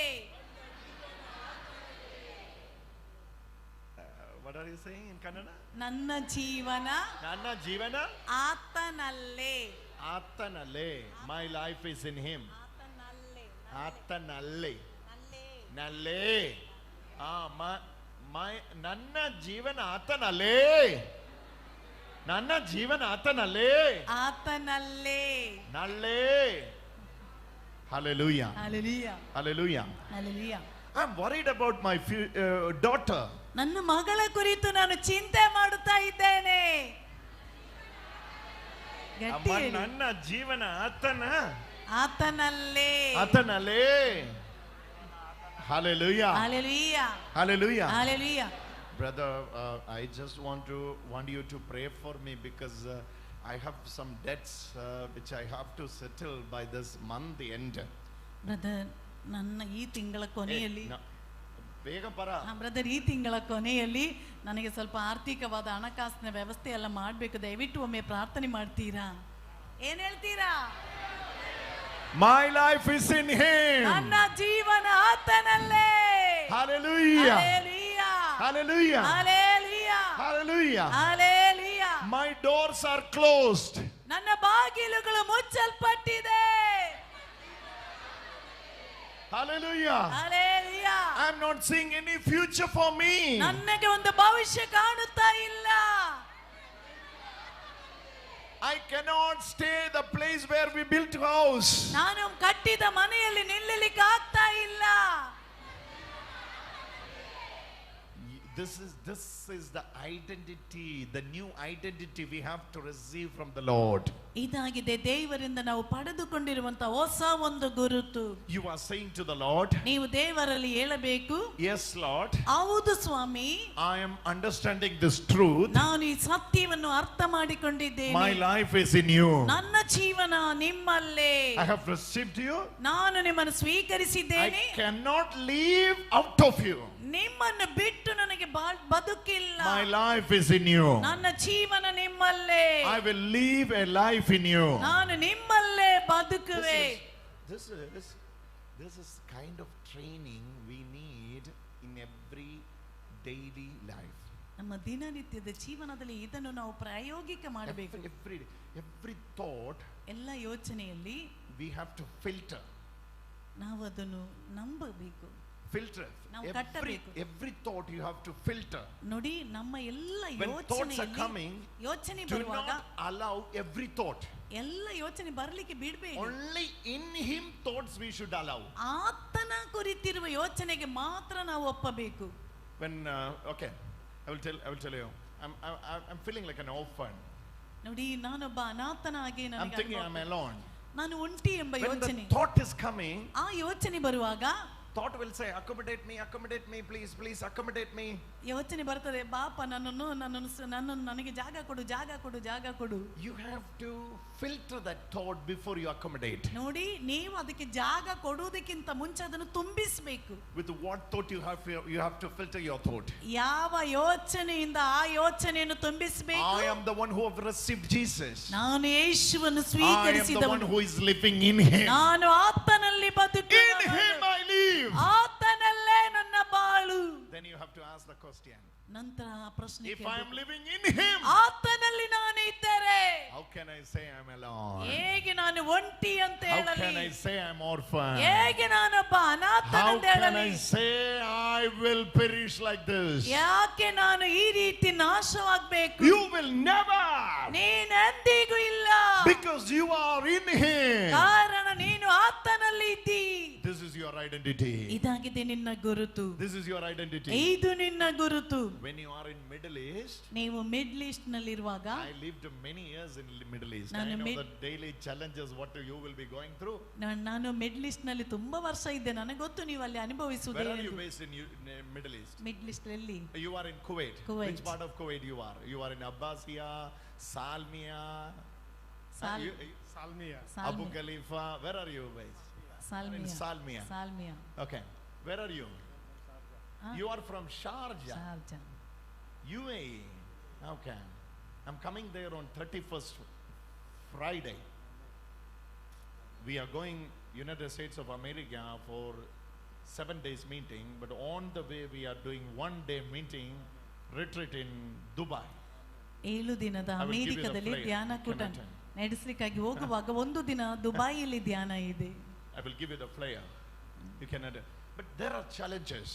What are you saying in Kannada? ನನ್ನ ಜೀವನ ನನ್ನ ಜೀವನ ಆತನಲ್ಲೇ. ಆತನಲ್ಲೇ. My life is in Him. ಆತನಲ್ಲೇ. ಆತನಲ್ಲೇ. ನಲ್ಲೇ. ನಲ್ಲೇ. ಆ ಮೈ ನನ್ನ ಜೀವನ ಆತನಲ್ಲೇ. ನನ್ನ ಜೀವನ ಆತನಲ್ಲೇ. ಆತನಲ್ಲೇ. ನಲ್ಲೇ. Hallelujah. Hallelujah. Hallelujah. Hallelujah. I'm worried about my daughter. ನನ್ನ ಮಗಳ ಕುರಿತು ನಾನು ಚಿಂತೆ ಮಾಡುತ್ತಾ ಇದ್ದೇನೆ. ಗಟ್ಟಿ ಅಮ್ಮ, ಹೇಳಿ. ನನ್ನ ಜೀವನ ಆತನ ಆತನಲ್ಲೇ. ಆತನಲ್ಲೇ. Hallelujah. Hallelujah. Hallelujah. Hallelujah. Brother, I just want you to pray for me because I have some debts which I have to settle by this month end. Brother, ನನ್ನ ಈ ತಿಂಗಳ ಕೊನೆಯಲ್ಲಿ Hey, ಬೇಗ ಪರ. ಬ್ರದರ್, ಈ ತಿಂಗಳ ಕೊನೆಯಲ್ಲಿ ನನಗೆ ಸ್ವಲ್ಪ ಆರ್ಥಿಕವಾದ ಹಣಕಾಸಿನ ವ್ಯವಸ್ಥೆ ಎಲ್ಲ ಮಾಡಬೇಕು. ದಯವಿಟ್ಟು ಒಮ್ಮೆ ಪ್ರಾರ್ಥನೆ ಮಾಡ್ತೀರಾ? ಏನ್ ಹೇಳ್ತೀರಾ? My life is in Him. ನನ್ನ ಜೀವನ ಆತನಲ್ಲೇ. Hallelujah. Hallelujah. Hallelujah. Hallelujah. Hallelujah. Hallelujah. My doors are closed. ನನ್ನ ಬಾಗಿಲುಗಳು ಮುಚ್ಚಲ್ಪಟ್ಟಿದೆ. Hallelujah. Hallelujah. I'm not seeing any future for me. ನನಗೆ ಒಂದು ಭವಿಷ್ಯ ಕಾಣುತ್ತಾ ಇಲ್ಲ. I cannot stay the place where we built house. ನಾನು ಕಟ್ಟಿದ ಮನೆಯಲ್ಲಿ ನಿಲ್ಲಲಿಕ್ಕೆ ಆಗ್ತಾ ಇಲ್ಲ. This is the identity, the new identity we have to receive from the Lord. ಇದಾಗಿದೆ ದೇವರಿಂದ ನಾವು ಪಡೆದುಕೊಂಡಿರುವಂತ ಹೊಸ ಒಂದು ಗುರುತು. You are saying to the Lord, ನೀವು ದೇವರಲ್ಲಿ ಹೇಳಬೇಕು, yes Lord, ಹೌದು ಸ್ವಾಮಿ, I am understanding this truth. ನಾನು ಈ ಸತ್ಯವನ್ನು ಅರ್ಥ ಮಾಡಿಕೊಂಡಿದ್ದೇನೆ. My life is in you. ನನ್ನ ಜೀವನ ನಿಮ್ಮಲ್ಲೇ. I have received you. ನಾನು ನಿಮ್ಮನ್ನು ಸ್ವೀಕರಿಸಿದ್ದೇನೆ. I cannot live out of you. ನಿಮ್ಮನ್ನು ಬಿಟ್ಟು ನನಗೆ ಬದುಕಿಲ್ಲ. My life is in you. ನನ್ನ ಜೀವನ ನಿಮ್ಮಲ್ಲೇ. I will live a life in you. ನಾನು ನಿಮ್ಮಲ್ಲೇ ಬದುಕುವೆ. This is kind of training we need in every daily life. ನಮ್ಮ ದಿನನಿತ್ಯದ ಜೀವನದಲ್ಲಿ ಇದನ್ನು ನಾವು ಪ್ರಾಯೋಗಿಕ ಮಾಡಬೇಕು. Every thought, ಎಲ್ಲ ಯೋಚನೆಯಲ್ಲಿ we have to filter. ನಾವು ಅದನ್ನು ನಂಬಬೇಕು. Filter. ನಾವು ಕಟ್ಟಬೇಕು. Every thought you have to filter. ನೋಡಿ, ನಮ್ಮ ಎಲ್ಲ When thoughts are coming, ಯೋಚನೆ do ಬರುವಾಗ not allow every thought. ಎಲ್ಲ ಯೋಚನೆ ಬರಲಿಕ್ಕೆ ಬಿಡಬೇಡಿ. Only in him thoughts we should allow. ಆತನ ಕುರಿತಿರುವ ಯೋಚನೆಗೆ ಮಾತ್ರ ನಾವು ಒಪ್ಪಬೇಕು. When okay, I will tell you. I'm feeling like an orphan. ನೋಡಿ, ನಾನೊಬ್ಬ ಅನಾಥನಾಗಿ I'm ನನಗೆ thinking I'm alone. ನಾನು ಒಂಟಿ ಎಂಬ When ಯೋಚನೆ. the thought is coming, ಆ ಯೋಚನೆ ಬರುವಾಗ thought will say, accommodate me, accommodate me, please, please, accommodate me. ಯೋಚನೆ ಬರ್ತದೆ, ಬಾಪ ನನ್ನನ್ನು ನನ್ನನ್ನು ನನಗೆ ಜಾಗ ಕೊಡು, ಜಾಗ ಕೊಡು, ಜಾಗ ಕೊಡು. You have to filter that thought before you accommodate. ನೋಡಿ, ನೀವು ಅದಕ್ಕೆ ಜಾಗ ಕೊಡುವುದಕ್ಕಿಂತ ಮುಂಚೆ ಅದನ್ನು ತುಂಬಿಸಬೇಕು. With what thought you have to filter your thought. ಯಾವ ಯೋಚನೆಯಿಂದ ಆ ಯೋಚನೆಯನ್ನು ತುಂಬಿಸಬೇಕು. I am the one who have received Jesus. ನಾನು ಯೇಸುವನ್ನು I am the ಸ್ವೀಕರಿಸಿದವನು. one who is living in him. ನಾನು ಆತನಲ್ಲಿ ಬದುಕುವವನು. In him I live. ಆತನಲ್ಲೇ ನನ್ನ ಬಾಳು. Then you have to ask the question. ನಂತರ ಆ ಪ್ರಶ್ನೆ If I am ಕೇಳಬೇಕು. living in him, ಆತನಲ್ಲಿ ನಾನು ಇದ್ದರೆ how can I say I am alone? ಹೇಗೆ ನಾನು ಒಂಟಿ ಅಂತ How ಹೇಳಲಿ? can I say I am orphan? ಹೇಗೆ ನಾನೊಬ್ಬ How ಅನಾಥನಂತ can ಹೇಳಲಿ? I say I will perish like this? ಯಾಕೆ ನಾನು ಈ ರೀತಿ ನಾಶವಾಗಬೇಕು? You will never. ನೀನೆಂದಿಗೂ ಇಲ್ಲ. Because you are in him. ಕಾರಣ ನೀನು ಆತನಲ್ಲಿ ಇದ್ದೀ. This is your identity. ಇದಾಗಿದೆ ನಿನ್ನ ಗುರುತು. This is your identity. ಇದು ನಿನ್ನ ಗುರುತು. When you are in Middle East, ನೀವು ಮಿಡ್ಲ್ ಈಸ್ಟ್ ನಲ್ಲಿರುವಾಗ, I lived many years in Middle East. I ನಾನು know the daily challenges what you will be going through. ನಾನು ಮಿಡ್ಲ್ ಈಸ್ಟ್ ನಲ್ಲಿ ತುಂಬಾ ವರ್ಷ ಇದ್ದೆ, ನನಗೆ ಗೊತ್ತು ನೀವು ಅಲ್ಲಿ ಅನುಭವಿಸುವುದು. Where are you based in Middle East? Middle East ಅಲ್ಲಿ You are in Kuwait. Kuwait. Which part of Kuwait you are? You are in Abbasiya, Salmiya, Salmiya. Abu Khalifa. Where are you based? Salmiya. In Salmiya. Salmiya. Okay. Where are you? You are from Sharjah. Sharjah. UAE. Okay. I'm coming there on 31st Friday. We are going United States of America for 7 days meeting, but on the way we are doing 1 day meeting retreat in Dubai. 7 ದಿನದ ಅಮೆರಿಕದಲ್ಲಿ ಧ್ಯಾನಕೂಟ ನಡೆಸಲಿಕ್ಕಾಗಿ ಹೋಗುವಾಗ ಒಂದು ದಿನ ದುಬೈಯಲ್ಲಿ ಧ್ಯಾನ ಇದೆ. I will give you the flyer. You can attend. But there are challenges.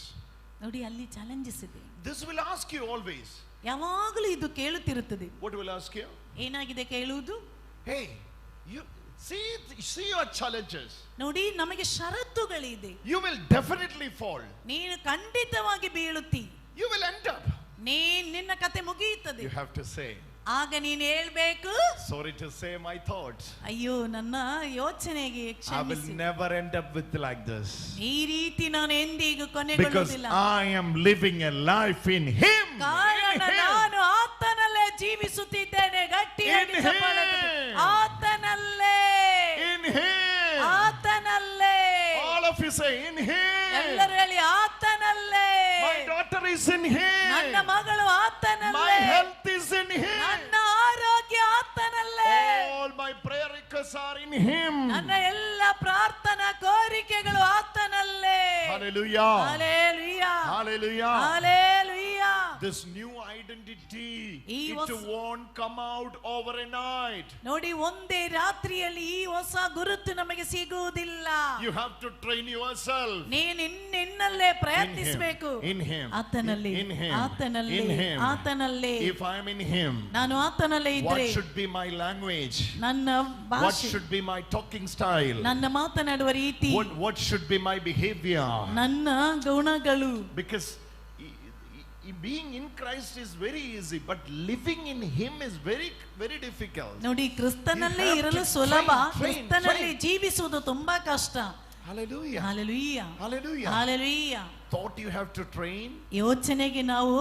ನೋಡಿ, ಅಲ್ಲಿ challenges ಇದೆ. This will ask you always. ಯಾವಾಗಲೂ ಇದು ಕೇಳುತ್ತಿರುತ್ತದೆ. What will ask you? ಏನಾಗಿದೆ ಕೇಳುವುದು? Hey, you see your challenges. ನೋಡಿ, ನಮಗೆ ಷರತ್ತುಗಳಿದೆ. You will definitely fall. ನೀನು ಖಂಡಿತವಾಗಿ ಬೀಳುತ್ತಿ. You will end up. ನಿನ್ನ ಕತೆ ಮುಗಿಯುತ್ತದೆ. You have to say. ಆಗ ನೀನು ಹೇಳ್ಬೇಕು, Sorry to say my thoughts. ಅಯ್ಯೋ ನನ್ನ ಯೋಚನೆಗೆ I will ಕ್ಷಮಿಸಿ. never end up with like this. ಈ ರೀತಿ ನಾನು ಎಂದಿಗೂ Because ಕೊನೆಗೊಳ್ಳುವುದಿಲ್ಲ. I am living a life in him. ಕಾರಣ ನಾನು ಆತನಲ್ಲೇ ಜೀವಿಸುತ್ತಿದ್ದೇನೆ. ಗಟ್ಟಿಯಾಗಿ In ಚಪ್ಪಾಳೆ ತಟ್ಟಿ. him. ಆತನಲ್ಲೇ. In him. ಆತನಲ್ಲೇ. All of you say in him. ಎಲ್ಲರೂ ಹೇಳಿ ಆತನಲ್ಲೇ. My daughter is in him. ನನ್ನ ಮಗಳು ಆತನಲ್ಲೇ. My health is in him. ನನ್ನ ಆರೋಗ್ಯ ಆತನಲ್ಲೇ. All my prayer requests are in him. ನನ್ನ ಎಲ್ಲ ಪ್ರಾರ್ಥನಾ ಕೋರಿಕೆಗಳು ಆತನಲ್ಲೇ. Hallelujah. Hallelujah. Hallelujah. Hallelujah. This new identity, it won't come out overnight. ನೋಡಿ, ಒಂದೇ ರಾತ್ರಿಯಲ್ಲಿ ಈ ಹೊಸ ಗುರುತು ನಮಗೆ ಸಿಗುವುದಿಲ್ಲ. You have to train yourself. ನೀನು ನಿನ್ನಲ್ಲೇ ಪ್ರಯತ್ನಿಸಬೇಕು. In him. ಆತನಲ್ಲಿ. In him. ಆತನಲ್ಲಿ. In him. ಆತನಲ್ಲಿ. If I am in him, ನಾನು ಆತನಲ್ಲೇ ಇದ್ರೆ, what should be my language? ನನ್ನ What ಭಾಷೆ, should be my talking style? ನನ್ನ ಮಾತನಾಡುವ ರೀತಿ, What should be my behavior? ನನ್ನ ಗುಣಗಳು. Because Being in Christ is very easy, but living in Him is very, very difficult. ನೋಡಿ, ಕ್ರಿಸ್ತನಲ್ಲಿ You have ಇರಲು to ಸುಲಭ, train, train, ಕ್ರಿಸ್ತನಲ್ಲಿ train. ಜೀವಿಸುವುದು ತುಂಬಾ ಕಷ್ಟ. Hallelujah. Hallelujah. Hallelujah. Hallelujah. Thought you have to train. ಯೋಚನೆಗೆ ನಾವು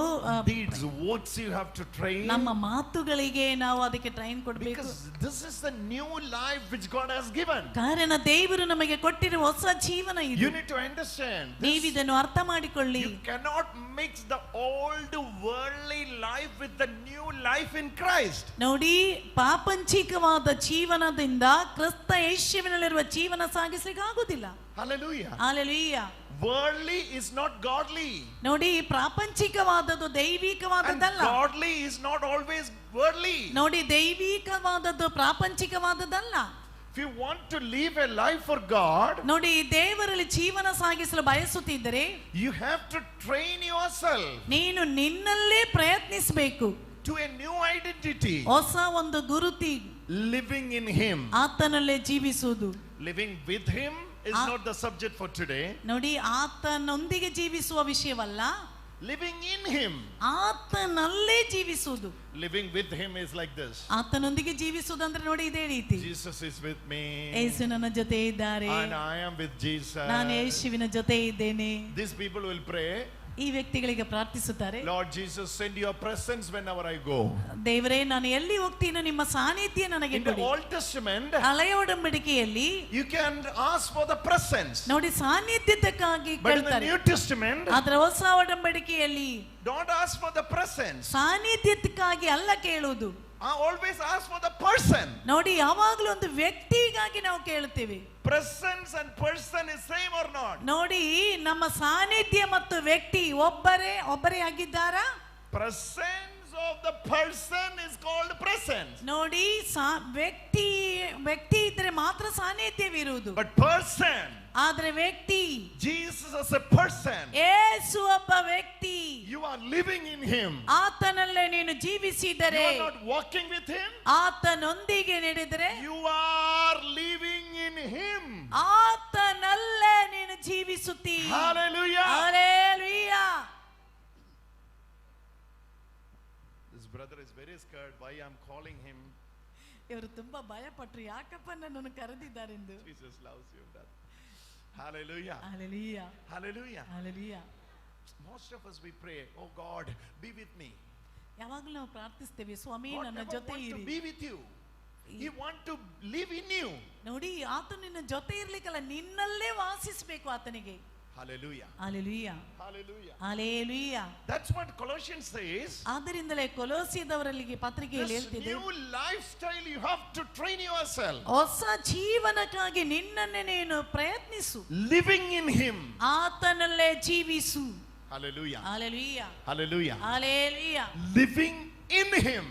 Deeds, words you have to train. ನಮ್ಮ ಮಾತುಗಳಿಗೆ ನಾವು ಅದಕ್ಕೆ ಟ್ರೈನ್ ಕೊಡಬೇಕು. Because this is the new life which God has given. ಕಾರಣ ದೇವರು ನಮಗೆ ಕೊಟ್ಟಿರುವ ಹೊಸ ಜೀವನ ಇದು. You need to understand this. ನೀವಿದನ್ನು ಅರ್ಥ ಮಾಡಿಕೊಳ್ಳಿ. You cannot mix the old worldly life with the new life in Christ. ನೋಡಿ, ಪಾಪಂಚಿಕವಾದ ಜೀವನದಿಂದ ಕ್ರಿಸ್ತ ಯೇಸುವಿನಲ್ಲಿರುವ ಜೀವನ ಸಾಗಿಸಲಿಕ್ಕೆ ಆಗುದಿಲ್ಲ. Hallelujah. Hallelujah. Worldly is not godly. ನೋಡಿ, ಪ್ರಾಪಂಚಿಕವಾದದ್ದು And ದೈವಿಕವಾದದ್ದಲ್ಲ. godly is not always worldly. ನೋಡಿ, ದೈವಿಕವಾದದ್ದು ಪ್ರಾಪಂಚಿಕವಾದದ್ದಲ್ಲ. If you want to live a life for God, ನೋಡಿ, ದೇವರಲ್ಲಿ ಜೀವನ ಸಾಗಿಸಲು ಬಯಸುತ್ತಿದ್ದರೆ you have to train yourself ನೀನು ನಿನ್ನಲ್ಲೇ ಪ್ರಯತ್ನಿಸಬೇಕು to a new identity, ಹೊಸ ಒಂದು ಗುರುತಿ, living in Him. ಆತನಲ್ಲೇ ಜೀವಿಸುವುದು. Living with Him is not the subject for today. ನೋಡಿ, ಆತನೊಂದಿಗೆ ಜೀವಿಸುವ ವಿಷಯವಲ್ಲ. Living in Him. ಆತನಲ್ಲೇ ಜೀವಿಸುವುದು. Living with Him is like this. ಆತನೊಂದಿಗೆ ಜೀವಿಸುವುದಂದ್ರೆ ನೋಡಿ ಇದೇ ರೀತಿ. Jesus is with me. ಯೇಸು ನನ್ನ ಜೊತೆ ಇದ್ದಾರೆ. And I am with Jesus. ನಾನು ಯೇಸುವಿನ ಜೊತೆ ಇದ್ದೇನೆ. These people will pray, ಈ ವ್ಯಕ್ತಿಗಳಿಗೆ ಪ್ರಾರ್ಥಿಸುತ್ತಾರೆ, Lord Jesus, send your presence whenever I go. ದೇವರೇ, ನಾನು ಎಲ್ಲಿ ಹೋಗ್ತೀನೋ ನಿಮ್ಮ ಸಾನ್ನಿಧ್ಯ ನನಗೆ In the ಕೊಡಿ. Old Testament, ಹಳೆಯ ಒಡಂಬಡಿಕೆಯಲ್ಲಿ you can ask for the presence. ನೋಡಿ, ಸಾನ್ನಿಧ್ಯಕ್ಕಾಗಿ But in the ಕೇಳ್ತಾರೆ. New Testament, ಆದ್ರೆ ಹೊಸ ಒಡಂಬಡಿಕೆಯಲ್ಲಿ don't ask for the presence. ಸಾನ್ನಿಧ್ಯಕ್ಕಾಗಿ ಅಲ್ಲ ಕೇಳುವುದು. I always ask for the person. ನೋಡಿ, ಯಾವಾಗ್ಲೂ ಒಂದು ವ್ಯಕ್ತಿಗಾಗಿ ನಾವು ಕೇಳುತ್ತೇವೆ. Presence and person is same or not? ನೋಡಿ, ನಮ್ಮ ಸಾನ್ನಿಧ್ಯ ಮತ್ತು ವ್ಯಕ್ತಿ ಒಬ್ಬರೇ ಒಬ್ಬರೇ ಆಗಿದ್ದಾರಾ? Presence of the person is called presence. ನೋಡಿ, ವ್ಯಕ್ತಿ ವ್ಯಕ್ತಿ ಇದ್ರೆ ಮಾತ್ರ ಸಾನ್ನಿಧ್ಯವಿರುವುದು. But person, ಆದ್ರೆ ವ್ಯಕ್ತಿ, Jesus as a person, ಯೇಸು ಒಬ್ಬ ವ್ಯಕ್ತಿ. you are living in Him. ಆತನಲ್ಲೇ ನೀನು You ಜೀವಿಸಿದರೆ, are not walking with Him. ಆತನೊಂದಿಗೆ ನಡೆದರೆ, You are living in Him. ಆತನಲ್ಲೇ ನೀನು ಜೀವಿಸುತ್ತೀ. Hallelujah. Hallelujah. This brother is very scared why I'm calling him. ಇವರು ತುಂಬಾ ಭಯಪಟ್ರು, ಯಾಕಪ್ಪ ನನ್ನನ್ನು ಕರೆದಿದ್ದಾರೆಂದು. Jesus loves you, brother. Hallelujah. Hallelujah. Hallelujah. Hallelujah. Most of us we pray, oh God, be with me. ಯಾವಾಗಲೂ ನಾವು ಪ್ರಾರ್ಥಿಸ್ತೇವೆ, ಸ್ವಾಮಿ God ನನ್ನ never ಜೊತೆ wants to ಇರಿ. be with you. He want to live in you. ನೋಡಿ, ಆತ ನಿನ್ನ ಜೊತೆ ಇರ್ಲಿಕ್ಕಲ್ಲ, ನಿನ್ನಲ್ಲೇ ವಾಸಿಸಬೇಕು ಆತನಿಗೆ. Hallelujah. Hallelujah. Hallelujah. Hallelujah. That's what Colossians says. ಆದ್ದರಿಂದಲೇ ಕೊಲೋಸಿದವರಲ್ಲಿಗೆ ಪತ್ರಿಕೆಯಲ್ಲಿ This ಹೇಳ್ತಿದೆ, new lifestyle you have to train yourself. ಹೊಸ ಜೀವನಕ್ಕಾಗಿ ನಿನ್ನನ್ನೇ ನೀನು ಪ್ರಯತ್ನಿಸು. Living in Him. ಆತನಲ್ಲೇ ಜೀವಿಸು. Hallelujah. Hallelujah. Hallelujah. Hallelujah. Living in Him.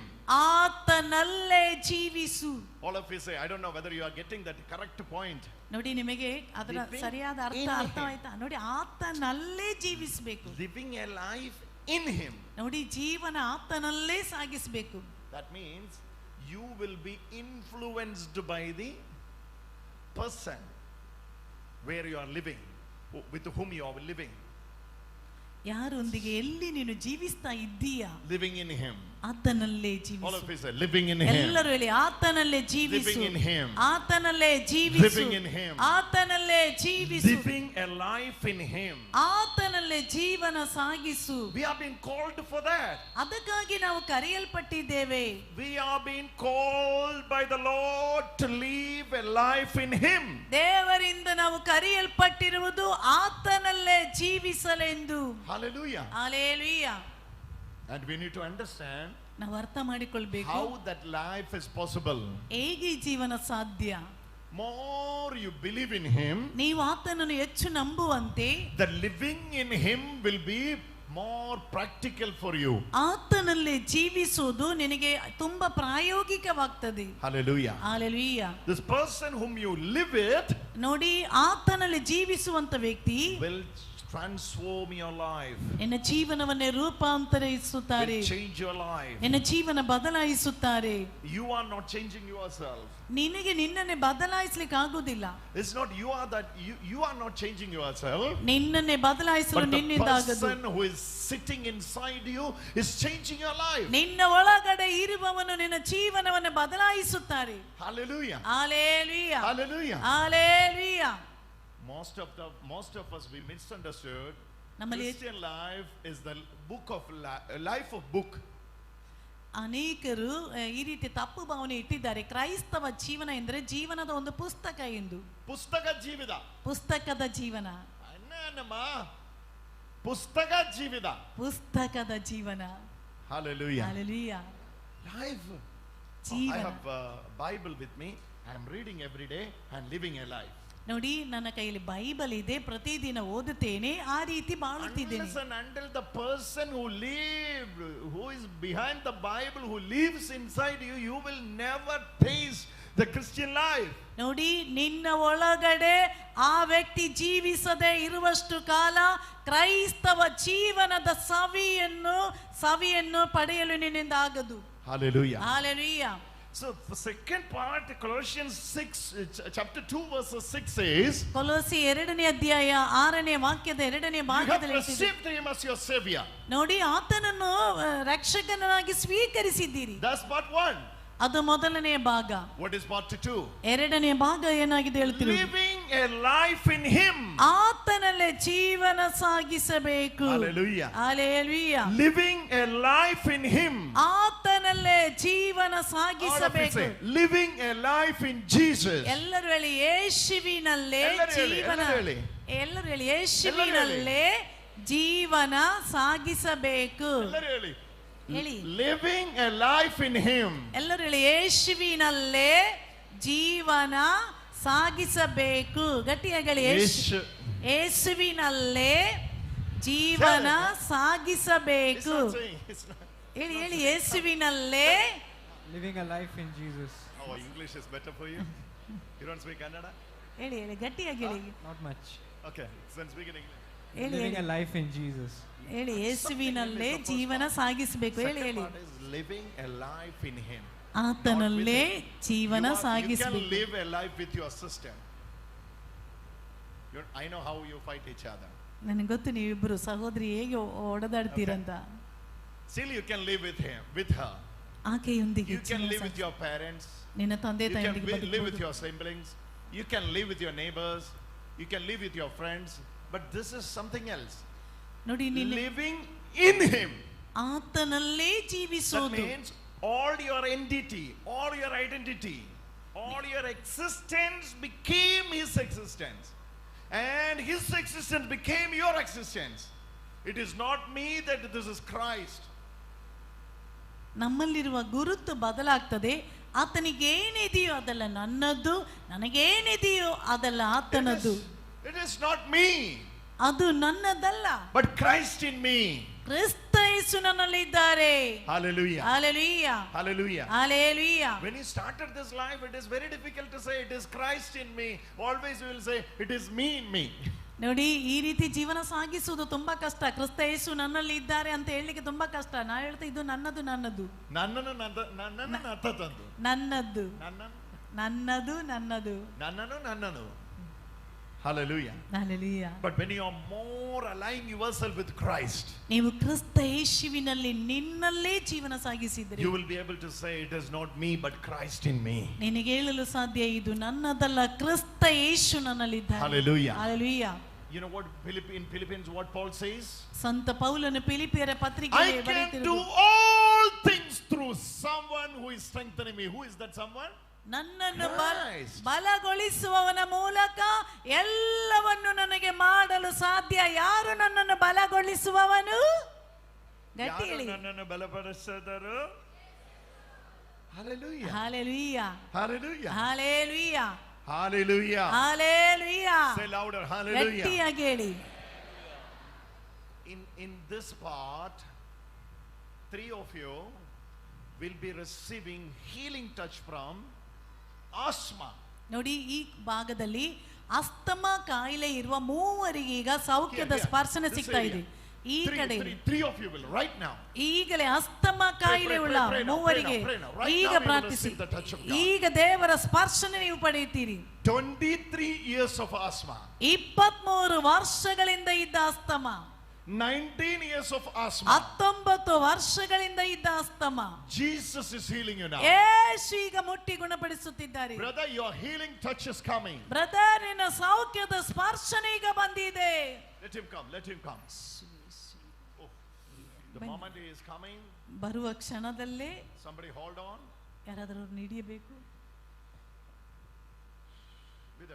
ಆತನಲ್ಲೇ ಜೀವಿಸು. All of you say, I don't know whether you are getting that correct point. ನೋಡಿ, ನಿಮಗೆ ಅದರ Living ಸರಿಯಾದ ಅರ್ಥ in him. ಅರ್ಥವಾಯ್ತಾ? ನೋಡಿ, ಆತನಲ್ಲೇ ಜೀವಿಸಬೇಕು. Living a life in Him. ನೋಡಿ, ಜೀವನ ಆತನಲ್ಲೇ ಸಾಗಿಸಬೇಕು. That means you will be influenced by the person where you are living, with whom you are living. ಯಾರೊಂದಿಗೆ ಎಲ್ಲಿ ನೀನು ಜೀವಿಸ್ತಾ ಇದ್ದೀಯಾ, Living in Him. ಆತನಲ್ಲೇ All ಜೀವಿಸು. of you say, living in Him. ಎಲ್ಲರೂ ಹೇಳಿ, ಆತನಲ್ಲೇ ಜೀವಿಸು. Living in Him. ಆತನಲ್ಲೇ ಜೀವಿಸು. Living in Him. ಆತನಲ್ಲೇ ಜೀವಿಸು. Living a life in Him. ಆತನಲ್ಲೇ ಜೀವನ ಸಾಗಿಸು. We are being called for that. ಅದಕ್ಕಾಗಿ ನಾವು ಕರೆಯಲ್ಪಟ್ಟಿದ್ದೇವೆ. We are being called by the Lord to live a life in Him. ದೇವರಿಂದ ನಾವು ಕರೆಯಲ್ಪಟ್ಟಿರುವುದು ಆತನಲ್ಲೇ ಜೀವಿಸಲೆಂದು. Hallelujah. Hallelujah. And we need to understand ನಾವು ಅರ್ಥ ಮಾಡಿಕೊಳ್ಬೇಕು how that life is possible. ಹೇಗೆ ಈ ಜೀವನ ಸಾಧ್ಯ. More you believe in Him, ನೀವು ಆತನನ್ನು ಹೆಚ್ಚು ನಂಬುವಂತೆ, the living in Him will be more practical for you. ಆತನಲ್ಲಿ ಜೀವಿಸುವುದು ನಿನಗೆ ತುಂಬಾ ಪ್ರಾಯೋಗಿಕವಾಗ್ತದೆ. Hallelujah. Hallelujah. This person whom you live with ನೋಡಿ, ಆತನಲ್ಲಿ ಜೀವಿಸುವಂತ ವ್ಯಕ್ತಿ will Transform your life. ನಿನ್ನ ಜೀವನವನ್ನೇ ರೂಪಾಂತರಿಸುತ್ತಾರೆ. Will change your life. ನಿನ್ನ ಜೀವನ ಬದಲಾಯಿಸುತ್ತಾರೆ. You are not changing yourself. ನಿನಗೆ ನಿನ್ನನ್ನೇ ಬದಲಾಯಿಸ್ಲಿಕ್ಕೆ ಆಗುದಿಲ್ಲ. It's not you are that you are not changing yourself. ನಿನ್ನನ್ನೇ ಬದಲಾಯಿಸಲು But the ನಿನ್ನಿಂದ ಆಗದು. person who is sitting inside you is changing your life. ನಿನ್ನ ಒಳಗಡೆ ಇರುವವನು ನಿನ್ನ ಜೀವನವನ್ನು ಬದಲಾಯಿಸುತ್ತಾರೆ. Hallelujah. Hallelujah. Hallelujah. Hallelujah. Most of us, we misunderstood. ನಮ್ಮಲ್ಲಿ Christian life is the book of life of book. ಅನೇಕರು ಈ ರೀತಿ ತಪ್ಪು ಭಾವನೆ ಇಟ್ಟಿದ್ದಾರೆ. ಕ್ರೈಸ್ತವ ಜೀವನ ಎಂದರೆ ಜೀವನದ ಒಂದು ಪುಸ್ತಕ ಎಂದು. ಪುಸ್ತಕ ಜೀವಿತ. ಪುಸ್ತಕದ ಜೀವನ. ಅನ್ನಮ್ಮ ಪುಸ್ತಕ ಜೀವಿತ. ಪುಸ್ತಕದ ಜೀವನ. Hallelujah. Hallelujah. Life. I ಜೀವನ. have a Bible with me. I am reading every day and living a life. ನೋಡಿ, ನನ್ನ ಕೈಯಲ್ಲಿ ಬೈಬಲ್ ಇದೆ, ಪ್ರತಿದಿನ ಓದುತ್ತೇನೆ, ಆ ರೀತಿ ಬಾಳುತ್ತಿದ್ದೇನೆ. Unless and until the person who lived, who is behind the Bible, who lives inside you, you will never taste the Christian life. ನೋಡಿ, ನಿನ್ನ ಒಳಗಡೆ ಆ ವ್ಯಕ್ತಿ ಜೀವಿಸದೆ ಇರುವಷ್ಟು ಕಾಲ ಕ್ರೈಸ್ತವ ಜೀವನದ ಸವಿಯನ್ನು ಪಡೆಯಲು ನಿನ್ನಿಂದ ಆಗದು. Hallelujah. Hallelujah. So the second part, Colossians 6, chapter 2, verse 6 says, ಕೊಲೋಸಿ 2ನೇ ಅಧ್ಯಾಯ 6ನೇ ವಾಕ್ಯದ 2ನೇ You have ಭಾಗದಲ್ಲಿ ಹೇಳ್ತಿದೆ. received him as your savior. ನೋಡಿ, ಆತನನ್ನು ರಕ್ಷಕನಾಗಿ ಸ್ವೀಕರಿಸಿದ್ದೀರಿ. That's part 1. ಅದು ಮೊದಲನೆಯ ಭಾಗ. What is part 2? ಎರಡನೇ ಭಾಗ ಏನಾಗಿದೆ ಹೇಳ್ತಿರೋದು? Living a life in him. ಆತನಲ್ಲೇ ಜೀವನ ಸಾಗಿಸಬೇಕು. Hallelujah. Hallelujah. Living a life in him. ಆತನಲ್ಲೇ ಜೀವನ All of you ಸಾಗಿಸಬೇಕು. say, living a life in Jesus. ಎಲ್ಲರೂ ಹೇಳಿ, ಯೇಸುವಿನಲ್ಲೇ ಎಲ್ಲರೂ ಹೇಳಿ, ಜೀವನ. ಎಲ್ಲರೂ ಹೇಳಿ. ಎಲ್ಲರೂ ಹೇಳಿ, ಯೇಸುವಿನಲ್ಲೇ ಜೀವನ ಸಾಗಿಸಬೇಕು. ಎಲ್ಲರೂ ಹೇಳಿ. ಹೇಳಿ. Living a life in him. ಎಲ್ಲರೂ ಹೇಳಿ, ಯೇಸುವಿನಲ್ಲೇ ಜೀವನ ಸಾಗಿಸಬೇಕು. ಗಟ್ಟಿಯಾಗಿ ಹೇಳಿ, ಯೇಸುವಿನಲ್ಲೇ ಜೀವನ ಸಾಗಿಸಬೇಕು. ಹೇಳಿ ಹೇಳಿ, ಯೇಸುವಿನಲ್ಲೇ. Living a life in Jesus. Oh, English is better for you. You don't speak Kannada? ಹೇಳಿ ಹೇಳಿ, ಗಟ್ಟಿಯಾಗಿ ಹೇಳಿ. Not much. Okay, then speak in English. ಹೇಳಿ Living ಹೇಳಿ. a life in Jesus. ಹೇಳಿ, ಯೇಸುವಿನಲ್ಲೇ ಜೀವನ ಸಾಗಿಸಬೇಕು. ಹೇಳಿ ಹೇಳಿ. Second part is living a life in him. ಆತನಲ್ಲೇ ಜೀವನ You can ಸಾಗಿಸಬೇಕು. live a life with your sister. I know how you fight each other. ನನಗೆ ಗೊತ್ತು ನೀವಿಬ್ಬರು ಸಹೋದರಿ ಹೇಗೆ ಒಡೆದಾಡ್ತೀರಂತ. Still you can live with him, with her. ಆಕೆಯೊಂದಿಗೆ You can ಜೀವನ live with ಸಾಗಿಸ- your parents. ನಿನ್ನ ತಂದೆ You can ತಾಯಿಯೊಂದಿಗೆ live with ಬದುಕಬಹುದು. your siblings. You can live with your neighbors. You can live with your friends. But this is something else. ನೋಡಿ, ನಿನ್ನ Living in him. ಆತನಲ್ಲೇ That ಜೀವಿಸೋದು. means all your entity, all your identity, all your existence became his existence. And his existence became your existence. It is not me that this is Christ. ನಮ್ಮಲ್ಲಿರುವ ಗುರುತು ಬದಲಾಗ್ತದೆ. ಆತನಿಗೆ ಏನಿದೆಯೋ ಅದೆಲ್ಲ ನನ್ನದ್ದು, ನನಗೇನಿದೆಯೋ ಅದೆಲ್ಲ ಆತನದ್ದು. It is not me, ಅದು ನನ್ನದಲ್ಲ, but Christ in me. ಕ್ರಿಸ್ತ ಯೇಸು ನನ್ನಲ್ಲಿದ್ದಾರೆ. Hallelujah. Hallelujah. Hallelujah. Hallelujah. When you started this life, it is very difficult to say it is Christ in me. Always you will say it is me in me. ನೋಡಿ, ಈ ರೀತಿ ಜೀವನ ಸಾಗಿಸುವುದು ತುಂಬಾ ಕಷ್ಟ. ಕ್ರಿಸ್ತ ಯೇಸು ನನ್ನಲ್ಲಿ ಇದ್ದಾರೆ ಅಂತ ಹೇಳಲಿಕ್ಕೆ ತುಂಬಾ ಕಷ್ಟ. ನಾ ಹೇಳ್ತಾ ಇದ್ದು ನನ್ನದು ನನ್ನದು ನನ್ನನ್ನು ನನ್ನನ್ನು ನತ್ತ ತಂದು ನನ್ನದ್ದು ನನ್ನನ್ನು ನನ್ನದು ನನ್ನದು ನನ್ನನ್ನು ನನ್ನನು. Hallelujah. Hallelujah. But when you are more align yourself with Christ, ನೀವು ಕ್ರಿಸ್ತ ಯೇಸುವಿನಲ್ಲಿ ನಿನ್ನಲ್ಲೇ ಜೀವನ ಸಾಗಿಸಿದರೆ, you will be able to say it is not me but Christ in me. ನಿನಗೆ ಹೇಳಲು ಸಾಧ್ಯ, ಇದು ನನ್ನದಲ್ಲ, ಕ್ರಿಸ್ತ ಯೇಸು ನನ್ನಲ್ಲಿದ್ದಾರೆ. Hallelujah. Hallelujah. You know what in Philippians what Paul says? ಸಂತ ಪೌಲನು ಫಿಲಿಪಿಯರ ಪತ್ರಿಕೆಯಲ್ಲಿ I can ಬರೆಯುತ್ತಿರುವುದು, do all things through someone who is strengthening me. Who is that someone? ನನ್ನನ್ನು Christ. ಬಲಗೊಳಿಸುವವನ ಮೂಲಕ ಎಲ್ಲವನ್ನು ನನಗೆ ಮಾಡಲು ಸಾಧ್ಯ. ಯಾರು ನನ್ನನ್ನು ಬಲಗೊಳಿಸುವವನು? ಗಟ್ಟಿ ಯಾರು ಹೇಳಿ. ನನ್ನನ್ನು ಬಲಪಡಿಸಿದರು? Hallelujah. Hallelujah. Hallelujah. Hallelujah. Hallelujah. Hallelujah. Say louder, hallelujah. ಗಟ್ಟಿಯಾಗಿ ಹೇಳಿ. In this part, 3 of you will be receiving healing touch from asthma. ನೋಡಿ, ಈ ಭಾಗದಲ್ಲಿ ಅಸ್ತಮ ಕಾಯಿಲೆ ಇರುವ ಮೂವರಿಗೆ ಈಗ ಸೌಖ್ಯದ ಸ್ಪರ್ಶನೆ ಸಿಗ್ತಾ ಇದೆ. ಈ ಕಡೆ 3 of you will right now. ಈಗಲೇ ಅಸ್ತಮ ಕಾಯಿಲೆ ಉಳ್ಳ ಮೂವರಿಗೆ ಈಗ ಪ್ರಾರ್ಥಿಸಿ. ಈಗ ದೇವರ ಸ್ಪರ್ಶನೆ ನೀವು ಪಡೆಯುತ್ತೀರಿ. 23 years of asthma. 23 ವರ್ಷಗಳಿಂದ ಇದ್ದ ಅಸ್ತಮ. 19 years of asthma. 19 ವರ್ಷಗಳಿಂದ ಇದ್ದ asthma. Jesus is healing you now. ಯೇಸು ಈಗ ಮುಟ್ಟಿ ಗುಣಪಡಿಸುತ್ತಿದ್ದಾರೆ. Brother, your healing touch is coming. Brother, ನಿನ್ನ ಸೌಖ್ಯದ ಸ್ಪರ್ಶನೆ ಈಗ ಬಂದಿದೆ. Let him come, let him come. Oh, the moment he is coming, ಬರುವ ಕ್ಷಣದಲ್ಲೇ somebody hold on. ಯಾರಾದರೂ ಹಿಡಿಯಬೇಕು. With.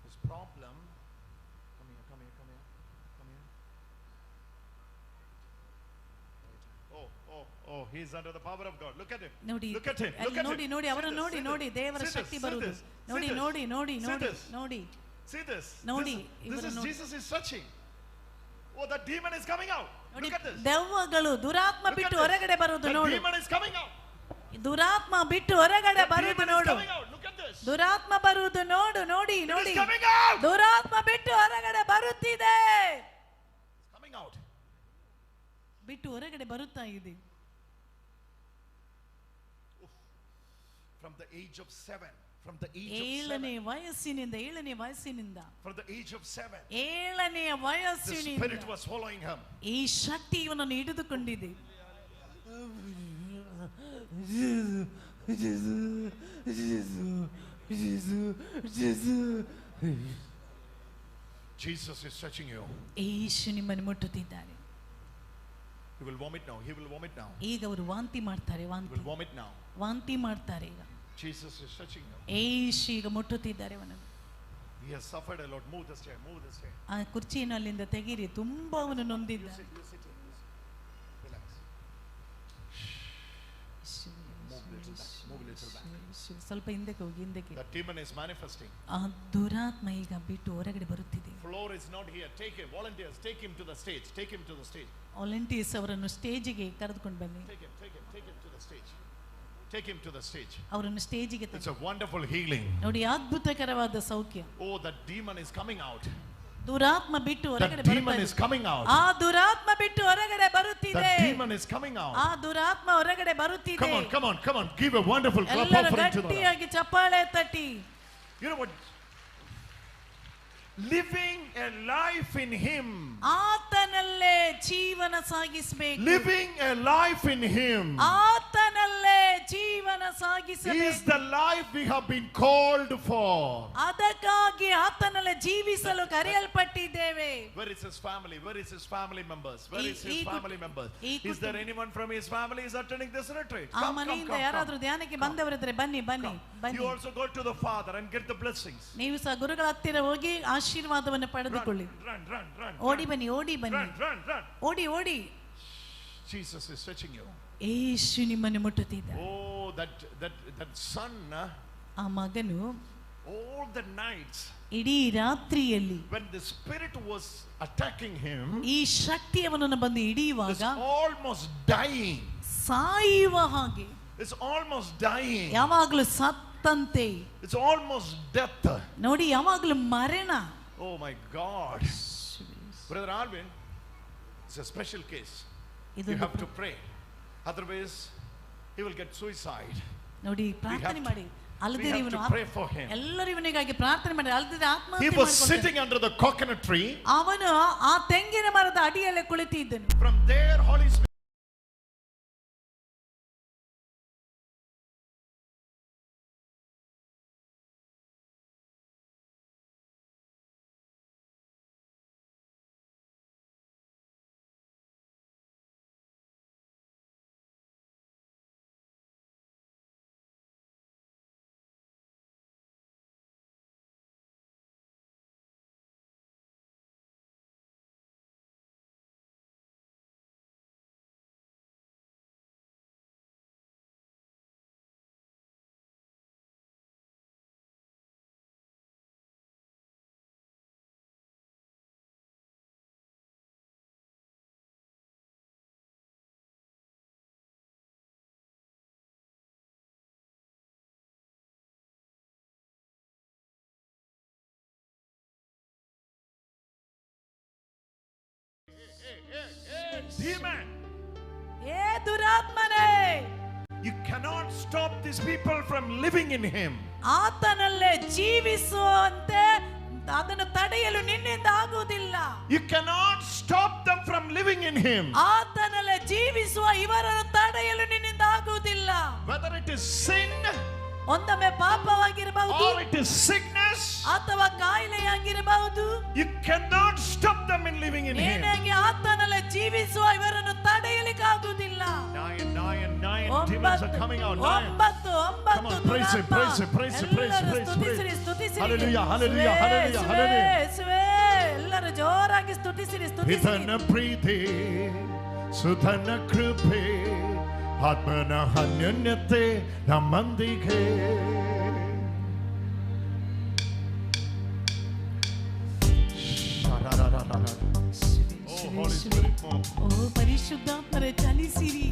His problem. Come here, come here, come here, come here. Oh, oh, oh, he is under the power of God. Look at him. ನೋಡಿ, Look at him. Look at ನೋಡಿ, him. ನೋಡಿ, ಅವರನ್ನು ನೋಡಿ, ನೋಡಿ, ದೇವರ ಶಕ್ತಿ ಬರುವುದು. ನೋಡಿ, ನೋಡಿ, ನೋಡಿ, ನೋಡಿ, ನೋಡಿ. See this. ನೋಡಿ, This is Jesus is touching. Oh, that demon is coming out. Look at this. ದೆವ್ವಗಳು ದುರಾತ್ಮ ಬಿಟ್ಟು ಹೊರಗಡೆ ಬರುವುದು ನೋಡು. The demon is coming out. ದುರಾತ್ಮ ಬಿಟ್ಟು ಹೊರಗಡೆ ಬರುವುದು ನೋಡು. ದುರಾತ್ಮ ಬರುವುದು ನೋಡು, ನೋಡಿ, ನೋಡಿ. ದುರಾತ್ಮ ಬಿಟ್ಟು ಹೊರಗಡೆ ಬರುತ್ತಿದೆ. ಬಿಟ್ಟು ಹೊರಗಡೆ ಬರುತ್ತಾ ಇದೆ. From the age of 7, from the age of 7. ಏಳನೇ ವಯಸ್ಸಿನಿಂದ, ಏಳನೇ ವಯಸ್ಸಿನಿಂದ. From the age of 7. ಏಳನೆಯ ವಯಸ್ಸಿನಿಂದ. The spirit was following him. ಈ ಶಕ್ತಿ ಇವನನ್ನು ಹಿಡಿದುಕೊಂಡಿದೆ. Jesus, Jesus, Jesus, Jesus. Jesus is touching you. ಯೇಸು ನಿಮ್ಮನ್ನು ಮುಟ್ಟುತ್ತಿದ್ದಾರೆ. He will vomit now. He will vomit now. ಈಗ ಅವರು ವಾಂತಿ ಮಾಡ್ತಾರೆ, ವಾಂತಿ. He will vomit now. ವಾಂತಿ ಮಾಡ್ತಾರೆ ಈಗ. Jesus is touching you. ಯೇಸು ಈಗ ಮುಟ್ಟುತ್ತಿದ್ದಾರೆ ಅವನನ್ನು. He has suffered a lot. Move this chair. Move this chair. ಆ ಕುರ್ಚಿಯನ್ನು ಅಲ್ಲಿಂದ ತೆಗೀರಿ. ತುಂಬಾ ಅವನು ನೊಂದಿದ್ದಾನೆ. You sit here. Relax. Move little back. Move little back. ಸ್ವಲ್ಪ ಹಿಂದಕ್ಕೆ ಹೋಗಿ, ಹಿಂದಕ್ಕೆ. The demon is manifesting. ಆ ದುರಾತ್ಮ ಈಗ ಬಿಟ್ಟು ಹೊರಗಡೆ ಬರುತ್ತಿದೆ. Floor is not here. Take him. Volunteers, take him to the stage. Take him to the stage. Volunteers ಅವರನ್ನು ಸ್ಟೇಜಿಗೆ ಕರೆದುಕೊಂಡು ಬನ್ನಿ. Take him, take him, take him to the stage. Take him to the stage. ಅವರನ್ನು ಸ್ಟೇಜಿಗೆ. It's a wonderful healing. ನೋಡಿ, ಅದ್ಭುತಕರವಾದ ಸೌಖ್ಯ. Oh, that demon is coming out. ದುರಾತ್ಮ ಬಿಟ್ಟು ಹೊರಗಡೆ The demon is coming out. ಆ ದುರಾತ್ಮ ಬಿಟ್ಟು ಹೊರಗಡೆ ಬರುತ್ತಿದೆ. The demon is coming out. ಆ ದುರಾತ್ಮ ಹೊರಗಡೆ ಬರುತ್ತಿದೆ. Come on, come on, come on. Give a wonderful clap offering to the Lord. ಗಟ್ಟಿಯಾಗಿ ಚಪ್ಪಾಳೆ ತಟ್ಟಿ. You know what? Living a life in him. ಆತನಲ್ಲೇ ಜೀವನ ಸಾಗಿಸಬೇಕು. Living a life in him. ಆತನಲ್ಲೇ ಜೀವನ ಸಾಗಿಸಬೇಕು. Is the life we have been called for. ಅದಕ್ಕಾಗಿ ಆತನಲ್ಲೇ ಜೀವಿಸಲು ಕರೆಯಲ್ಪಟ್ಟಿದ್ದೇವೆ. Where is his family? Where is his family members? Where is his family members? Is there anyone from his family is attending this retreat? ಆ ಮನೆಯಿಂದ ಯಾರಾದರೂ ಧ್ಯಾನಕ್ಕೆ ಬಂದವರಿದ್ರೆ ಬನ್ನಿ, ಬನ್ನಿ, ಬನ್ನಿ. You also go to the Father and get the blessings. ನೀವು ಸಹ ಗುರುಗಳ ಹತ್ತಿರ ಹೋಗಿ ಆಶೀರ್ವಾದವನ್ನು ಪಡೆದುಕೊಳ್ಳಿ. Run, run, run. ಓಡಿ ಬನ್ನಿ, ಓಡಿ ಬನ್ನಿ. Run, run, run. ಓಡಿ, ಓಡಿ. Jesus is touching you. ಯೇಸು ನಿಮ್ಮನ್ನು ಮುಟ್ಟುತ್ತಿದ್ದಾರೆ. Oh, that son. ಆ ಮಗನು all the nights, ಇಡೀ ರಾತ್ರಿಯಲ್ಲಿ, when the spirit was attacking him, ಈ ಶಕ್ತಿ ಅವನನ್ನು ಬಂದು ಹಿಡಿಯುವಾಗ, almost dying, ಸಾಯುವ ಹಾಗೆ, it's almost dying, ಯಾವಾಗಲೂ ಸತ್ತಂತೆ, it's almost death. ನೋಡಿ, ಯಾವಾಗಲೂ ಮರಣ. Oh my God, Brother Alvin, it's a special case. You have to pray, otherwise he will get suicide. ನೋಡಿ, ಪ್ರಾರ್ಥನೆ ಮಾಡಿ. ಅಲ್ಲದೆ ಇವನು ಎಲ್ಲರೂ ಇವನಿಗಾಗಿ ಪ್ರಾರ್ಥನೆ ಮಾಡಿ, ಅಲ್ಲದೆ ಆತ್ಮಹತ್ಯೆ He was sitting under the coconut tree. ಅವನು ಆ ತೆಂಗಿನ ಮರದ ಅಡಿಯಲ್ಲೇ ಕುಳಿತಿದ್ದನು. From there, Holy Spirit Demon, ಏ ದುರಾತ್ಮನೇ, you cannot stop these people from living in him. ಆತನಲ್ಲೇ ಜೀವಿಸುವಂತೆ ಅದನ್ನು ತಡೆಯಲು ನಿನ್ನಿಂದ ಆಗುವುದಿಲ್ಲ. You cannot stop them from living in him. ಆತನಲ್ಲೇ ಜೀವಿಸುವ ಇವರನ್ನು ತಡೆಯಲು ನಿನ್ನಿಂದ ಆಗುವುದಿಲ್ಲ. Whether it is sin ಒಂದೊಮ್ಮೆ ಪಾಪವಾಗಿರಬಹುದು or it is sickness, ಅಥವಾ ಕಾಯಿಲೆಯಾಗಿರಬಹುದು, you cannot stop them in living in him. ಏನಾಗಿ ಆತನಲ್ಲೇ ಜೀವಿಸುವ ಇವರನ್ನು ತಡೆಯಲಿಕ್ಕಾಗುವುದಿಲ್ಲ. 9, 9, 9 demons are coming out. 9. 9 9 Come on, praise him, ದುರಾತ್ಮ. Praise him, praise him, praise him, ಎಲ್ಲರೂ praise him, ಸ್ತುತಿಸಿರಿ, praise him. ಸ್ತುತಿಸಿರಿ. Hallelujah, hallelujah, ಯೇಸುವೇ, hallelujah, hallelujah. ಯೇಸುವೇ, ಎಲ್ಲರೂ ಜೋರಾಗಿ ಸ್ತುತಿಸಿರಿ, ಸ್ತುತಿಸಿರಿ. ಪಿತನ ಪ್ರೀತಿ, ಸುತನ ಕೃಪೆ, ಆತ್ಮನ ಅನ್ಯೋನ್ಯತೆ ನಮ್ಮೊಂದಿಗೆ. Oh, Holy Spirit, move. O ಪರಿಶುದ್ಧಾತ್ಮರೇ ಚಲಿಸಿರಿ.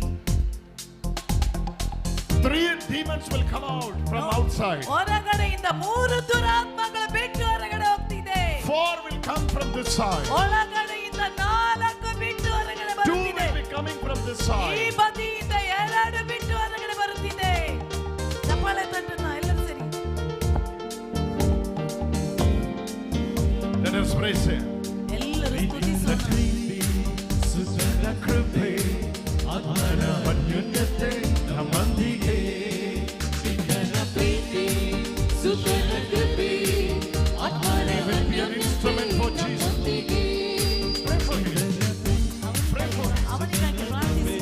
3 demons will come out from outside. ಹೊರಗಡೆಯಿಂದ 3 ದುರಾತ್ಮಗಳು ಬಿಟ್ಟು ಹೊರಗಡೆ ಹೋಗ್ತಿದೆ. 4 will come from this side. ಒಳಗಡೆಯಿಂದ 4 ಬಿಟ್ಟು ಹೊರಗಡೆ 2 ಬರುತ್ತಿದೆ. will be coming from this ಈ side. ಬದಿಯಿಂದ 2 ಬಿಟ್ಟು ಹೊರಗಡೆ ಬರುತ್ತಿದೆ. ಚಪ್ಪಾಳೆ ತಟ್ಟೋಣ ಎಲ್ಲರೂ ಸರಿ. Let us praise him. ಎಲ್ಲರೂ ಸ್ತುತಿಸೋಣ. ಸುತನ ಕೃಪೆ, ಆತ್ಮನ ಅನ್ಯೋನ್ಯತೆ ನಮ್ಮೊಂದಿಗೆ. ಪಿತನ ಪ್ರೀತಿ, ಸುತನ ಕೃಪೆ, ಆತ್ಮನ He will be an instrument for Jesus. ನಮ್ಮೊಂದಿಗೆ. Pray for him. Pray for him. ಅವನಿಗಾಗಿ ಪ್ರಾರ್ಥಿಸಿ.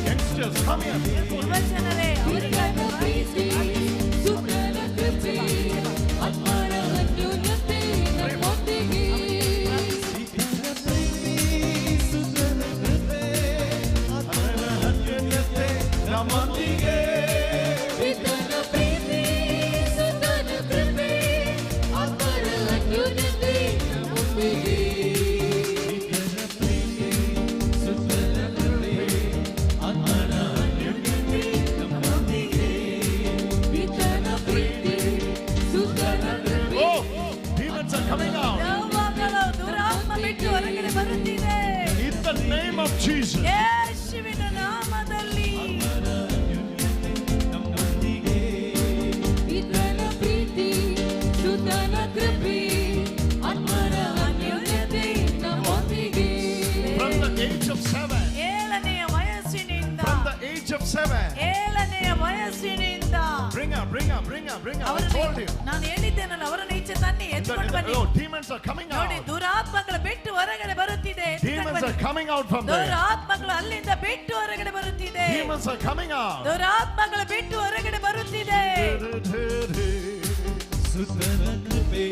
Youngsters, come here. Pray for him. ಯುವಜನರೇ ಅವನಿಗಾಗಿ ಪಿತನ ಪ್ರೀತಿ, ಸುತನ ಕೃಪೆ, ಆತ್ಮನ ಅನ್ಯೋನ್ಯತೆ ನಮ್ಮೊಂದಿಗೆ. ಅನ್ಯೋನ್ಯತೆ ನಮ್ಮೊಂದಿಗೆ. ಪಿತನ ಪ್ರೀತಿ, ಸುತನ ಕೃಪೆ, ಆತ್ಮನ ಅನ್ಯೋನ್ಯತೆ ನಮ್ಮೊಂದಿಗೆ. ಪಿತನ ಪ್ರೀತಿ, ಸುತನ ಕೃಪೆ, Oh, demons are coming out. ದೆವ್ವಗಳು ದುರಾತ್ಮ ಬಿಟ್ಟು ಹೊರಗಡೆ ಬರುತ್ತಿದೆ. In the name of Jesus. ಯೇಸುವಿನ ನಾಮದಲ್ಲಿ. ಪಿತನ ಪ್ರೀತಿ, ಸುತನ ಕೃಪೆ, ಆತ್ಮನ ಅನ್ಯೋನ್ಯತೆ ನಮ್ಮೊಂದಿಗೆ. From the age of 7. ಏಳನೆಯ ವಯಸ್ಸಿನಿಂದ. From the age of 7. ಏಳನೆಯ ವಯಸ್ಸಿನಿಂದ. Bring her, bring her, bring her, bring her. I told you. ಅವರನ್ನು ನಾನು ಹೇಳಿದ್ದೇನಲ್ಲ, ಅವರನ್ನು ಈಚೆ ತನ್ನಿ, ಎತ್ಕೊಂಡು ಬನ್ನಿ. Oh, demons are coming ನೋಡಿ out. ದುರಾತ್ಮಗಳು ಬಿಟ್ಟು ಹೊರಗಡೆ ಬರುತ್ತಿದೆ. ಎತ್ಕೊಂಡು Demons ಬನ್ನಿ. are coming out from there. ದುರಾತ್ಮಗಳು ಅಲ್ಲಿಂದ ಬಿಟ್ಟು ಹೊರಗಡೆ ಬರುತ್ತಿದೆ. Demons are coming out. ದುರಾತ್ಮಗಳು ಬಿಟ್ಟು ಹೊರಗಡೆ ಬರುತ್ತಿದೆ. ಸುತನ ಕೃಪೆ,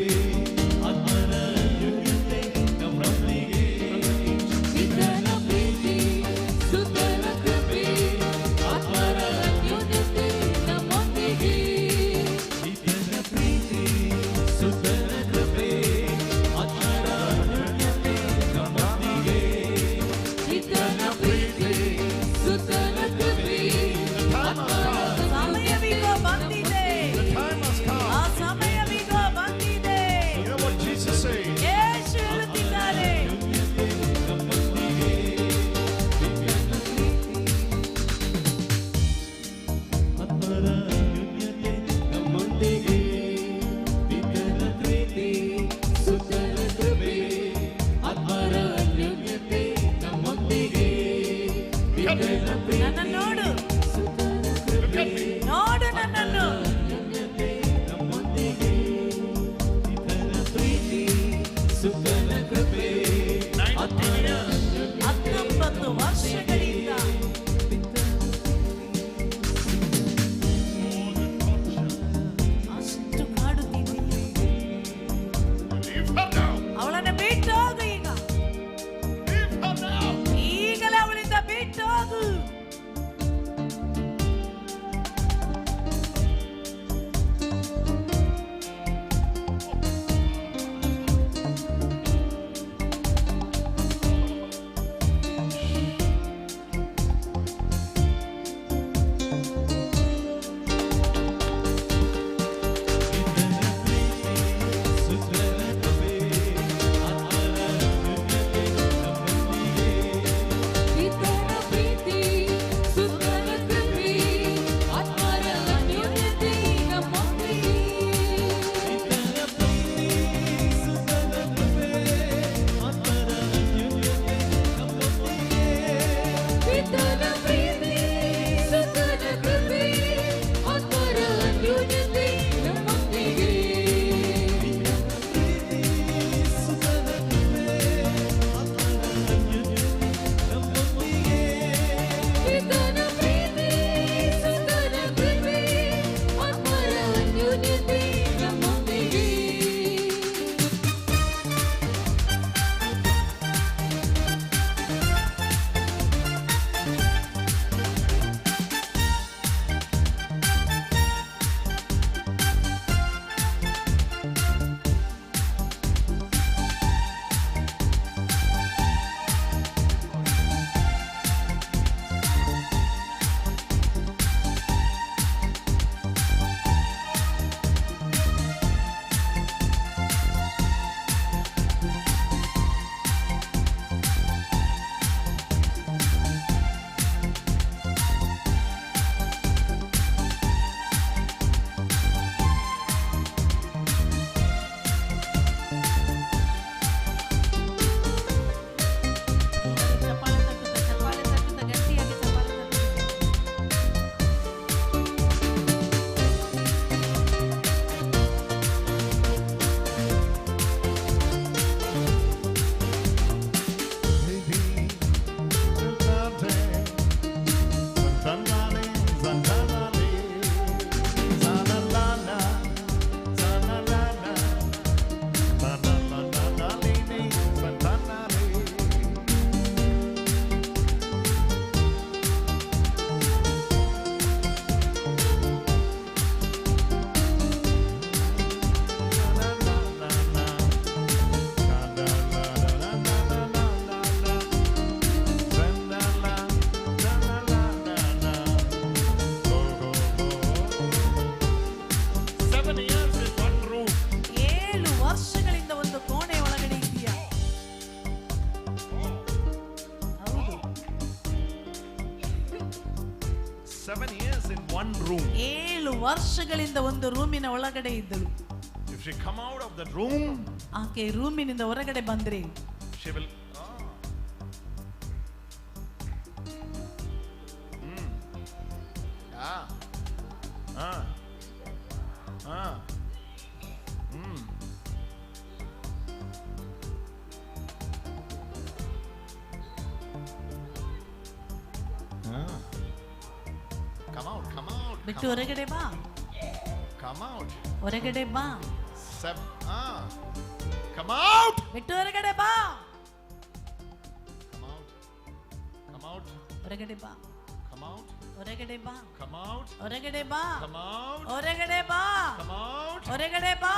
ಆತ್ಮನ ಅನ್ಯೋನ್ಯತೆ ನಮ್ಮೊಂದಿಗೆ. ಪಿತನ ಪ್ರೀತಿ, ಸುತನ ಕೃಪೆ, ಆತ್ಮನ ಅನ್ಯೋನ್ಯತೆ ನಮ್ಮೊಂದಿಗೆ. ಪಿತನ ಪ್ರೀತಿ, ಸುತನ ಕೃಪೆ, ಆತ್ಮನ ಅನ್ಯೋನ್ಯತೆ ನಮ್ಮೊಂದಿಗೆ. ಪಿತನ ಪ್ರೀತಿ, ಸುತನ ಕೃಪೆ, ಸಮಯವೀಗ ಬಂದಿದೆ. The time has ಆ come. ಸಮಯವೀಗ ಬಂದಿದೆ. ವರ್ಷಗಳಿಂದ ಒಂದು ರೂಮಿನ ಒಳಗಡೆ ಇದ್ದಳು. If she come out of that room, ಆಕೆ ರೂಮಿನಿಂದ ಹೊರಗಡೆ ಬಂದ್ರೆ she will Come out, come out. ಬಿಟ್ಟು ಹೊರಗಡೆ ಬಾ. Come out. ಹೊರಗಡೆ ಬಾ. Come out. ಬಿಟ್ಟು ಹೊರಗಡೆ ಬಾ. Come out. Come out. ಹೊರಗಡೆ ಬಾ. Come out. ಹೊರಗಡೆ ಬಾ. Come out. ಹೊರಗಡೆ ಬಾ. Come out. ಹೊರಗಡೆ ಬಾ. Come out. ಹೊರಗಡೆ ಬಾ.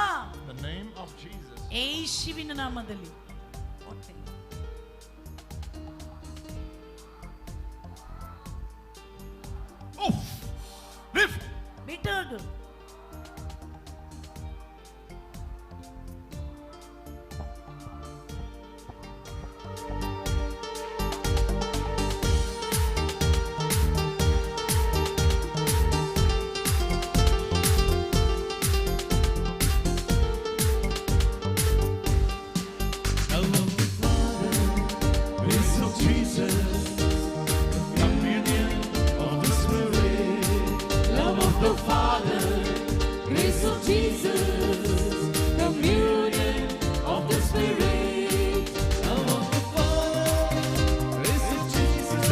The name of Jesus. ಯೇಸುವಿನ ನಾಮದಲ್ಲಿ. Lift. ಬಿಟ್ಟು ಹೋಗು. Grace of Jesus, communion of the Spirit, love of the Father, grace of Jesus, communion of the Spirit, love of the Father, grace of Jesus.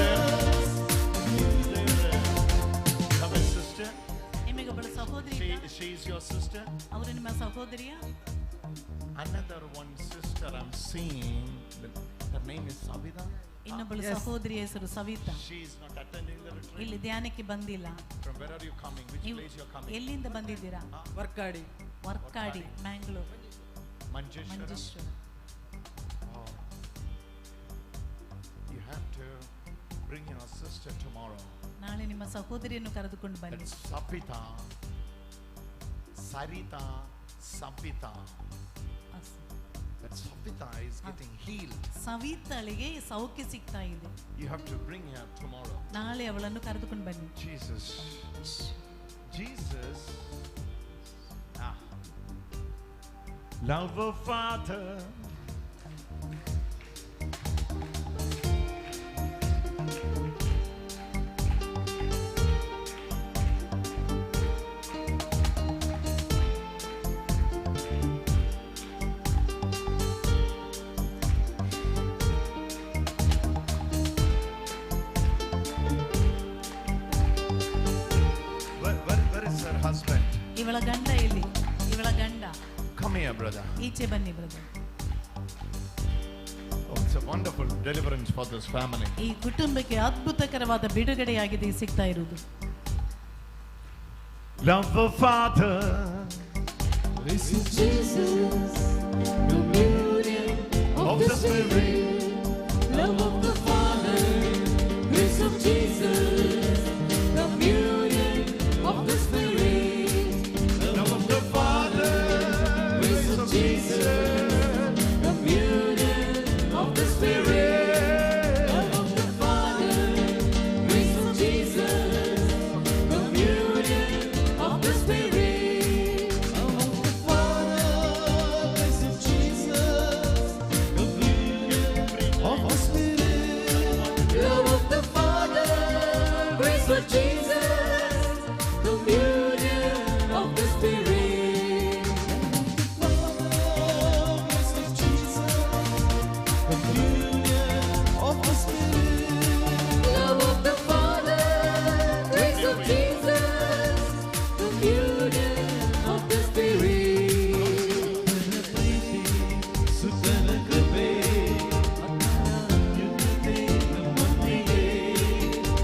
Have a sister. ನಿಮಗೊಬ್ಬಳು ಸಹೋದರಿ She is your sister. ಅವರು ನಿಮ್ಮ ಸಹೋದರಿಯ? Another one sister I'm seeing. Her name is Savita. ಇನ್ನೊಬ್ಬಳು ಸಹೋದರಿಯ ಹೆಸರು Savita. She is not attending the retreat. ಇಲ್ಲಿ ಧ್ಯಾನಕ್ಕೆ ಬಂದಿಲ್ಲ. From where are you coming? Which ನೀವು place you are coming? ಎಲ್ಲಿಂದ ಬಂದಿದ್ದೀರಾ? Varkady. Varkady, Mangalore. Manjeshwaram. Manjeshwar. Oh. You have to bring your sister tomorrow. ನಾಳೆ ನಿಮ್ಮ ಸಹೋದರಿಯನ್ನು ಕರೆದುಕೊಂಡು ಬನ್ನಿ. That's Savita. Sarita, Savita. That Savita is getting healed. ಸವಿತಾಳಿಗೆ ಸೌಖ್ಯ ಸಿಗ್ತಾ ಇದೆ. You have to bring her tomorrow. ನಾಳೆ ಅವಳನ್ನು ಕರೆದುಕೊಂಡು ಬನ್ನಿ. Jesus. Jesus. Ah. Love of Father. Where is her husband? ಇವಳ ಗಂಡ ಎಲ್ಲಿ? ಇವಳ ಗಂಡ. Come here, brother. ಈಚೆ ಬನ್ನಿ brother. Oh, it's a wonderful deliverance for this family. ಈ ಕುಟುಂಬಕ್ಕೆ ಅದ್ಭುತಕರವಾದ ಬಿಡುಗಡೆಯಾಗಿದೆ ಸಿಗ್ತಾ ಇರುವುದು. Love of Father, this is Jesus, communion of the Spirit, love of the Father, grace of Jesus, communion of the Spirit, love of the Father, grace of Jesus, communion of the Spirit, love of the Father, grace of Jesus, communion of the Spirit, love of the Father, grace of Jesus, communion of the Spirit, love of the Father, grace of Jesus, communion of the Spirit, grace of Jesus, communion of the Spirit, love of the Father, grace of Jesus, communion of the Spirit. ಸುತನ ಕೃಪೆ ಅನ್ಯೋನ್ಯತೆ ನಮ್ಮೊಂದಿಗೆ,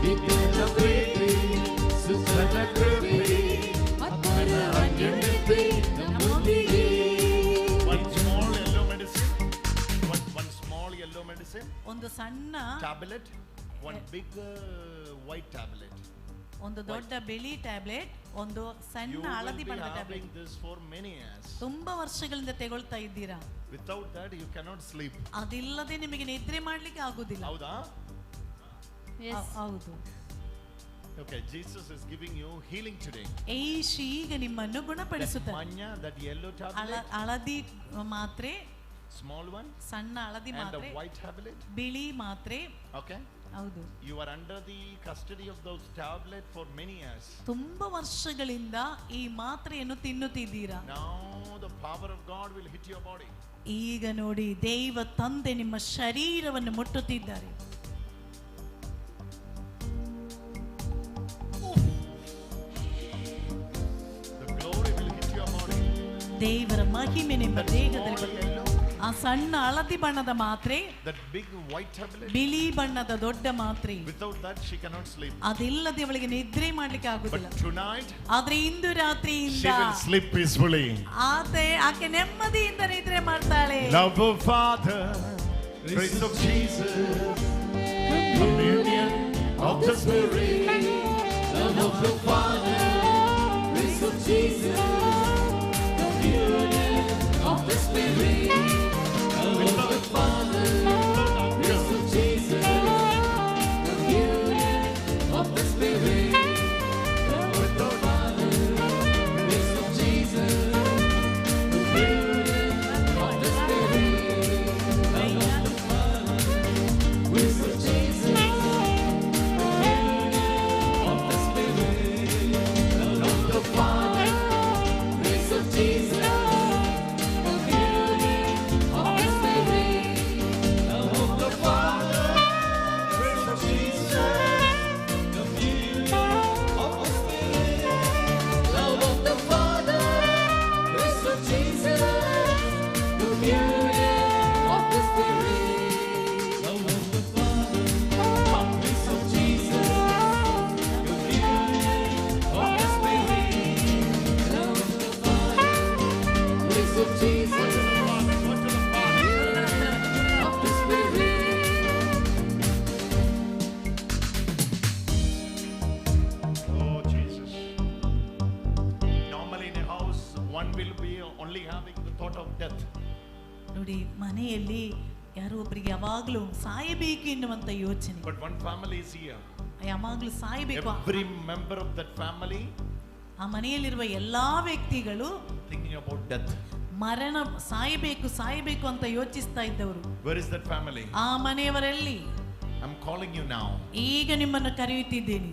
ಪಿತನ ಪ್ರೀತಿ ಸುತನ ಕೃಪೆ ಆತ್ಮನ ಅನ್ಯೋನ್ಯತೆ ನಮ್ಮೊಂದಿಗೆ. One small yellow medicine, one small yellow medicine, ಒಂದು ಸಣ್ಣ tablet, one big white tablet. ಒಂದು ದೊಡ್ಡ ಬಿಳಿ ಟ್ಯಾಬ್ಲೆಟ್, ಒಂದು You ಸಣ್ಣ will ಹಳದಿ be ಬಣ್ಣದ tablet. having this for many years. ತುಂಬಾ ವರ್ಷಗಳಿಂದ ತಗೊಳ್ತಾ ಇದ್ದೀರಾ. Without that, you cannot sleep. ಅದಿಲ್ಲದೆ ನಿಮಗೆ ನಿದ್ರೆ ಮಾಡ್ಲಿಕ್ಕೆ ಆಗುದಿಲ್ಲ. ಹೌದಾ? ಹೌದು. Okay, Jesus is giving you healing today. ಯೇಸು ಈಗ ನಿಮ್ಮನ್ನು That ಗುಣಪಡಿಸುತ್ತಾರೆ. manya, that yellow tablet, ಹಳದಿ ಮಾತ್ರೆ, small one, ಸಣ್ಣ ಹಳದಿ and the ಮಾತ್ರೆ, white tablet. ಬಿಳಿ ಮಾತ್ರೆ. Okay. ಹೌದು. You are under the custody of those tablet for many years. ತುಂಬಾ ವರ್ಷಗಳಿಂದ ಈ ಮಾತ್ರೆಯನ್ನು ತಿನ್ನುತ್ತಿದ್ದೀರಾ. Now the power of God will hit your body. ಈಗ ನೋಡಿ, ದೇವ ತಂದೆ ನಿಮ್ಮ ಶರೀರವನ್ನು ಮುಟ್ಟುತ್ತಿದ್ದಾರೆ. The glory will hit your body. ದೇವರ ಮಹಿಮೆ ನಿಮ್ಮ That ದೇಹದಲ್ಲಿ small ಬರ್ತದೆ. yellow, ಆ ಸಣ್ಣ ಹಳದಿ ಬಣ್ಣದ ಮಾತ್ರೆ, that big white tablet. ಬಿಳಿ ಬಣ್ಣದ ದೊಡ್ಡ ಮಾತ್ರೆ. Without that, she cannot sleep. ಅದಿಲ್ಲದೆ ಅವಳಿಗೆ ನಿದ್ರೆ ಮಾಡ್ಲಿಕ್ಕೆ ಆಗುದಿಲ್ಲ. But tonight, ಆದ್ರೆ ಇಂದು ರಾತ್ರಿಯಿಂದ she will sleep peacefully. ಆತೆ ಆಕೆ ನೆಮ್ಮದಿಯಿಂದ ನಿದ್ರೆ ಮಾಡ್ತಾಳೆ. Love of Father, grace of Jesus, communion of the Spirit. Love of the Father, grace of Jesus, communion of the Spirit. Love of the Father, grace of Jesus, communion of the Spirit. Love of the Father, grace of Jesus, communion of the Spirit. Love of the Father, grace of Jesus, communion of the Spirit. Love of the Father, grace of Jesus, communion of the Spirit. Love of the Father, grace of Jesus, communion of the Spirit. Love of the Father, grace of Jesus, communion of the Spirit. Love of the Father, grace of Jesus, communion of the Spirit. Love of the Father, grace of Jesus, communion of the Spirit. Oh, Jesus. Normally in a house, one will be only having the thought of death. ನೋಡಿ, ಮನೆಯಲ್ಲಿ ಯಾರೋ ಒಬ್ಬರಿಗೆ ಯಾವಾಗ್ಲೂ ಸಾಯಬೇಕು ಎನ್ನುವಂತ ಯೋಚನೆ. But one family is here. ಯಾವಾಗ್ಲೂ ಸಾಯಬೇಕು. Every member of that family ಆ ಮನೆಯಲ್ಲಿರುವ ಎಲ್ಲಾ ವ್ಯಕ್ತಿಗಳು thinking about death. ಮರಣ, ಸಾಯಬೇಕು ಸಾಯಬೇಕು ಅಂತ ಯೋಚಿಸ್ತಾ ಇದ್ದವರು. Where is that family? ಆ ಮನೆಯವರಲ್ಲಿ? I'm calling you now. ಈಗ ನಿಮ್ಮನ್ನು ಕರೆಯುತ್ತಿದ್ದೇನೆ.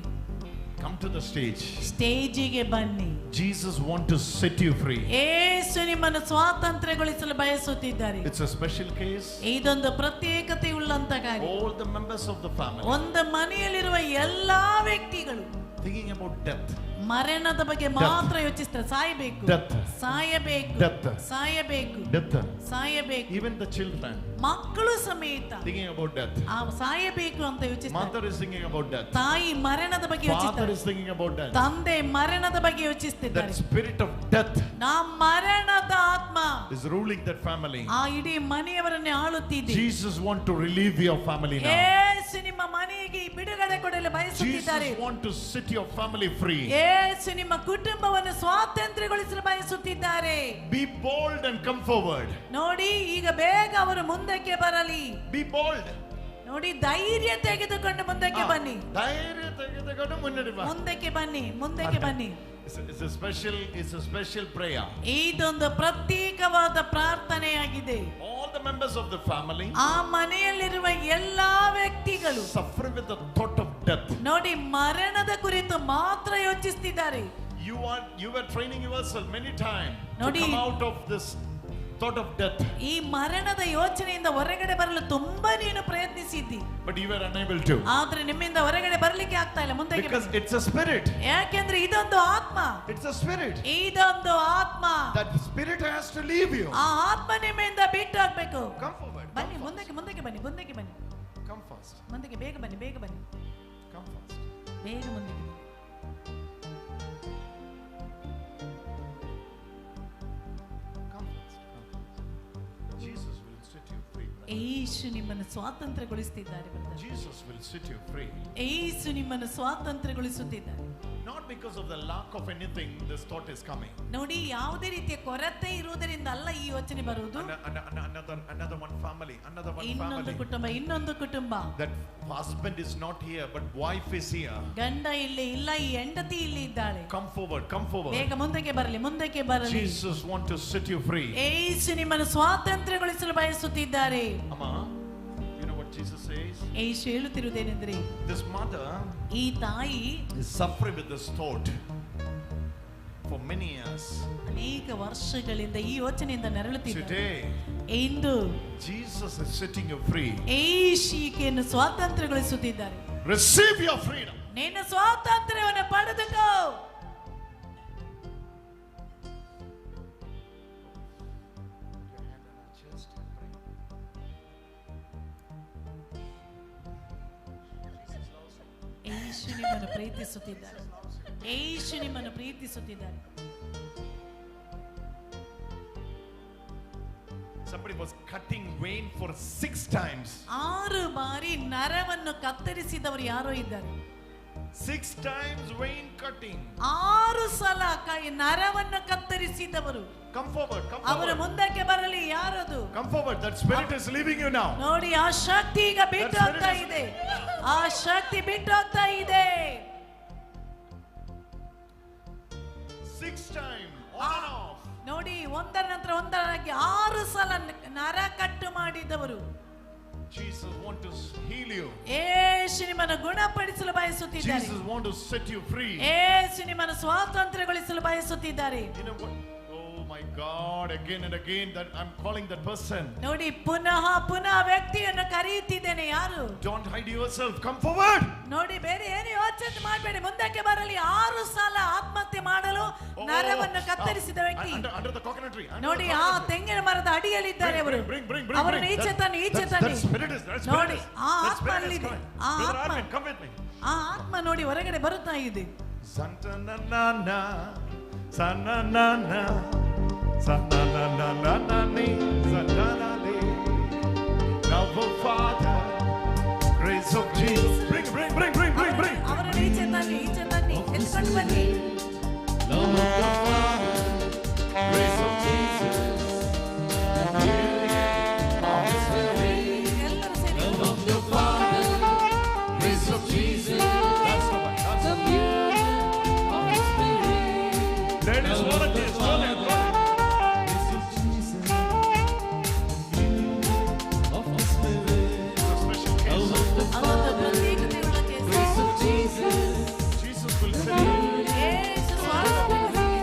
Come to the stage. ಸ್ಟೇಜಿಗೆ ಬನ್ನಿ. Jesus want to set you free. ಏಸು ನಿಮ್ಮನ್ನು ಸ್ವಾತಂತ್ರ್ಯಗೊಳಿಸಲು ಬಯಸುತ್ತಿದ್ದಾರೆ. It's a special case. ಇದೊಂದು ಪ್ರತ್ಯೇಕತೆ ಉಳ್ಳಂತ ಕಾರ್ಯ. All the members of the family ಒಂದು ಮನೆಯಲ್ಲಿರುವ ಎಲ್ಲಾ ವ್ಯಕ್ತಿಗಳು thinking about death. ಮರಣದ ಬಗ್ಗೆ ಮಾತ್ರ ಯೋಚಿಸ್ತಾರೆ. ಸಾಯಬೇಕು, Death. ಸಾಯಬೇಕು, Death. ಸಾಯಬೇಕು, Death. ಸಾಯಬೇಕು. Even the children ಮಕ್ಕಳು ಸಮೇತ thinking about death. ಆ ಸಾಯಬೇಕು ಅಂತ ಯೋಚಿಸ್ತಾರೆ. Mother is thinking about death. ತಾಯಿ ಮರಣದ ಬಗ್ಗೆ Father ಯೋಚಿಸ್ತಾರೆ. is thinking about death. ತಂದೆ ಮರಣದ ಬಗ್ಗೆ ಯೋಚಿಸ್ತಿದ್ದಾರೆ. That spirit of death ನಾ ಮರಣದ ಆತ್ಮ is ruling that family. ಆ ಇಡೀ ಮನೆಯವರನ್ನೇ ಆಳುತ್ತಿದೆ. Jesus want to relieve your family now. ಏಸು ನಿಮ್ಮ ಮನೆಗೆ ಬಿಡುಗಡೆ ಕೊಡಲು ಬಯಸುತ್ತಿದ್ದಾರೆ. Jesus want to set your family free. ಏಸು ನಿಮ್ಮ ಕುಟುಂಬವನ್ನು ಸ್ವಾತಂತ್ರ್ಯಗೊಳಿಸಲು ಬಯಸುತ್ತಿದ್ದಾರೆ. Be bold and come forward. ನೋಡಿ, ಈಗ ಬೇಗ ಅವರು ಮುಂದಕ್ಕೆ ಬರಲಿ. Be bold. ನೋಡಿ, ಧೈರ್ಯ ತೆಗೆದುಕೊಂಡು ಮುಂದಕ್ಕೆ ಬನ್ನಿ. ಧೈರ್ಯ ತೆಗೆದುಕೊಂಡು ಮುನ್ನಡೆ ಬಾ. ಮುಂದಕ್ಕೆ ಬನ್ನಿ, ಮುಂದಕ್ಕೆ ಬನ್ನಿ. It's a special prayer. ಇದೊಂದು ಪ್ರತ್ಯೇಕವಾದ ಪ್ರಾರ್ಥನೆಯಾಗಿದೆ. All the members of the family ಆ ಮನೆಯಲ್ಲಿರುವ ಎಲ್ಲಾ ವ್ಯಕ್ತಿಗಳು suffer with the thought of death. ನೋಡಿ, ಮರಣದ ಕುರಿತು ಮಾತ್ರ ಯೋಚಿಸ್ತಿದ್ದಾರೆ. You were training yourself many times to ನೋಡಿ. come out of this thought of death, ಈ ಮರಣದ ಯೋಚನೆಯಿಂದ ಹೊರಗಡೆ ಬರಲು ತುಂಬಾ ನೀನು ಪ್ರಯತ್ನಿಸಿದ್ದಿ. but you were unable to. ಆದ್ರೆ ನಿಮ್ಮಿಂದ ಹೊರಗಡೆ ಬರ್ಲಿಕ್ಕೆ ಆಗ್ತಾ ಇಲ್ಲ. ಮುಂದಕ್ಕೆ Because ಬನ್ನಿ. it's a spirit. ಯಾಕೆಂದ್ರೆ ಇದೊಂದು ಆತ್ಮ. It's a spirit. ಇದೊಂದು ಆತ್ಮ. That spirit has to leave you. ಆ ಆತ್ಮ ನಿಮ್ಮಿಂದ ಬಿಟ್ಟು ಹೋಗ್ಬೇಕು. Come forward. ಬನ್ನಿ ಮುಂದಕ್ಕೆ, ಮುಂದಕ್ಕೆ ಬನ್ನಿ, ಮುಂದಕ್ಕೆ ಬನ್ನಿ. Come fast. ಮುಂದಕ್ಕೆ ಬೇಗ ಬನ್ನಿ, ಬೇಗ ಬನ್ನಿ. Come fast. ಬೇಗ ಮುಂದಕ್ಕೆ ಬನ್ನಿ. Come fast. Come fast. Jesus will set you free, brother. ಏಸು ನಿಮ್ಮನ್ನು ಸ್ವಾತಂತ್ರ್ಯಗೊಳಿಸ್ತಿದ್ದಾರೆ, brother. Jesus will set you free. ಏಸು ನಿಮ್ಮನ್ನು ಸ್ವಾತಂತ್ರ್ಯಗೊಳಿಸುತ್ತಿದ್ದಾರೆ. Not because of the lack of anything this thought is coming. ನೋಡಿ, ಯಾವುದೇ ರೀತಿಯ ಕೊರತೆ ಇರುವುದರಿಂದ ಅಲ್ಲ ಈ ಯೋಚನೆ ಬರುವುದು. Another one family, another one ಇನ್ನೊಂದು family. ಕುಟುಂಬ, ಇನ್ನೊಂದು ಕುಟುಂಬ. That husband is not here, but wife is here. ಗಂಡ ಇಲ್ಲಿ ಇಲ್ಲ, ಈ ಹೆಂಡತಿ ಇಲ್ಲಿ ಇದ್ದಾಳೆ. Come forward, come forward. ಬೇಗ ಮುಂದಕ್ಕೆ ಬರಲಿ, ಮುಂದಕ್ಕೆ ಬರಲಿ. Jesus want to set you free. ಯೇಸು ನಿಮ್ಮನ್ನು ಸ್ವಾತಂತ್ರ್ಯಗೊಳಿಸಲು ಬಯಸುತ್ತಿದ್ದಾರೆ. Amma, you know what Jesus says? Yesu ಹೇಳುತ್ತಿರುವುದೇನೆಂದ್ರೆ, This mother ಈ ತಾಯಿ is suffering with this thought for many years. ಅನೇಕ ವರ್ಷಗಳಿಂದ ಈ ಯೋಚನೆಯಿಂದ ನರಳುತ್ತಿದ್ದಾರೆ. Today, into Jesus is setting you free. ಯೇಸು ಈಕೆಯನ್ನು ಸ್ವಾತಂತ್ರ್ಯಗೊಳಿಸುತ್ತಿದ್ದಾರೆ. Receive your freedom. ನಿನ್ನ ಸ್ವಾತಂತ್ರ್ಯವನ್ನು ಪಡೆದುಕೋ. Put your hand on her chest and pray. Jesus loves you. ಯೇಸು ನಿಮ್ಮನ್ನು ಪ್ರೀತಿಸುತ್ತಿದ್ದಾರೆ. ಯೇಸು ನಿಮ್ಮನ್ನು ಪ್ರೀತಿಸುತ್ತಿದ್ದಾರೆ. Somebody was cutting vein for 6 times. 6 ಬಾರಿ ನರವನ್ನು ಕತ್ತರಿಸಿದವರು ಯಾರೋ ಇದ್ದಾರೆ. 6 times vein cutting. 6 ಸಲ ಕೈ ನರವನ್ನು ಕತ್ತರಿಸಿದವರು. Come forward, come ಅವರು forward. ಮುಂದಕ್ಕೆ ಬರಲಿ. ಯಾರದು? Come forward. That spirit is leaving you now. ನೋಡಿ, ಆ ಶಕ್ತಿ ಈಗ ಬಿಟ್ಟು That ಹೋಗ್ತಾ spirit is- ಇದೆ. ಆ ಶಕ್ತಿ ಬಿಟ್ಟು ಹೋಗ್ತಾ ಇದೆ. 6 times on and off. ನೋಡಿ, ಒಂದರ ನಂತರ ಒಂದರಾಗಿ 6 ಸಲ ನರ ಕಟ್ಟು ಮಾಡಿದವರು. Jesus want to heal you. ಯೇಸು ನಿಮ್ಮನ್ನು ಗುಣಪಡಿಸಲು ಬಯಸುತ್ತಿದ್ದಾರೆ. Jesus want to set you free. ಯೇಸು ನಿಮ್ಮನ್ನು ಸ್ವಾತಂತ್ರ್ಯಗೊಳಿಸಲು ಬಯಸುತ್ತಿದ್ದಾರೆ. You know what? Oh my God, again and again that I'm calling that person. ನೋಡಿ, ಪುನಃ ಪುನಃ ವ್ಯಕ್ತಿಯನ್ನು ಕರೆಯುತ್ತಿದ್ದೇನೆ. ಯಾರು? Don't hide yourself. Come forward. ನೋಡಿ, ಬೇರೆ ಏನು ಯೋಚನೆ ಮಾಡಬೇಡಿ, ಮುಂದಕ್ಕೆ ಬರಲಿ. 6 ಸಲ ಆತ್ಮಹತ್ಯೆ ಮಾಡಲು ನರವನ್ನು ಕತ್ತರಿಸಿದ ವ್ಯಕ್ತಿ. Under the coconut tree. Under ನೋಡಿ, the ಆ coconut tree. ತೆಂಗಿನ ಮರದ ಅಡಿಯಲ್ಲಿದ್ದಾರೆ ಅವರು. Bring, bring, bring, bring, ಅವರನ್ನು bring. ಈಚೆ That- ತನ್ನಿ, ಈಚೆ that- ತನ್ನಿ. That spirit is, that spirit ನೋಡಿ, is, ಆ that ಆತ್ಮ spirit is ಅಲ್ಲಿದೆ. coming. ಆ Brother ಆತ್ಮ, Arvind, come with me. ಆ ಆತ್ಮ ನೋಡಿ ಹೊರಗಡೆ ಬರುತ್ತಾ ಇದೆ. Santanana, sananana, sananana, sananane. Love of Father, grace of Jesus. Bring, bring, bring, bring, bring, bring. ಅವರನ್ನು ಈಚೆ ತನ್ನಿ, ಈಚೆ ತನ್ನಿ, ಎತ್ಕೊಂಡು ಬನ್ನಿ. Love of the Father, grace of Jesus, communion of the Spirit. ಎಲ್ಲರೂ ಸೇರಿ. Love of the Father, grace of Jesus, That's the one. That's the one. communion of the Spirit. Ladies, Love of the volunteers, volunteers. Father, grace of Jesus, communion of the Spirit. It's a special case. Love of the ಅದೊಂದು Father, ಪ್ರತ್ಯೇಕತೆಯುಳ್ಳ case. grace of Jesus. Jesus will set you free. Yesu ಸ್ವಾತಂತ್ರ್ಯಗೊಳಿಸುತ್ತಿದ್ದಾರೆ.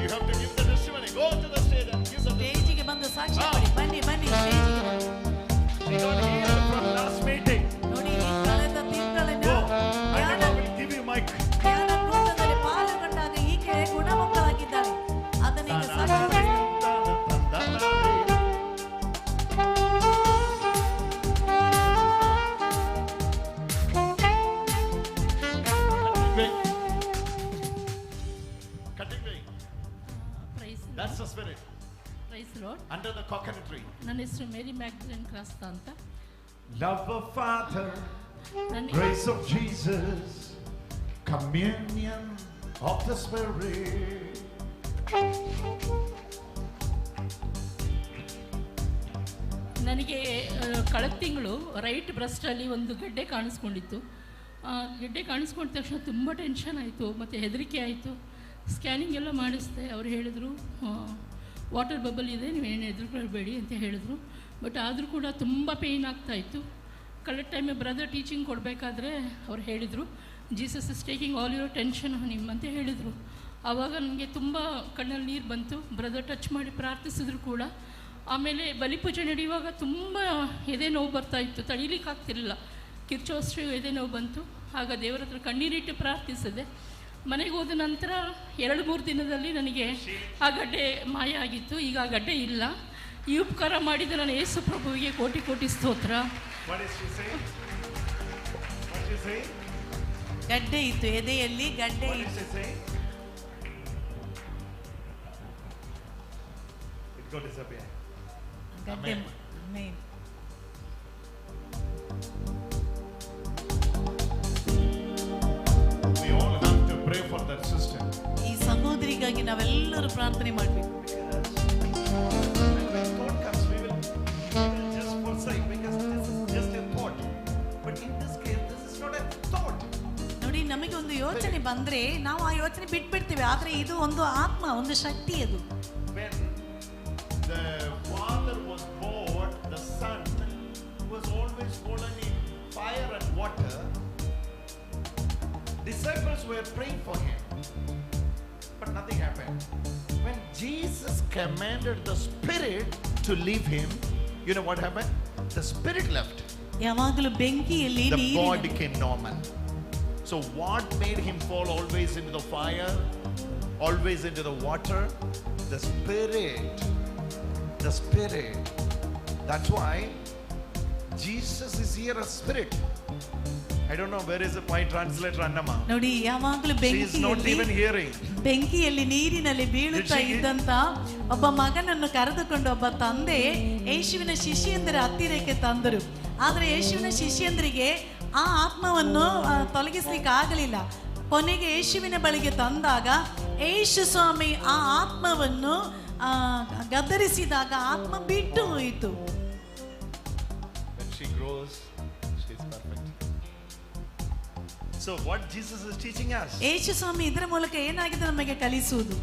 You have to give the testimony. Go to the stage and give the testimony. ಸ್ಟೇಜಿಗೆ ಬಂದು ಸಾಕ್ಷಿ ಕೊಡಿ. ಬನ್ನಿ, ಬನ್ನಿ, ಸ್ಟೇಜಿಗೆ ಬನ್ನಿ. She got healed from last meeting. ನೋಡಿ, ಈ ಕಳೆದ ತಿಂಗಳಿನ Go. And ಧ್ಯಾನ I will give you mic. ಧ್ಯಾನ ಕೂಟದಲ್ಲಿ ಪಾಲ್ಗೊಂಡಾಗ ಈಕೆ ಗುಣಮುಖರಾಗಿದ್ದಾಳೆ. ಅದನ್ನ ಈಗ ಸಾಕ್ಷಿ ಪಡಿಸ್ತಾರೆ. Vein. Cutting vein. Praise That's the spirit. Praise Lord. Under the coconut tree. ನನ್ನ ಹೆಸರು ಮೇರಿ ಮ್ಯಾಗ್ಡಲಿನ್ ಕ್ರಾಸ್ತ ಅಂತ. Love of Father, ನನಗೆ grace of Jesus, communion of the Spirit. ನನಗೆ ಕಳೆದ ತಿಂಗಳು ರೈಟ್ ಬ್ರೆಸ್ಟಲ್ಲಿ ಒಂದು ಗೆಡ್ಡೆ ಕಾಣಿಸ್ಕೊಂಡಿತ್ತು. ಆ ಗೆಡ್ಡೆ ಕಾಣಿಸ್ಕೊಂಡ ತಕ್ಷಣ ತುಂಬ ಟೆನ್ಷನ್ ಆಯಿತು ಮತ್ತು ಹೆದರಿಕೆ ಆಯಿತು. ಸ್ಕ್ಯಾನಿಂಗ್ ಎಲ್ಲ ಮಾಡಿಸ್ದೆ. ಅವ್ರು ಹೇಳಿದರು ವಾಟರ್ ಬಬಲ್ ಇದೆ, ನೀವೇನು ಹೆದರ್ಕೊಳ್ಬೇಡಿ ಅಂತ ಹೇಳಿದರು. ಬಟ್ ಆದರೂ ಕೂಡ ತುಂಬ ಪೇಯ್ನ್ ಆಗ್ತಾಯಿತ್ತು. ಕಳೆದ ಟೈಮ್ ಬ್ರದರ್ ಟೀಚಿಂಗ್ ಕೊಡಬೇಕಾದ್ರೆ ಅವ್ರು ಹೇಳಿದರು, Jesus is taking all your tension ನಿಮ್ಮ ಅಂತ ಹೇಳಿದರು. ಆವಾಗ ನನಗೆ ತುಂಬ ಕಣ್ಣಲ್ಲಿ ನೀರು ಬಂತು. ಬ್ರದರ್ ಟಚ್ ಮಾಡಿ ಪ್ರಾರ್ಥಿಸಿದ್ರು ಕೂಡ. ಆಮೇಲೆ ಬಲಿಪೂಜೆ ನಡೆಯುವಾಗ ತುಂಬ ಎದೆ ನೋವು ಬರ್ತಾಯಿತ್ತು, ತಡೀಲಿಕ್ಕಾಗ್ತಿರಲಿಲ್ಲ, ಕಿರ್ಚೋಷ್ಟು ಎದೆ ನೋವು ಬಂತು. ಆಗ ದೇವರ ಹತ್ರ ಕಣ್ಣೀರಿಟ್ಟು ಪ್ರಾರ್ಥಿಸಿದೆ. ಮನೆಗೆ ಹೋದ ನಂತರ 2-3 ದಿನದಲ್ಲಿ ನನಗೆ ಆ ಗಡ್ಡೆ ಮಾಯ ಆಗಿತ್ತು. ಈಗ ಆ ಗಡ್ಡೆ ಇಲ್ಲ. ಈ ಉಪಕಾರ ಮಾಡಿದ ನಾನು ಯೇಸು ಪ್ರಭುವಿಗೆ ಕೋಟಿ ಕೋಟಿ ಸ್ತೋತ್ರ. What is she saying? What is she saying? ಗಡ್ಡೆ ಇತ್ತು ಎದೆಯಲ್ಲಿ, ಗಡ್ಡೆ What is ಇತ್ತು. she saying? It got disappear. ಗಡ್ಡೆ. Amen. Amen. ಅದಕ್ಕಾಗಿ ನಾವೆಲ್ಲರೂ ಪ್ರಾರ್ಥನೆ ಮಾಡಬೇಕು. When thought comes, we will just forsake, because this is just a thought. But in this case, this is not a thought. ನೋಡಿ, ನಮಗೆ ಒಂದು ಯೋಚನೆ ಬಂದ್ರೆ ನಾವು ಆ ಯೋಚನೆ ಬಿಟ್ಬಿಡ್ತೇವೆ. ಆದ್ರೆ ಇದು ಒಂದು ಆತ್ಮ, ಒಂದು ಶಕ್ತಿ ಅದು. When the father was bored, the son was always fallen in fire and water. Disciples were praying for him, but nothing happened. When Jesus commanded the spirit to leave him, you know what happened? The spirit left. ಯಾವಾಗಲೂ ಬೆಂಕಿಯಲ್ಲಿ The boy ನೀರಿನ became normal. So what made him fall always into the fire, always into the water? The spirit. The spirit. That's why Jesus is here a spirit. I don't know where is my translator Annama. ನೋಡಿ, ಯಾವಾಗಲೂ She is not ಬೆಂಕಿಯಲ್ಲಿ even hearing. ಬೆಂಕಿಯಲ್ಲಿ ನೀರಿನಲ್ಲಿ ಬೀಳುತ್ತಾ Did she- ಇದ್ದಂತ ಒಬ್ಬ ಮಗನನ್ನು ಕರೆದುಕೊಂಡು ಒಬ್ಬ ತಂದೆ ಯೇಸುವಿನ ಶಿಷ್ಯಂದರ ಹತ್ತಿರಕ್ಕೆ ತಂದರು. ಆದರೆ ಯೇಸುವಿನ ಶಿಷ್ಯಂದರಿಗೆ ಆ ಆತ್ಮವನ್ನು ತೊಲಗಿಸ್ಲಿಕ್ಕೆ ಆಗಲಿಲ್ಲ. ಕೊನೆಗೆ ಯೇಸುವಿನ ಬಳಿಗೆ ತಂದಾಗ ಯೇಸು ಸ್ವಾಮಿ ಆ ಆತ್ಮವನ್ನು ಗದರಿಸಿದಾಗ ಆತ್ಮ ಬಿಟ್ಟು ಹೋಯಿತು. When she grows, she is perfect. So what Jesus is teaching us? ಯೇಸು ಸ್ವಾಮಿ ಇದರ ಮೂಲಕ ಏನಾಗಿದೆ ನಮಗೆ ಕಲಿಸುವುದು?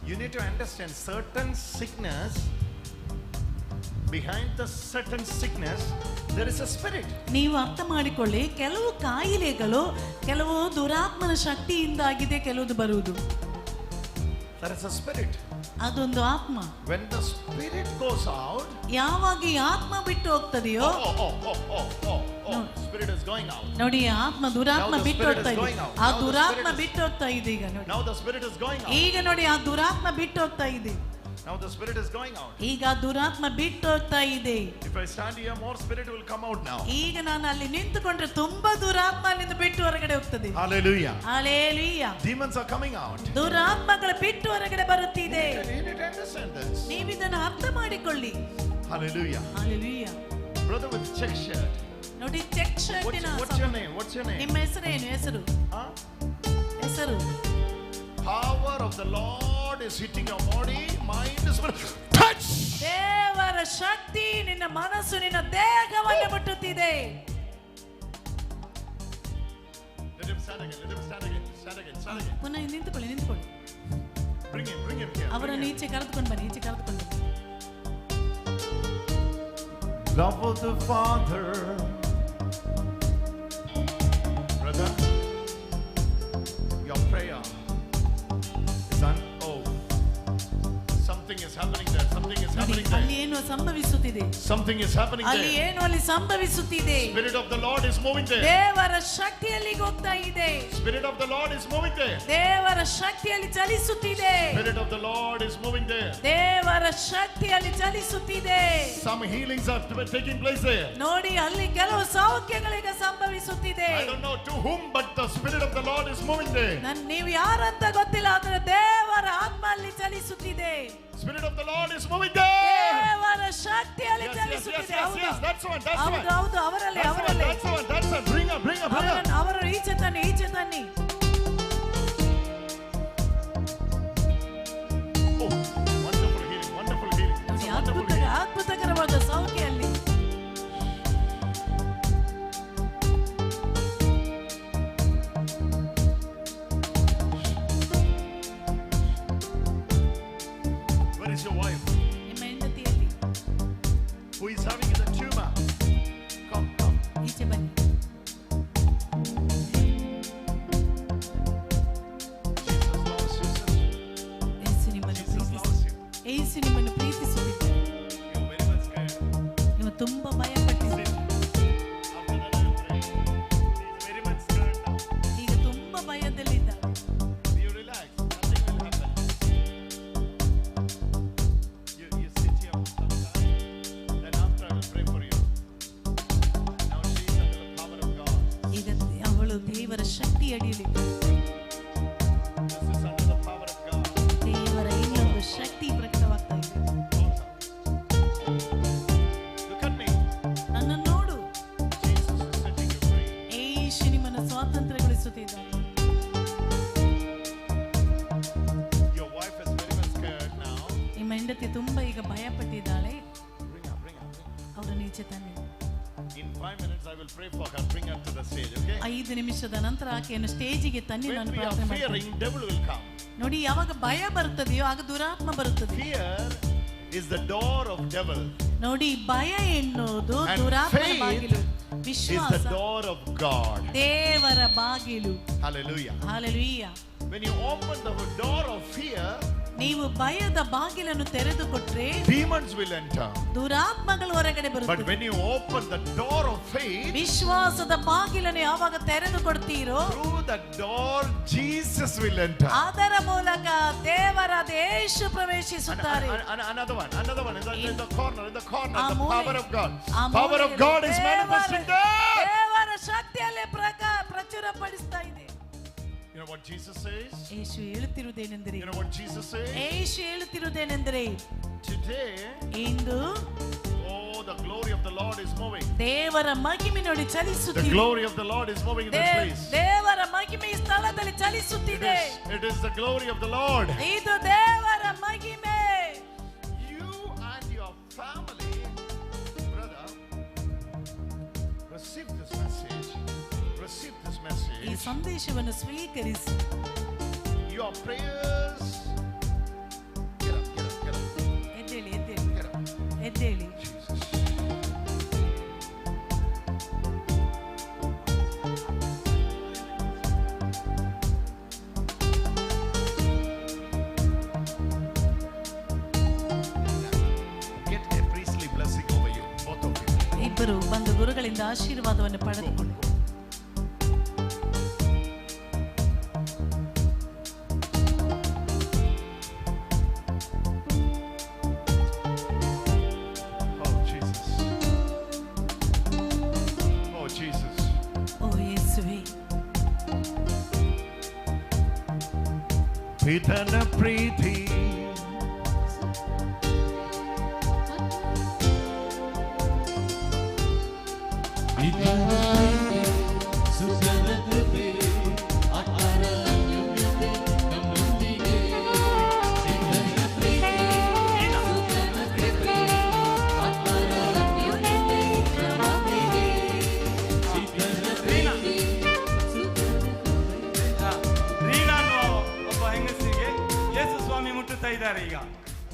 You need to understand certain sickness. Behind the certain sickness, there is a spirit. ನೀವು ಅರ್ಥ ಮಾಡಿಕೊಳ್ಳಿ, ಕೆಲವು ಕಾಯಿಲೆಗಳು ಕೆಲವು ದುರಾತ್ಮನ ಶಕ್ತಿಯಿಂದಾಗಿದೆ ಕೆಲವುದು ಬರುವುದು. There is a spirit. ಅದೊಂದು ಆತ್ಮ. When the spirit goes out, ಯಾವಾಗ ಈ ಆತ್ಮ ಬಿಟ್ಟು ಹೋಗ್ತದೆಯೋ, oh, spirit is going out. ನೋಡಿ, ಆತ್ಮ ದುರಾತ್ಮ Now the ಬಿಟ್ಟು spirit ಹೋಗ್ತಾ is ಇದೆ. going out. ಆ Now the ದುರಾತ್ಮ spirit is- ಬಿಟ್ಟು ಹೋಗ್ತಾ ಇದೆ ಈಗ ನೋಡಿ. Now the spirit is going out. ಈಗ ನೋಡಿ, ಆ ದುರಾತ್ಮ ಬಿಟ್ಟು ಹೋಗ್ತಾ ಇದೆ. Now the spirit is going out. ಈಗ ಆ ದುರಾತ್ಮ ಬಿಟ್ಟು ಹೋಗ್ತಾ ಇದೆ. If I stand here, more spirit will come out now. ಈಗ ನಾನು ಅಲ್ಲಿ ನಿಂತುಕೊಂಡ್ರೆ ತುಂಬಾ ದುರಾತ್ಮ ಅಲ್ಲಿಂದ ಬಿಟ್ಟು ಹೊರಗಡೆ ಹೋಗ್ತದೆ. Hallelujah. Hallelujah. Demons are coming out. ದುರಾತ್ಮಗಳ ಬಿಟ್ಟು ಹೊರಗಡೆ ಬರುತ್ತಿದೆ. You need to understand this. ನೀವು ಇದನ್ನು ಅರ್ಥ ಮಾಡಿಕೊಳ್ಳಿ. Hallelujah. Hallelujah. Brother with check shirt. ನೋಡಿ, check ಶರ್ಟಿನ What's your name? What's your name? ನಿಮ್ಮ ಹೆಸರೇನು? ಹೆಸರು Huh? ಹೆಸರು. Power of the Lord is hitting your body, mind, spirit. Touch! ದೇವರ ಶಕ್ತಿ ನಿನ್ನ ಮನಸ್ಸು ನಿನ್ನ ದೇಹವನ್ನು ಮುಟ್ಟುತ್ತಿದೆ. Let him stand again. Let him stand again. Stand again. Stand again. ಪುನಃ ನಿಂತುಕೊಳ್ಳಿ, ನಿಂತುಕೊಳ್ಳಿ. Bring him. Bring him here. Bring ಅವರನ್ನು him. ಈಚೆ ಕರೆದುಕೊಂಡು ಬನ್ನಿ, ಈಚೆ ಕರೆದುಕೊಂಡು ಬನ್ನಿ. Love of the Father. Brother, your prayer is something is happening there. Something is ನೋಡಿ, happening ಅಲ್ಲಿ there. ಏನು ಸಂಭವಿಸುತ್ತಿದೆ? Something is happening ಅಲ್ಲಿ there. ಏನು ಅಲ್ಲಿ ಸಂಭವಿಸುತ್ತಿದೆ? Spirit of the Lord is moving there. ದೇವರ ಶಕ್ತಿಯಲ್ಲಿ ಹೋಗ್ತಾ ಇದೆ. Spirit of the Lord is moving there. ದೇವರ ಶಕ್ತಿಯಲ್ಲಿ ಚಲಿಸುತ್ತಿದೆ. Spirit of the Lord is moving there. ದೇವರ ಶಕ್ತಿಯಲ್ಲಿ ಚಲಿಸುತ್ತಿದೆ. Some healings are taking place there. ನೋಡಿ, ಅಲ್ಲಿ ಕೆಲವು ಸೌಖ್ಯಗಳೀಗ ಸಂಭವಿಸುತ್ತಿದೆ. I don't know to whom, but the Spirit of the Lord is moving there. ನನ್ ನೀವು ಯಾರಂತ ಗೊತ್ತಿಲ್ಲ, ಆದರೆ ದೇವರ ಆತ್ಮ ಅಲ್ಲಿ ಚಲಿಸುತ್ತಿದೆ. Spirit of the Lord is moving there. ದೇವರ ಶಕ್ತಿಯಲ್ಲಿ Yes, yes, yes, ಚಲಿಸುತ್ತಿದೆ. yes, ಹೌದು yes. That's one. That's ಹೌದು one. ಹೌದು, ಅವರಲ್ಲಿ That's one. ಅವರಲ್ಲಿ That's one. That's one. Bring her. Bring her. Bring her. ಅವರನ್ನು ಅವರು ಈಚೆ ತನ್ನಿ, ಈಚೆ ತನ್ನಿ. Oh, wonderful healing. Wonderful healing. It's ನೋಡಿ, a wonderful ಅದ್ಭುತ healing. ಅದ್ಭುತಕರವಾದ ಸೌಖ್ಯ ಅಲ್ಲಿ. Where is your wife? ನಿಮ್ಮ ಹೆಂಡತಿಯಲ್ಲಿ Who is having the tumor? Come, come. ಈಚೆ ಬನ್ನಿ. Jesus loves you, sister. ಯೇಸು ನಿಮ್ಮನ್ನು Jesus ಪ್ರೀತಿಸು loves you. ಯೇಸು ನಿಮ್ಮನ್ನು ಪ್ರೀತಿಸುತ್ತಿದ್ದಾರೆ. You're very much scared. ನೀವು ತುಂಬಾ ಭಯ ಪಟ್ಟಿದ್ದೀರಿ. Sit. After that, I will pray. He's very much scared now. ಈಗ ತುಂಬಾ ಭಯದಲ್ಲಿದ್ದಾರೆ. You relax. Nothing will happen. You sit here for some time. Then after I will pray for you. Now she is under the power of God. ಈಗ ಅವಳು ದೇವರ ಶಕ್ತಿ ಅಡಿಯಲ್ಲಿದ್ದಾಳೆ. This is under the power of God. ದೇವರ ಇನ್ನೊಂದು ಶಕ್ತಿ ಪ್ರಕಟವಾಗ್ತಾ ಇದೆ. Look at me. ನನ್ನನ್ನು ನೋಡು. Jesus is setting you free. ಯೇಸು ನಿಮ್ಮನ್ನು ಸ್ವಾತಂತ್ರ್ಯಗೊಳಿಸುತ್ತಿದ್ದಾನೆ. ಹೆಂಡತಿ ತುಂಬಾ ಈಗ ಭಯ ಪಟ್ಟಿದ್ದಾಳೆ. Bring her, bring her, bring her. ಅವರನ್ನು ಈಚೆ ತನ್ನಿ. In 5 minutes I will pray for her. Bring her to the stage, okay? 5 ನಿಮಿಷದ ನಂತರ ಆಕೆಯನ್ನು ಸ್ಟೇಜಿಗೆ ತನ್ನಿ, When ನಾನು we are ಪ್ರಾರ್ಥನೆ ಮಾಡ್ತೇನೆ. fearing, devil will come. ನೋಡಿ, ಯಾವಾಗ ಭಯ ಬರ್ತದೆಯೋ ಆಗ ದುರಾತ್ಮ ಬರುತ್ತದೆ. Fear is the door of devil. ನೋಡಿ, ಭಯ ಎನ್ನುವುದು And ದುರಾತ್ಮನ faith ಬಾಗಿಲು. is the ವಿಶ್ವಾಸ door of God. ದೇವರ ಬಾಗಿಲು. Hallelujah. Hallelujah. When you open the door of fear, ನೀವು ಭಯದ ಬಾಗಿಲನ್ನು ತೆರೆದುಕೊಟ್ರೆ demons will enter. ದುರಾತ್ಮಗಳು ಹೊರಗಡೆ But ಬರುತ್ತದೆ. when you open the door of faith, ವಿಶ್ವಾಸದ ಬಾಗಿಲನ್ನು ಯಾವಾಗ ತೆರೆದು ಕೊಡ್ತೀರೋ, through the door Jesus will enter. ಅದರ ಮೂಲಕ ದೇವರಾದ ಯೇಸು ಪ್ರವೇಶಿಸುತ್ತಾರೆ. And another one, another one in the corner, in the corner, ಆ the ಮೂಲೆ- power of God. ಆ Power of ಮೂಲೆಯಲ್ಲಿ God is manifesting there. ದೇವರ ಶಕ್ತಿಯಲ್ಲಿ ಪ್ರಚುರಪಡಿಸ್ತಾ ಇದೆ. You know what Jesus says? Yesu ಹೇಳುತ್ತಿರುವುದೇನೆಂದರೆ, You know what Jesus says? Yesu ಹೇಳುತ್ತಿರುವುದೇನೆಂದರೆ, Today, into oh, the glory of the Lord is moving. ದೇವರ ಮಹಿಮೆ ನೋಡಿ The ಚಲಿಸುತ್ತಿದೆ. glory of the Lord is moving in this place. ದೇವರ ಮಹಿಮೆ ಈ ಸ್ಥಳದಲ್ಲಿ It ಚಲಿಸುತ್ತಿದೆ. is the glory of the Lord. ಇದು ದೇವರ ಮಹಿಮೆ. You and your family, brother, receive this message. Receive this ಈ message. ಸಂದೇಶವನ್ನು ಸ್ವೀಕರಿಸಿ. Your prayers. Get up, get up, get up. ಎದ್ದೇಳಿ, ಎದ್ದೇಳಿ, Get up. ಎದ್ದೇಳಿ. Jesus. Get a priestly blessing over you, both of you. ಇಬ್ಬರು ಬಂದು ಗುರುಗಳಿಂದ ಆಶೀರ್ವಾದವನ್ನು ಪಡೆದುಕೊಳ್ಳಿ. Oh, Jesus. Oh, Jesus. ಓ ಯೇಸುವೆ. ಪಿತನ ಪ್ರೀತಿ, ಪಿತನ ಪ್ರೀತಿ, ಸುತನ ಕೃಪೆ, ಆತ್ಮರ ಅನ್ಯೋನ್ಯತೆ ನಮ್ಮೊಂದಿಗೆ. ಪಿತನ ಪ್ರೀತಿ, ಸುತನ ಕೃಪೆ, ಆತ್ಮರ ಅನ್ಯೋನ್ಯತೆ ನಮ್ಮೊಂದಿಗೆ. ಪಿತನ ಪ್ರೀತಿ, ಸುತನ ಕೃಪೆ. ರೀನಾ ಅನ್ನುವ ಒಬ್ಬ ಹೆಂಗಸಿಗೆ ಯೇಸು ಸ್ವಾಮಿ ಮುಟ್ಟುತ್ತಾ ಇದ್ದಾರೆ ಈಗ.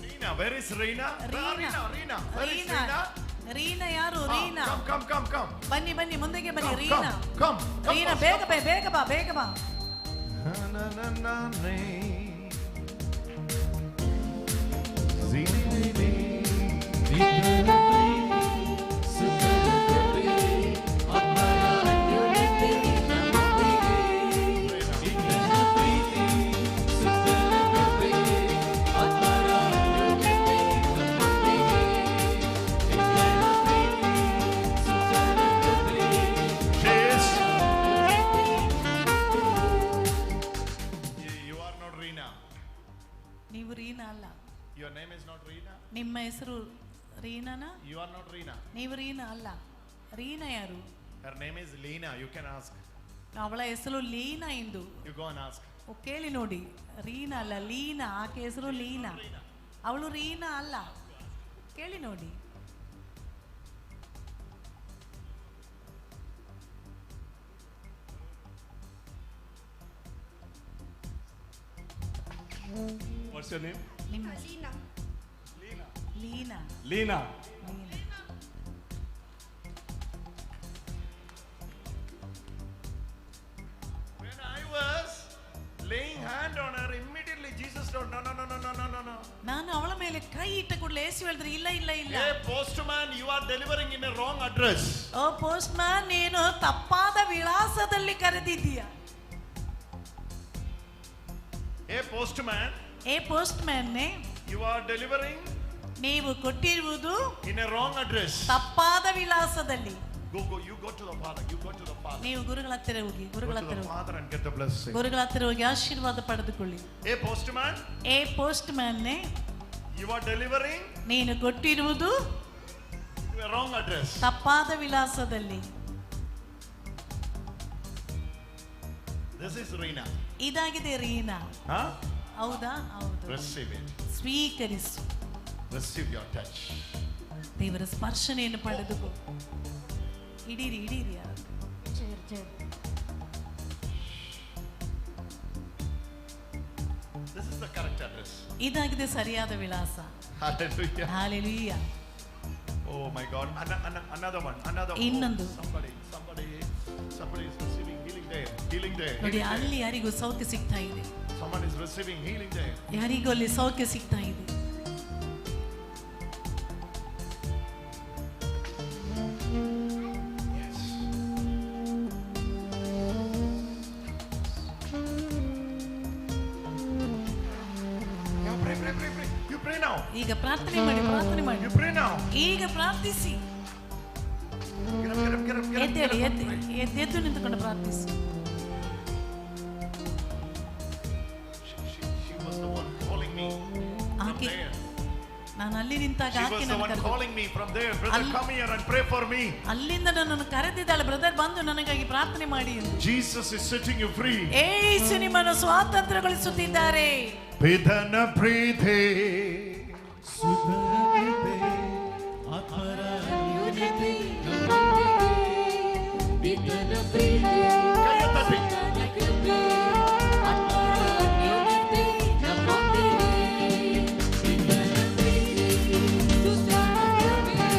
Reena, where is Reena? Reena. Reena, Reena, where is Reena. Reena? Reena ಯಾರು? Reena. Come, come, come, come. ಬನ್ನಿ, ಬನ್ನಿ, ಮುಂದೆಗೆ ಬನ್ನಿ. Come, Reena, come, come, Reena, come. ಬೇಗ ಬಾ, ಬೇಗ ಬಾ, ಬೇಗ ಬಾ. Na, na, na, na. Zi, ni, ni. ಪಿತನ ಪ್ರೀತಿ, ಸುತನ ಕೃಪೆ, ಆತ್ಮರ ಅನ್ಯೋನ್ಯತೆ ನಮ್ಮೊಂದಿಗೆ. ಪಿತನ ಪ್ರೀತಿ, ಸುತನ ಕೃಪೆ, ಆತ್ಮರ ಅನ್ಯೋನ್ಯತೆ ನಮ್ಮೊಂದಿಗೆ. ಪಿತನ ಪ್ರೀತಿ, ಸುತನ ಕೃಪೆ, Yes. You are not Reena. ನೀವು ರೀನಾ ಅಲ್ಲ. Your name is not Reena. ನಿಮ್ಮ ಹೆಸರು ರೀನಾನಾ? You are not Reena. ನೀವು ರೀನಾ ಅಲ್ಲ. ರೀನಾ ಯಾರು? Her name is Lena. You can ask. ಅವಳ ಹೆಸರು ಲೀನಾ ಎಂದು. You go and ask. ಓ, ಕೇಳಿ ನೋಡಿ. ರೀನಾ ಅಲ್ಲ, ಲೀನಾ. ಆಕೆ ಹೆಸರು ಲೀನಾ. ಅವಳು ರೀನಾ ಅಲ್ಲ, ಕೇಳಿ ನೋಡಿ. What's your name? ನಿಮ್ಮ Leena. Leena. Leena. When I was laying hand on her, immediately Jesus told, no, no, no, no, no, no, no, no. ನಾನು ಅವಳ ಮೇಲೆ ಕೈ ಇಟ್ಟ ಕೂಡಲೇ ಯೇಸು ಹೇಳಿದ್ರು, ಇಲ್ಲ, ಇಲ್ಲ, ಇಲ್ಲ. Hey, postman, you are delivering in a wrong address. O post man, ನೀನು ತಪ್ಪಾದ ವಿಳಾಸದಲ್ಲಿ ಕರೆದಿದ್ದೀಯ. Hey, postman, ಏ post man, you are delivering ನೀವು ಕೊಟ್ಟಿರುವುದು in a wrong address. ತಪ್ಪಾದ ವಿಳಾಸದಲ್ಲಿ. Go, go, you go to the Father. You go to the Father. ನೀವು ಗುರುಗಳ ಹತ್ತಿರ ಹೋಗಿ, Go ಗುರುಗಳ to ಹತ್ತಿರ the ಹೋಗಿ. Father and get the blessing. ಗುರುಗಳ ಹತ್ತಿರ ಹೋಗಿ ಆಶೀರ್ವಾದ ಪಡೆದುಕೊಳ್ಳಿ. Hey, postman, ಏ post man, you are delivering ನೀನು ಕೊಟ್ಟಿರುವುದು to a wrong address. ತಪ್ಪಾದ ವಿಳಾಸದಲ್ಲಿ. This is Reena. ಇದಾಗಿದೆ ರೀನಾ. Huh? ಹೌದಾ? ಹೌದು. Receive it. ಸ್ವೀಕರಿಸು. Receive your touch. ದೇವರ ಸ್ಪರ್ಶನೆಯನ್ನು ಪಡೆದುಕೋ. ಇಡೀರಿ ಇಡೀರಿ ಯಾರು. Chair chair. This is the correct address. ಇದಾಗಿದೆ ಸರಿಯಾದ ವಿಳಾಸ. Hallelujah. Hallelujah. Oh my God. Another one. Another one. ಇನ್ನೊಂದು. Somebody, somebody, somebody is receiving healing there. Healing there. ನೋಡಿ Healing there. ಅಲ್ಲಿ ಯಾರಿಗೂ ಸೌಖ್ಯ ಸಿಗ್ತಾ ಇದೆ. Someone is receiving healing there. ಯಾರಿಗೂ ಅಲ್ಲಿ ಸೌಖ್ಯ ಸಿಗ್ತಾ ಇದೆ. Yes. Yeah, pray, pray, pray, pray. You pray now. ಈಗ ಪ್ರಾರ್ಥನೆ ಮಾಡಿ, ಪ್ರಾರ್ಥನೆ ಮಾಡಿ. You pray now. ಈಗ ಪ್ರಾರ್ಥಿಸಿ. Get up, get up, get up, get up. ಎದ್ದೇಳಿ, Get up ಎದ್ದು and pray. ಎದ್ದು ಎದ್ದು ನಿಂತುಕೊಂಡು ಪ್ರಾರ್ಥಿಸಿ. She was the one calling me from ಆಕೆ there. ನಾನು ಅಲ್ಲಿ ನಿಂತಾಗ She ಆಕೆ was the ನನ್ನ one ಕರೆದು calling me from there. Brother, come here and pray for me. ಅಲ್ಲಿಂದ ನನ್ನನ್ನು ಕರೆದಿದ್ದಾಳೆ, ಬ್ರದರ್ ಬಂದು ನನಗಾಗಿ ಪ್ರಾರ್ಥನೆ ಮಾಡಿ ಎಂದು. Jesus is setting you free. ಏಸು ನಿಮ್ಮನ್ನು ಸ್ವಾತಂತ್ರ್ಯಗೊಳಿಸುತ್ತಿದ್ದಾರೆ. ಪಿತನ ಪ್ರೀತಿ, ಸುತನ ಕೃಪೆ, ಆತ್ಮರ ಅನ್ಯೋನ್ಯತೆ ನಮ್ಮೊಂದಿಗೆ. ಪಿತನ ಪ್ರೀತಿ, ಕೈಯ ತಟ್ಟಿ. ಸುತನ ಕೃಪೆ, ಆತ್ಮರ ಅನ್ಯೋನ್ಯತೆ ನಮ್ಮೊಂದಿಗೆ. ಪಿತನ ಪ್ರೀತಿ, ಸುತನ ಕೃಪೆ,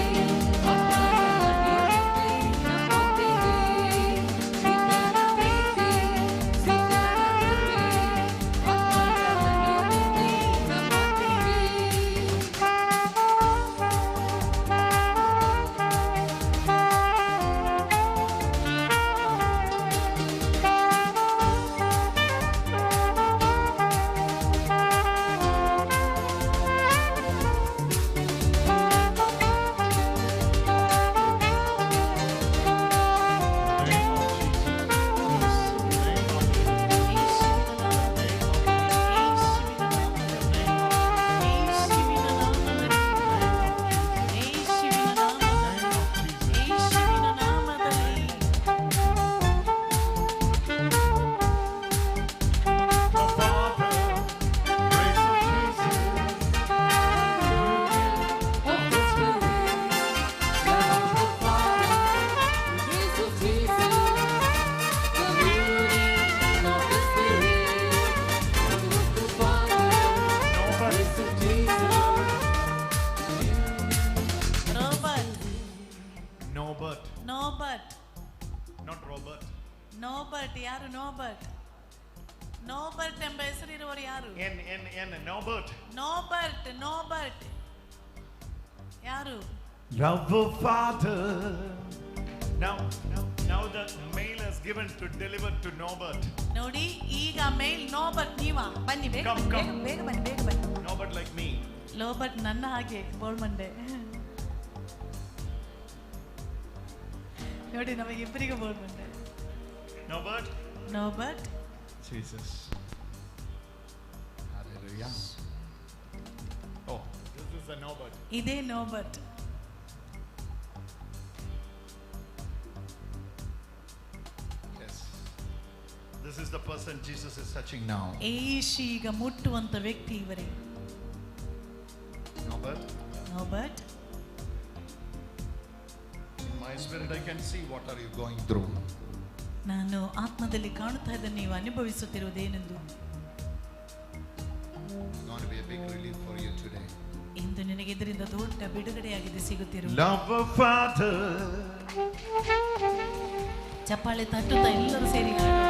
ಆತ್ಮರ ಅನ್ಯೋನ್ಯತೆ ನಮ್ಮೊಂದಿಗೆ. ಪಿತನ ಪ್ರೀತಿ, ಸುತನ ಕೃಪೆ, ಆತ್ಮರ ಅನ್ಯೋನ್ಯತೆ ನಮ್ಮೊಂದಿಗೆ. ಯೇಸುವಿನ ನಾಮದಲ್ಲಿ, ಯೇಸುವಿನ ನಾಮದಲ್ಲಿ, The Father, grace of Jesus. Of the Spirit, love of the Father, grace of Jesus, communion of the Spirit, love of the Father, grace of Jesus. Robert. Norbert, Norbert. Not Robert. Norbert ಯಾರು? Norbert, Norbert ಎಂಬ ಹೆಸರಿರುವವರು ಯಾರು? N N N Norbert. Norbert, Norbert ಯಾರು? Love of Father. Now, now, now the mail is given to deliver to Norbert. ನೋಡಿ ಈಗ ಮೇಲ್ Norbert ನೀವಾ? ಬನ್ನಿ ಬೇಗ. Come, ಬನ್ನಿ, come. ಬೇಗ ಬನ್ನಿ, ಬೇಗ ಬನ್ನಿ. Norbert like me. ಲೋಬರ್ಟ್ ನನ್ನ ಹಾಗೆ ಬೋಳ್ಮಂಡೆ. ನೋಡಿ ನಮಗಿಬ್ಬರಿಗೂ ಬೋಳ್ಮಂಡೆ. Norbert. Norbert. Jesus. Hallelujah. Oh, this is a Norbert. ಇದೇ Norbert. Yes. This is the person Jesus is touching now. ಏಸು ಈಗ ಮುಟ್ಟುವಂತ ವ್ಯಕ್ತಿ ಇವರೇ. Norbert, Norbert, in my spirit I can see what are you going through. ನಾನು ಆತ್ಮದಲ್ಲಿ ಕಾಣುತ್ತಾ ಇದ್ದೇನೆ ನೀವು ಅನುಭವಿಸುತ್ತಿರುವುದೇನೆಂದು. It's going to be a big relief for you today. ಇಂದು ನಿನಗೆ ಇದರಿಂದ ದೊಡ್ಡ ಬಿಡುಗಡೆಯಾಗಿದೆ ಸಿಗುತ್ತಿರುವ. Love of Father. ಚಪ್ಪಾಳೆ ತಟ್ಟುತ್ತಾ ಎಲ್ಲರೂ ಸೇರಿ ಹಾಡೋಣ.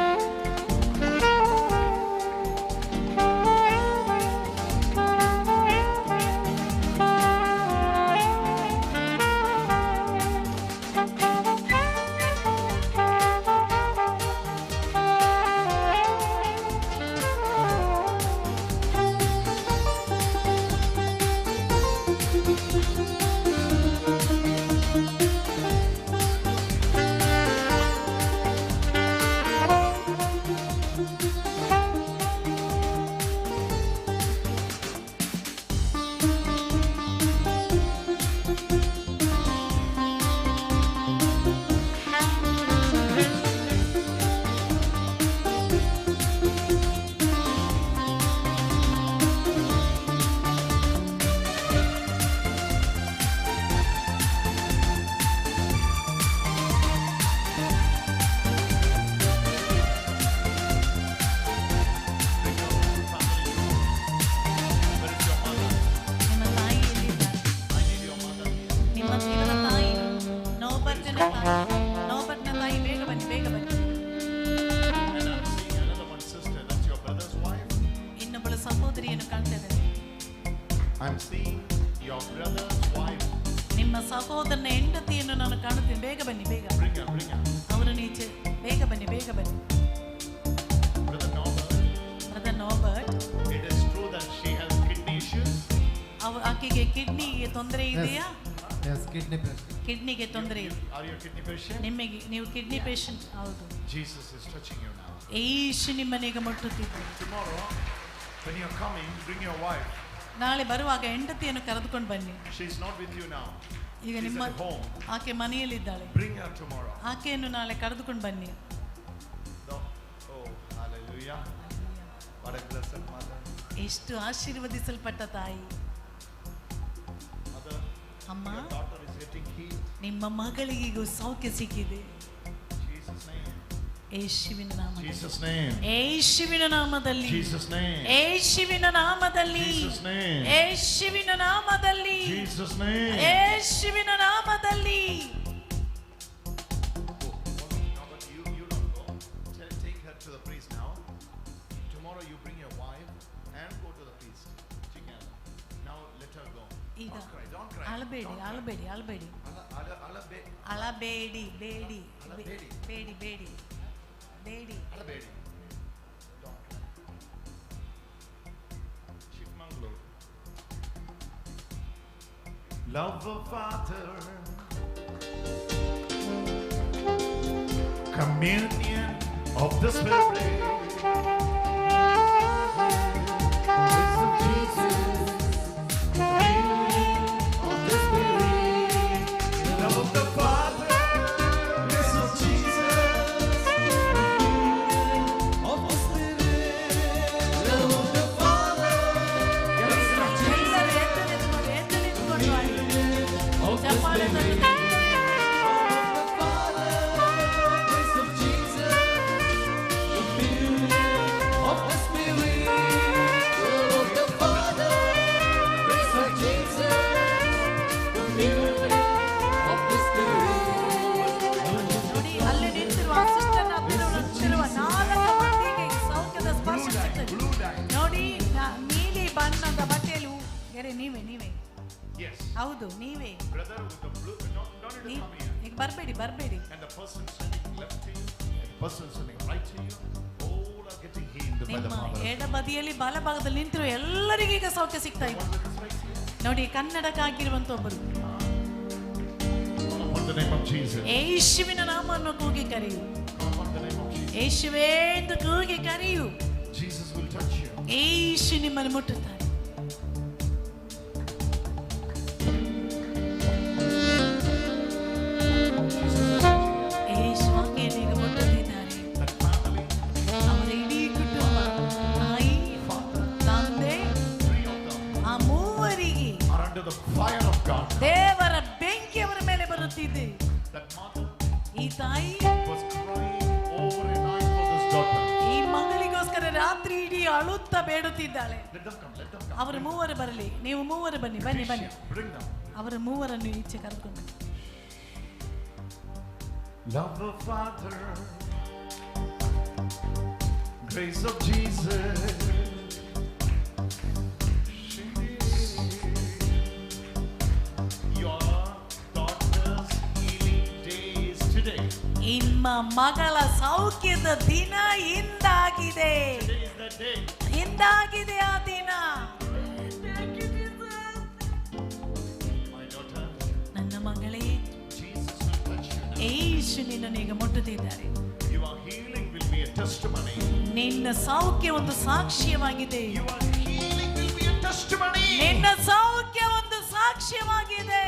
Thank ಸಹೋದರಿಯನ್ನು ಕಾಣ್ತಾ ಇದ್ದೇನೆ. I'm seeing your brother's wife. ನಿಮ್ಮ ಸಹೋದರನ ಹೆಂಡತಿಯನ್ನು ನಾನು ಕಾಣುತ್ತೇನೆ. ಬೇಗ ಬನ್ನಿ, ಬೇಗ. Bring her, bring her. ಅವರನ್ನು ಈಚೆ ಬೇಗ ಬನ್ನಿ, ಬೇಗ ಬನ್ನಿ. Brother Norbert. Brother Norbert. It is true that she has kidney issues. ಆಕೆಗೆ ಕಿಡ್ನಿಗೆ ತೊಂದರೆ ಇದೆಯಾ? Yes, kidney patient. ಕಿಡ್ನಿಗೆ ತೊಂದರೆ ಇದೆ. Are you a kidney patient? ನಿಮಗೆ ನೀವು ಕಿಡ್ನಿ ಪೇಷಂಟ್? ಹೌದು. Jesus is touching you now. ಯೇಸು ನಿಮ್ಮನ್ನೀಗ ಮುಟ್ಟುತ್ತಿದ್ದಾರೆ. Tomorrow, when you are coming, bring your wife. ನಾಳೆ ಬರುವಾಗ ಹೆಂಡತಿಯನ್ನು ಕರೆದುಕೊಂಡು ಬನ್ನಿ. She is not with you now. ಈಗ She's ನಿಮ್ಮ at home. ಆಕೆ ಮನೆಯಲ್ಲಿದ್ದಾಳೆ. Bring her tomorrow. ಆಕೆಯನ್ನು ನಾಳೆ ಕರೆದುಕೊಂಡು ಬನ್ನಿ. Oh, hallelujah. What a blessed mother. ಎಷ್ಟು ಆಶೀರ್ವದಿಸಲ್ಪಟ್ಟ ತಾಯಿ. Mother, ಅಮ್ಮ, your daughter is getting healed. ನಿಮ್ಮ ಮಗಳಿಗೂ ಸೌಖ್ಯ ಸಿಕ್ಕಿದೆ. Jesus' name. ಯೇಸುವಿನ ನಾಮದಲ್ಲಿ. Jesus' name. ಯೇಸುವಿನ ನಾಮದಲ್ಲಿ. Jesus' name. ಯೇಸುವಿನ ನಾಮದಲ್ಲಿ. Jesus' name. ಯೇಸುವಿನ ನಾಮದಲ್ಲಿ. Jesus' name. ಯೇಸುವಿನ ನಾಮದಲ್ಲಿ. No, but you don't go. Take her to the priest now. Tomorrow you bring your wife and go to the priest together. Now let her go. ಈಗ Don't cry. Don't cry. ಅಳಬೇಡಿ, Don't cry. ಅಳಬೇಡಿ, ಅಳಬೇಡಿ. ಅಲ ಅಲ ಬೇ ಅಳಬೇಡಿ, ಬೇಡಿ, ಅಳಬೇಡಿ. ಬೇಡಿ, ಬೇಡಿ, ಬೇಡಿ. ಅಳಬೇಡಿ. Don't cry. Chikmagalur. Love of Father, communion of the Spirit, Grace of Jesus, communion of the Spirit, love of the Father, grace of Jesus, communion of the Spirit, love of the Father, grace of ಎಲ್ಲರೂ Jesus, ಎದ್ದು ನಿಂತ್ಕೊಂಡು, ಎದ್ದು ನಿಂತ್ಕೊಂಡು ಹಾಡಿ. of the ಚಪ್ಪಾಳೆ Spirit. ತಟ್ಟುತ್ತಾ. Grace of Jesus, communion of the Spirit, love of the Father, grace of Jesus, communion of the Spirit. ನೋಡಿ, ಅಲ್ಲಿ ನಿಂತಿರುವ ಸಿಸ್ಟರ್ನ ಹತ್ತಿರ ನಿಂತಿರುವ 4 ಮಂದಿಗೆ ಸೌಖ್ಯದ ಸ್ಪರ್ಶ ಸಿಗ್ತದೆ. blue dye. ನೋಡಿ, ನೀಲಿ ಬಣ್ಣದ ಬಟ್ಟೆಯಲ್ಲಿ ಗೆರೆ ನೀವೇ, ನೀವೇ. Yes. ಹೌದು, ನೀವೇ. Brother with the blue, no, don't need to come here. ಈಗ ಬರಬೇಡಿ, ಬರಬೇಡಿ. And the person standing left to you, and the person standing right to you, all are getting healed by the ನಿಮ್ಮ power of ಎಡಬದಿಯಲ್ಲಿ ಬಲಭಾಗದಲ್ಲಿ ನಿಂತಿರುವ ಎಲ್ಲರಿಗೂ ಈಗ ಸೌಖ್ಯ ಸಿಗ್ತಾ ಇದೆ. ನೋಡಿ, ಕನ್ನಡಕ್ಕಾಗಿರುವಂತ ಒಬ್ಬರು. Call upon the name of Jesus. ಯೇಸುವಿನ ನಾಮವನ್ನು ಕೂಗಿ ಕರೆಯು. Call upon the name of Jesus. ಯೇಸುವೇ ಎಂದು ಕೂಗಿ ಕರೆಯು. Jesus will touch you. ಯೇಸು ನಿಮ್ಮನ್ನು ಮುಟ್ಟುತ್ತಾರೆ. ಯೇಸು ಆಕೆಯನ್ನು ಈಗ ಮುಟ್ಟುತ್ತಿದ್ದಾರೆ. That family, ಅವರ ಇಡೀ ಕುಟುಂಬ, ತಾಯಿ, ತಂದೆ, 3 of them ಆ ಮೂವರಿಗೆ are under the fire of God. ದೇವರ ಬೆಂಕಿ ಅವರ ಮೇಲೆ ಬರುತ್ತಿದೆ. That mother ಈ ತಾಯಿ was crying over a night for this daughter. ಈ ಮಗಳಿಗೋಸ್ಕರ ರಾತ್ರಿ ಇಡೀ ಅಳುತ್ತಾ ಬೇಡುತ್ತಿದ್ದಾಳೆ. Let them come, let them come. ಅವರು ಮೂವರು ಬರಲಿ. ನೀವು ಮೂವರು ಬನ್ನಿ, ಬನ್ನಿ, ಬನ್ನಿ. Bring them. ಅವರ ಮೂವರನ್ನು ಈಚೆ ಕರೆದುಕೊಂಡು ಬನ್ನಿ. Love of Father, grace of Jesus. Your daughter's healing day is today. ನಿಮ್ಮ ಮಗಳ ಸೌಖ್ಯದ ದಿನ ಇಂದಾಗಿದೆ. Today is that day. ಇಂದಾಗಿದೆ ಆ ದಿನ. My daughter, ನನ್ನ ಮಗಳೇ, Jesus will touch you now. ಯೇಸು ನಿನ್ನನ್ನು ಈಗ ಮುಟ್ಟುತ್ತಿದ್ದಾರೆ. Your healing will be a testimony. ನಿನ್ನ ಸೌಖ್ಯ ಒಂದು ಸಾಕ್ಷ್ಯವಾಗಿದೆ. Your healing will be a testimony. ನಿನ್ನ ಸೌಖ್ಯ ಒಂದು ಸಾಕ್ಷ್ಯವಾಗಿದೆ.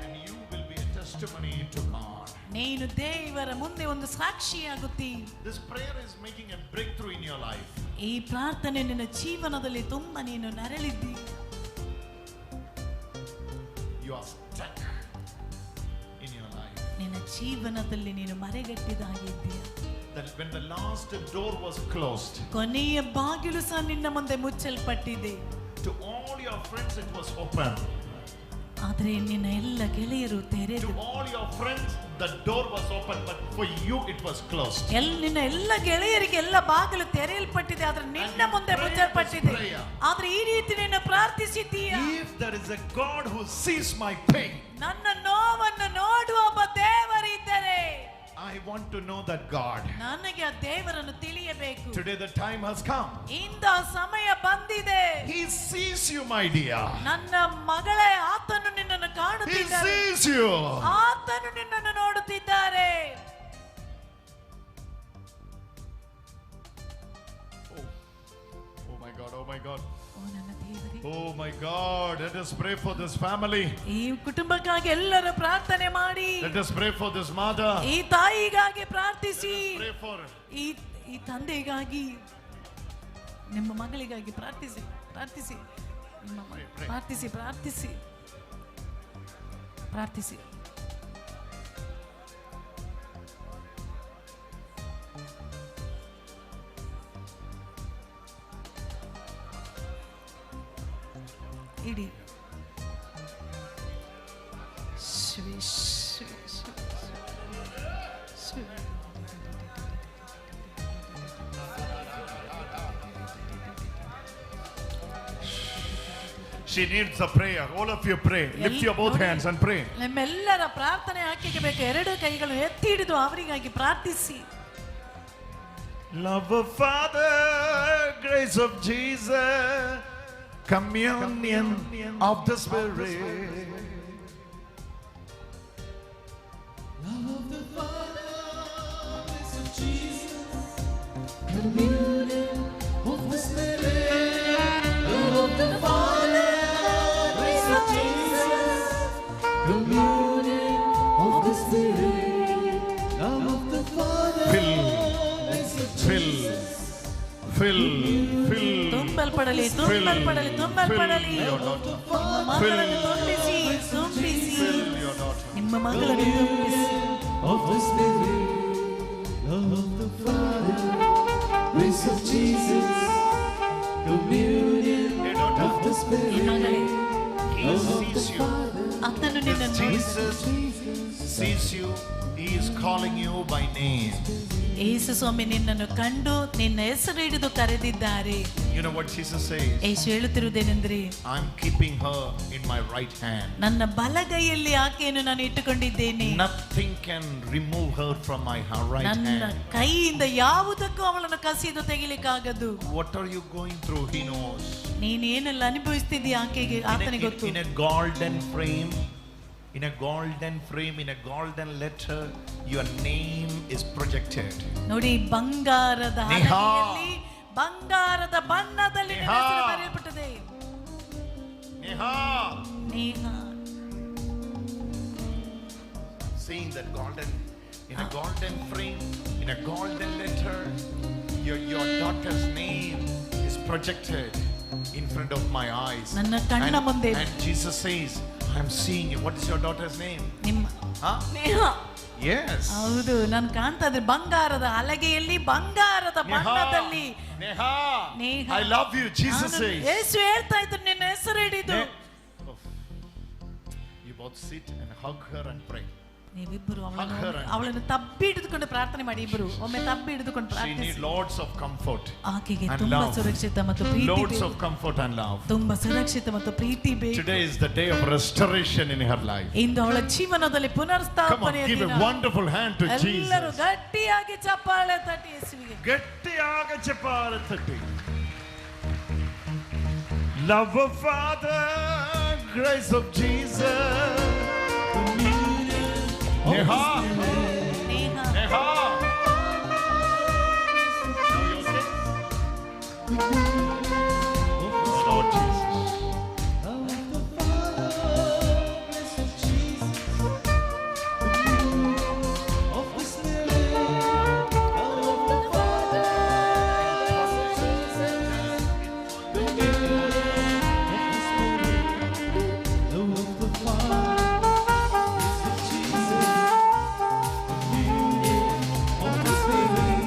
And you will be a testimony to God. ನೀನು ದೇವರ ಮುಂದೆ ಒಂದು ಸಾಕ್ಷಿಯಾಗುತ್ತಿ. This prayer is making a breakthrough in your life. ಈ ಪ್ರಾರ್ಥನೆ ನಿನ್ನ ಜೀವನದಲ್ಲಿ ತುಂಬ ನೀನು ನರಳಿದ್ದಿ. You are stuck in your life. ನಿನ್ನ ಜೀವನದಲ್ಲಿ ನೀನು ಮರೆಗಟ್ಟಿದ ಹಾಗೆ ಇದ್ದೀಯ. That when the last door was closed, ಕೊನೆಯ ಬಾಗಿಲು ಸಹ ನಿನ್ನ ಮುಂದೆ ಮುಚ್ಚಲ್ಪಟ್ಟಿದೆ. to all your friends it was open. ಆದ್ರೆ ನಿನ್ನ ಎಲ್ಲ ಗೆಳೆಯರು ತೆರೆದು To all your friends, the door was open, but for you it was closed. ನಿನ್ನ ಎಲ್ಲ ಗೆಳೆಯರಿಗೆ ಎಲ್ಲ ಬಾಗಿಲು ತೆರೆಯಲ್ಪಟ್ಟಿದೆ, ಆದ್ರೆ ನಿನ್ನ ಮುಂದೆ ಮುಚ್ಚಲ್ಪಟ್ಟಿದೆ. ಆದ್ರೆ ಈ ರೀತಿ ನೀನು ಪ್ರಾರ್ಥಿಸಿದ್ದೀಯ. If there is a God who sees my pain, ನನ್ನ ನೋವನ್ನು ನೋಡುವ ಒಬ್ಬ ದೇವರಿದ್ದರೆ, I want to know that God. ನನಗೆ ಆ ದೇವರನ್ನು ತಿಳಿಯಬೇಕು. Today the time has come. ಇಂದ ಸಮಯ ಬಂದಿದೆ. He sees you, my dear. ನನ್ನ ಮಗಳೇ, ಆತನು ನಿನ್ನನ್ನು He ಕಾಣುತ್ತಿದ್ದಾನೆ. sees you. ಆತನು ನಿನ್ನನ್ನು ನೋಡುತ್ತಿದ್ದಾರೆ. Oh my God, oh my God. ಓ ನನ್ನ ದೇವರೇ. Oh my God, let us pray for this family. ಈ ಕುಟುಂಬಕ್ಕಾಗಿ ಎಲ್ಲರೂ ಪ್ರಾರ್ಥನೆ ಮಾಡಿ. Let us pray for this mother. ಈ ತಾಯಿಗಾಗಿ ಪ್ರಾರ್ಥಿಸಿ. Pray for ಈ ಈ ತಂದೆಗಾಗಿ, ನಿಮ್ಮ ಮಗಳಿಗಾಗಿ ಪ್ರಾರ್ಥಿಸಿ, ಪ್ರಾರ್ಥಿಸಿ, ನಿಮ್ಮ ಪ್ರಾರ್ಥಿಸಿ, ಪ್ರಾರ್ಥಿಸಿ, ಪ್ರಾರ್ಥಿಸಿ. ಇಡಿ ಶಿವೆ ಶಿವೆ ಶಿವೆ ಶಿವೆ. She needs a prayer. All of you pray. Lift your both hands and pray. ನಿಮ್ಮೆಲ್ಲರ ಪ್ರಾರ್ಥನೆ ಆಕೆಗೆ ಬೇಕು. ಎರಡು ಕೈಗಳು ಎತ್ತಿ ಹಿಡಿದು ಅವರಿಗಾಗಿ ಪ್ರಾರ್ಥಿಸಿ. Love of Father, grace of Jesus, communion of the Spirit. Love of the Father, grace of Jesus, communion of the Spirit. Love of the Father, grace of Jesus, communion of the Spirit. Love of the Father, grace of Fill, fill, fill. ತುಂಬಲ್ಪಡಲಿ, ತುಂಬಲ್ಪಡಲಿ, ತುಂಬಲ್ಪಡಲಿ. Fill your daughter. ನಿಮ್ಮ ಮಗಳನ್ನು ತುಂಬಿಸಿ, ತುಂಬಿಸಿ. Fill your daughter. ನಿಮ್ಮ ಮಗಳನ್ನು ತುಂಬಿಸಿ. of the Spirit, love of the Father, grace of Jesus, communion of the Spirit, ಮಗಳೇ, He love of the sees you. Father, ಆತನು ನಿನ್ನನ್ನು Jesus sees you. He is calling you by name. ಯೇಸು ಸ್ವಾಮಿ ನಿನ್ನನ್ನು ಕಂಡು ನಿನ್ನ ಹೆಸರು ಹಿಡಿದು ಕರೆದಿದ್ದಾರೆ. You know what Jesus says? Yesu ಹೇಳುತ್ತಿರುವುದೇನೆಂದ್ರೆ, I'm keeping her in my right hand. ನನ್ನ ಬಲಗೈಯಲ್ಲಿ ಆಕೆಯನ್ನು ನಾನು ಇಟ್ಟುಕೊಂಡಿದ್ದೇನೆ. Nothing can remove her from my right ನನ್ನ hand. ಕೈಯಿಂದ ಯಾವುದಕ್ಕೂ ಅವಳನ್ನು ಕಸಿದು ತೆಗಿಲಿಕ್ಕಾಗದು. What are you going through? He knows. ನೀನು ಏನೆಲ್ಲ ಅನುಭವಿಸ್ತಿದ್ದೀಯ ಆಕೆಗೆ In a, ಆತನಿಗೆ ಗೊತ್ತು. in a golden frame, in a golden frame, in a golden letter, your name is projected. ನೋಡಿ, ಬಂಗಾರದ ನೇಹಾ. ಹಲಗೆಯಲ್ಲಿ ಬಂಗಾರದ ಬಣ್ಣದಲ್ಲಿ ನಿನ್ನ ನೇಹಾ. ಹೆಸರು ಬರೆಯಲ್ಪಟ್ಟಿದೆ. Neha, Neha. Seeing that golden, in a golden frame, in a golden letter, your daughter's name is projected in front of my eyes. ನನ್ನ ಕಣ್ಣ ಮುಂದೆ. And Jesus says, I'm seeing you. What is your daughter's name? ನಿಮ್ಮ Huh? Neha. Yes. ಹೌದು, ನಾನು ಕಾಣ್ತಾ ಇದ್ದೆ ಬಂಗಾರದ ಹಲಗೆಯಲ್ಲಿ ಬಂಗಾರದ Neha, ಬಣ್ಣದಲ್ಲಿ. Neha, Neha. I love you, Jesus ನಾನು- says. ಯೇಸು ಹೇಳ್ತಾ ಇದ್ರು ನಿನ್ನ ಹೆಸರು ಹಿಡಿದು. You both sit and hug her and pray. ನೀವಿಬ್ಬರು Hug her and ಅವಳನ್ನು ತಬ್ಬಿ ಹಿಡಿದುಕೊಂಡು ಪ್ರಾರ್ಥನೆ ಮಾಡಿ. ಇಬ್ಬರು ಒಮ್ಮೆ ತಬ್ಬಿ ಹಿಡಿದುಕೊಂಡು She ಪ್ರಾರ್ಥಿಸಿ. needs lots of comfort ಆಕೆಗೆ and ತುಂಬಾ love. ಸುರಕ್ಷಿತ ಮತ್ತು ಪ್ರೀತಿ Loads ಬೇಕು. of comfort and love. ತುಂಬಾ ಸುರಕ್ಷಿತ ಮತ್ತು ಪ್ರೀತಿ ಬೇಕು. Today is the day of restoration in her life. ಇಂದು ಅವಳ ಜೀವನದಲ್ಲಿ Come on, ಪುನರ್ಸ್ಥಾಪನೆಯ give a ದಿನ. wonderful hand to ಎಲ್ಲರೂ Jesus. ಗಟ್ಟಿಯಾಗಿ ಚಪ್ಪಾಳೆ ತಟ್ಟಿ ಯೇಸುವಿಗೆ. ಗಟ್ಟಿಯಾಗ ಚಪ್ಪಾಳೆ ತಟ್ಟಿ. Love of Father, grace of Jesus. Neha, Neha. Neha. Now you okay? Lord Jesus. Love of the Father, grace of Jesus, communion of the Spirit, love of the Father, grace of Jesus, communion of the Spirit, love of the Father, grace of Jesus, communion of the Spirit,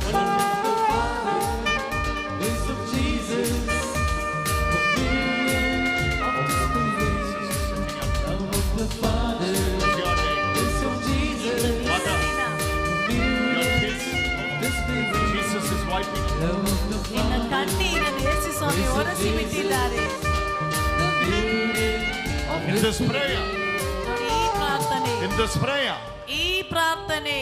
love of the Father, grace ಮುಟ್ಟುತ್ತಿದ್ದಾರೆ. The beauty of In His this prayer, ನೋಡಿ, ಈ ಪ್ರಾರ್ಥನೆ, in this prayer, ಈ ಪ್ರಾರ್ಥನೆ,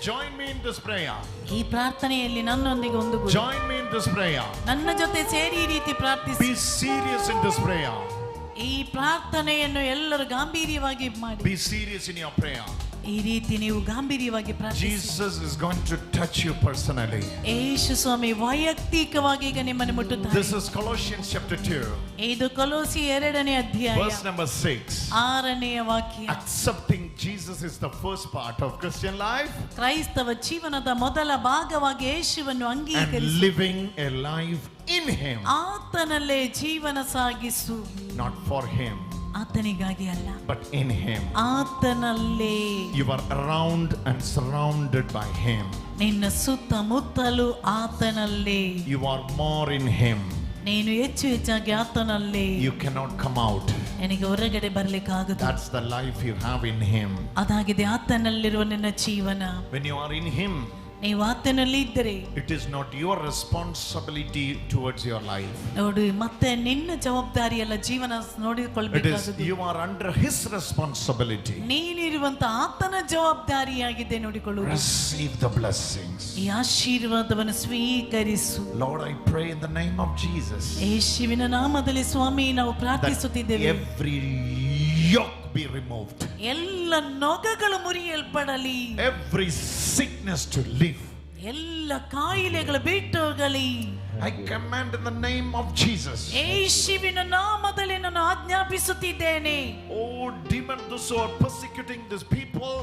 join me in this prayer. ಈ ಪ್ರಾರ್ಥನೆಯಲ್ಲಿ ನನ್ನೊಂದಿಗೆ ಒಂದು Join me in this prayer. ನನ್ನ ಜೊತೆ ಸೇರಿ ಈ ರೀತಿ ಪ್ರಾರ್ಥಿಸಿ. Be serious in this prayer. ಈ ಪ್ರಾರ್ಥನೆಯನ್ನು ಎಲ್ಲರೂ ಗಾಂಭೀರ್ಯವಾಗಿ ಮಾಡಿ. Be serious in your prayer. ಈ ರೀತಿ ನೀವು ಗಾಂಭೀರ್ಯವಾಗಿ ಪ್ರಾರ್ಥಿಸಿ. Jesus is going to touch you personally. ಯೇಸು ಸ್ವಾಮಿ ವೈಯಕ್ತಿಕವಾಗಿ ಈಗ ನಿಮ್ಮನ್ನು ಮುಟ್ಟುತ್ತಾರೆ. This is Colossians chapter 2, ಇದು ಕೊಲೋಸಿ 2ನೇ ಅಧ್ಯಾಯ verse number 6. 6ನೇ ವಾಕ್ಯ. Accepting Jesus is the first part of Christian life, ಕ್ರೈಸ್ತವ ಜೀವನದ ಮೊದಲ ಭಾಗವಾಗಿ ಯೇಸುವನ್ನು and ಅಂಗೀಕರಿಸಿ living a life in Him, ಆತನಲ್ಲೇ ಜೀವನ ಸಾಗಿಸು. not for Him, ಆತನಿಗಾಗಿ ಅಲ್ಲ, but in Him. ಆತನಲ್ಲೇ. You are around and surrounded by Him. ನಿನ್ನ ಸುತ್ತಮುತ್ತಲು ಆತನಲ್ಲೇ. You are more in Him. ನೀನು ಹೆಚ್ಚು ಹೆಚ್ಚಾಗಿ ಆತನಲ್ಲೇ. You cannot come out. ನಿನಗೆ ಹೊರಗಡೆ ಬರ್ಲಿಕ್ಕಾಗದು. That's the life you have in Him. ಅದಾಗಿದೆ ಆತನಲ್ಲಿರುವ ನಿನ್ನ ಜೀವನ. When you are in Him, ನೀವು ಆತನಲ್ಲಿ ಇದ್ದರೆ it is not your responsibility towards your life. ನೋಡಿ, ಮತ್ತೆ ನಿನ್ನ ಜವಾಬ್ದಾರಿ ಅಲ್ಲ ಜೀವನ It is ನೋಡಿಕೊಳ್ಬೇಕಾಗುದು. you are under His responsibility. ನೀನಿರುವಂತ ಆತನ ಜವಾಬ್ದಾರಿಯಾಗಿದೆ ನೋಡಿಕೊಳ್ಳುವುದು. Receive the blessings. ಈ ಆಶೀರ್ವಾದವನ್ನು ಸ್ವೀಕರಿಸು. Lord, I pray in the name of Jesus ಯೇಸುವಿನ ನಾಮದಲ್ಲಿ ಸ್ವಾಮಿ ನಾವು that ಪ್ರಾರ್ಥಿಸುತ್ತಿದ್ದೇವೆ. every yoke be removed, ಎಲ್ಲ ನೊಗಗಳು ಮುರಿಯಲ್ಪಡಲಿ. every sickness to leave. ಎಲ್ಲ ಕಾಯಿಲೆಗಳು ಬಿಟ್ಟು ಹೋಗಲಿ. I command in the name of Jesus. ಯೇಸುವಿನ ನಾಮದಲ್ಲಿ ನಾನು ಆಜ್ಞಾಪಿಸುತ್ತಿದ್ದೇನೆ. Oh, demon, those who are persecuting these people,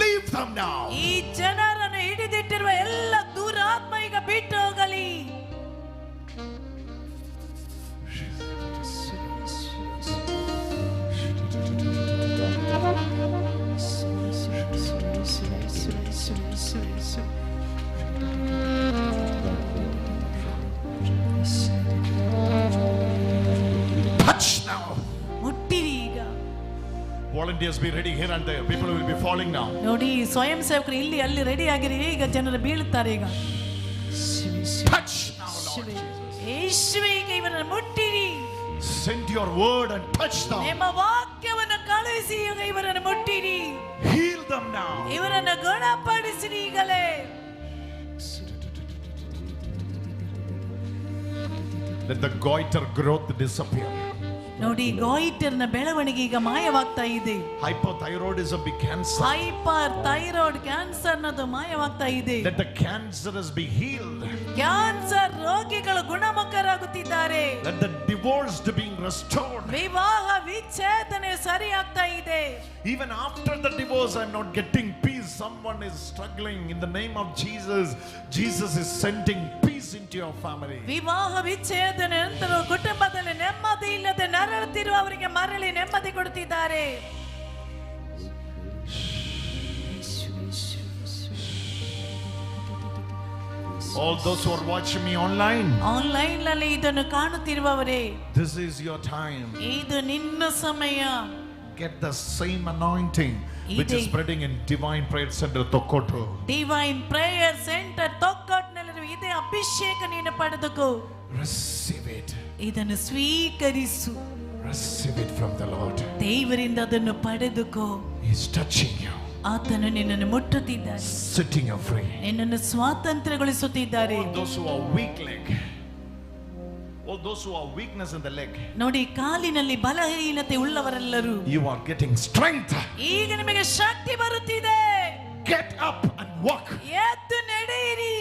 leave them now. ಈ ಜನರನ್ನು ಹಿಡಿದಿಟ್ಟಿರುವ ಎಲ್ಲ ದುರಾತ್ಮ ಈಗ ಬಿಟ್ಟು ಹೋಗಲಿ. Touch now. ಮುಟ್ಟಿರಿ ಈಗ. Volunteers, be ready here and there. People will be falling now. ನೋಡಿ, ಸ್ವಯಂ ಸೇವಕರು ಇಲ್ಲಿ ಅಲ್ಲಿ ರೆಡಿ ಆಗಿರಿ. ಈಗ ಜನರು ಬೀಳುತ್ತಾರೆ ಈಗ. Touch now, Lord Jesus. ಯೇಸುವೇ ಈಗ ಇವರನ್ನು ಮುಟ್ಟಿರಿ. Send your word and touch them. ನಿಮ್ಮ ವಾಕ್ಯವನ್ನು ಕಳುಹಿಸಿ ಈಗ ಇವರನ್ನು ಮುಟ್ಟಿರಿ. Heal them now. ಇವರನ್ನು ಗುಣಪಡಿಸಿರಿ ಈಗಲೇ. Let the goiter growth disappear. ನೋಡಿ, ಗಾಯಿಟರ್ನ ಬೆಳವಣಿಗೆ ಈಗ ಮಾಯವಾಗ್ತಾ ಇದೆ. Hypothyroidism be cancelled. Hyper thyroid cancer ನದು ಮಾಯವಾಗ್ತಾ ಇದೆ. Let the cancerous be healed. Cancer ರೋಗಿಗಳು ಗುಣಮುಖರಾಗುತ್ತಿದ್ದಾರೆ. Let the divorced being restored. ವಿವಾಹ ವಿಚ್ಛೇದನೆ ಸರಿಯಾಗ್ತಾ ಇದೆ. Even after the divorce, I'm not getting peace. Someone is struggling. In the name of Jesus, Jesus is sending peace into your family. ವಿವಾಹ ವಿಚ್ಛೇದನೆ ನಂತರ ಕುಟುಂಬದಲ್ಲಿ ನೆಮ್ಮದಿ ಇಲ್ಲದೆ ನರಳುತ್ತಿರುವ ಅವರಿಗೆ ಮರಳಿ ನೆಮ್ಮದಿ ಕೊಡುತ್ತಿದ್ದಾರೆ. All those who are watching me online, online ನಲ್ಲಿ ಇದನ್ನು ಕಾಣುತ್ತಿರುವವರೇ, this is your time. ಇದು ನಿನ್ನ ಸಮಯ. Get the same anointing which is ಇದೆ. spreading in Divine Prayer Center Tokoto. Divine Prayer Center ತೊಕ್ಕೊಟ್ನಲ್ಲಿರುವ ಇದೇ ಅಭಿಷೇಕ ನೀನು ಪಡೆದುಕೋ. Receive it. ಇದನ್ನು ಸ್ವೀಕರಿಸು. Receive it from the Lord. ದೇವರಿಂದ ಅದನ್ನು ಪಡೆದುಕೋ. He's touching you, ಆತನು ನಿನ್ನನ್ನು ಮುಟ್ಟುತ್ತಿದ್ದಾನೆ. setting you free. ನಿನ್ನನ್ನು ಸ್ವಾತಂತ್ರ್ಯಗೊಳಿಸುತ್ತಿದ್ದಾರೆ. All those who are weak leg, all those who are weakness in the leg, ನೋಡಿ, ಕಾಲಿನಲ್ಲಿ ಬಲಹೀನತೆ ಉಳ್ಳವರೆಲ್ಲರೂ, you are getting strength. ಈಗ ನಿಮಗೆ ಶಕ್ತಿ ಬರುತ್ತಿದೆ. Get up and walk. ಎದ್ದು ನಡೆಯಿರಿ.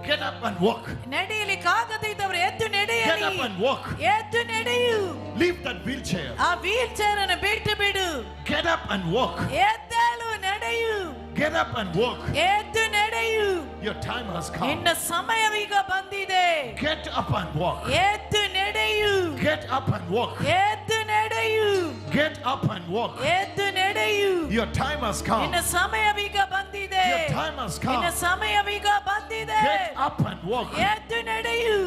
Get up and walk. ನಡೆಯಲಿಕ್ಕಾಗದೇ ಇದ್ದವರು ಎದ್ದು Get ನಡೆಯಲಿ. up and walk. ಎದ್ದು ನಡೆಯು. Leave that wheelchair. ಆ ವೀಲ್ ಚೇರ್ ಅನ್ನು ಬಿಟ್ಟು ಬಿಡು. Get up and walk. ಎದ್ದೇಳು, ನಡೆಯು. Get up and walk. ಎದ್ದು ನಡೆಯು. Your time has come. ನಿನ್ನ ಸಮಯವೀಗ ಬಂದಿದೆ. Get up and walk. ಎದ್ದು ನಡೆಯು. Get up and walk. ಎದ್ದು ನಡೆಯು. Get up and walk. ಎದ್ದು ನಡೆಯು. Your time has come. ನಿನ್ನ ಸಮಯವೀಗ ಬಂದಿದೆ. Your time has come. ನಿನ್ನ ಸಮಯವೀಗ ಬಂದಿದೆ. Get up and walk. ಎದ್ದು ನಡೆಯು.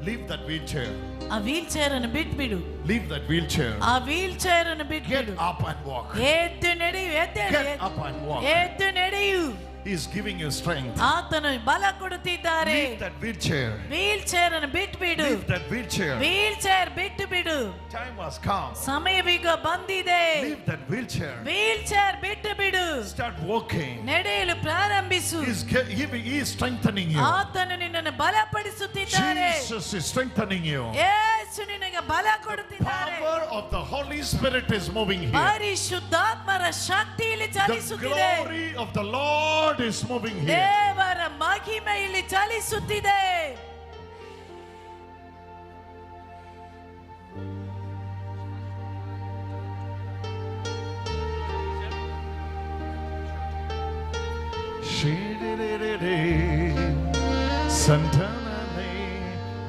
Leave that wheelchair. ಆ ವೀಲ್ ಚೇರ್ ಅನ್ನು ಬಿಟ್ಬಿಡು. Leave that wheelchair. ಆ ವೀಲ್ ಚೇರ್ ಅನ್ನು Get ಬಿಟ್ಬಿಡು. up and walk. ಎದ್ದು ನಡೆಯು. ಎದ್ದೇಳು. Get up and walk. ಎದ್ದು ನಡೆಯು. He is giving you strength. ಆತನು ಬಲ ಕೊಡುತ್ತಿದ್ದಾರೆ. Leave that wheelchair. Wheel chair ಅನ್ನು ಬಿಟ್ಟು ಬಿಡು. Leave that wheelchair. Wheel chair ಬಿಟ್ಟು ಬಿಡು. Time has come. ಸಮಯವೀಗ ಬಂದಿದೆ. Leave that wheelchair. Wheel chair ಬಿಟ್ಟು ಬಿಡು. Start walking. ನಡೆಯಲು ಪ್ರಾರಂಭಿಸು. He is strengthening you. ಆತನು ನಿನ್ನನ್ನು ಬಲಪಡಿಸುತ್ತಿದ್ದಾರೆ. Jesus is strengthening you. ಯೇಸು ನಿನಗೆ ಬಲ ಕೊಡುತ್ತಿದ್ದಾರೆ. Power of the Holy Spirit is moving here. ಪರಿಶುದ್ಧಾತ್ಮರ ಶಕ್ತಿ ಇಲ್ಲಿ The ಚಲಿಸುತ್ತಿದೆ. glory of the Lord is moving here. ದೇವರ ಮಹಿಮೆ ಇಲ್ಲಿ ಚಲಿಸುತ್ತಿದೆ.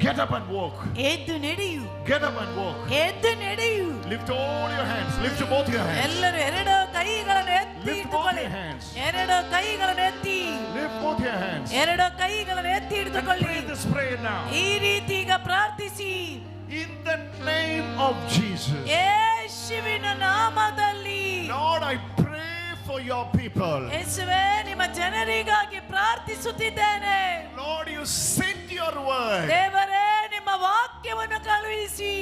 Get up and walk. ಎದ್ದು ನಡೆಯು. Get up and walk. ಎದ್ದು ನಡೆಯು. Lift all your hands. Lift both your hands. ಎಲ್ಲರೂ ಎರಡು ಕೈಗಳನ್ನು ಎತ್ತಿ Lift both ಇಟ್ಟುಕೊಳ್ಳಿ. your hands. ಎರಡು ಕೈಗಳನ್ನು ಎತ್ತಿ. Lift both your hands. ಎರಡು ಕೈಗಳನ್ನು ಎತ್ತಿ And ಹಿಡಿದುಕೊಳ್ಳಿ. pray this prayer now. ಈ ರೀತಿ ಈಗ ಪ್ರಾರ್ಥಿಸಿ. In the name of Jesus. ಯೇಸುವಿನ ನಾಮದಲ್ಲಿ. Lord, I pray for your people. ಯೇಸುವೇ, ನಿಮ್ಮ ಜನರಿಗಾಗಿ ಪ್ರಾರ್ಥಿಸುತ್ತಿದ್ದೇನೆ. Lord, you send your word. ದೇವರೇ, ನಿಮ್ಮ ವಾಕ್ಯವನ್ನು ಕಳುಹಿಸಿ.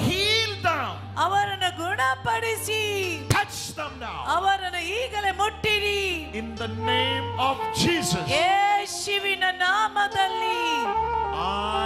Heal them. ಅವರನ್ನು ಗುಣಪಡಿಸಿ. Touch them now. ಅವರನ್ನು ಈಗಲೇ ಮುಟ್ಟಿರಿ. In the name of Jesus. ಯೇಸುವಿನ ನಾಮದಲ್ಲಿ.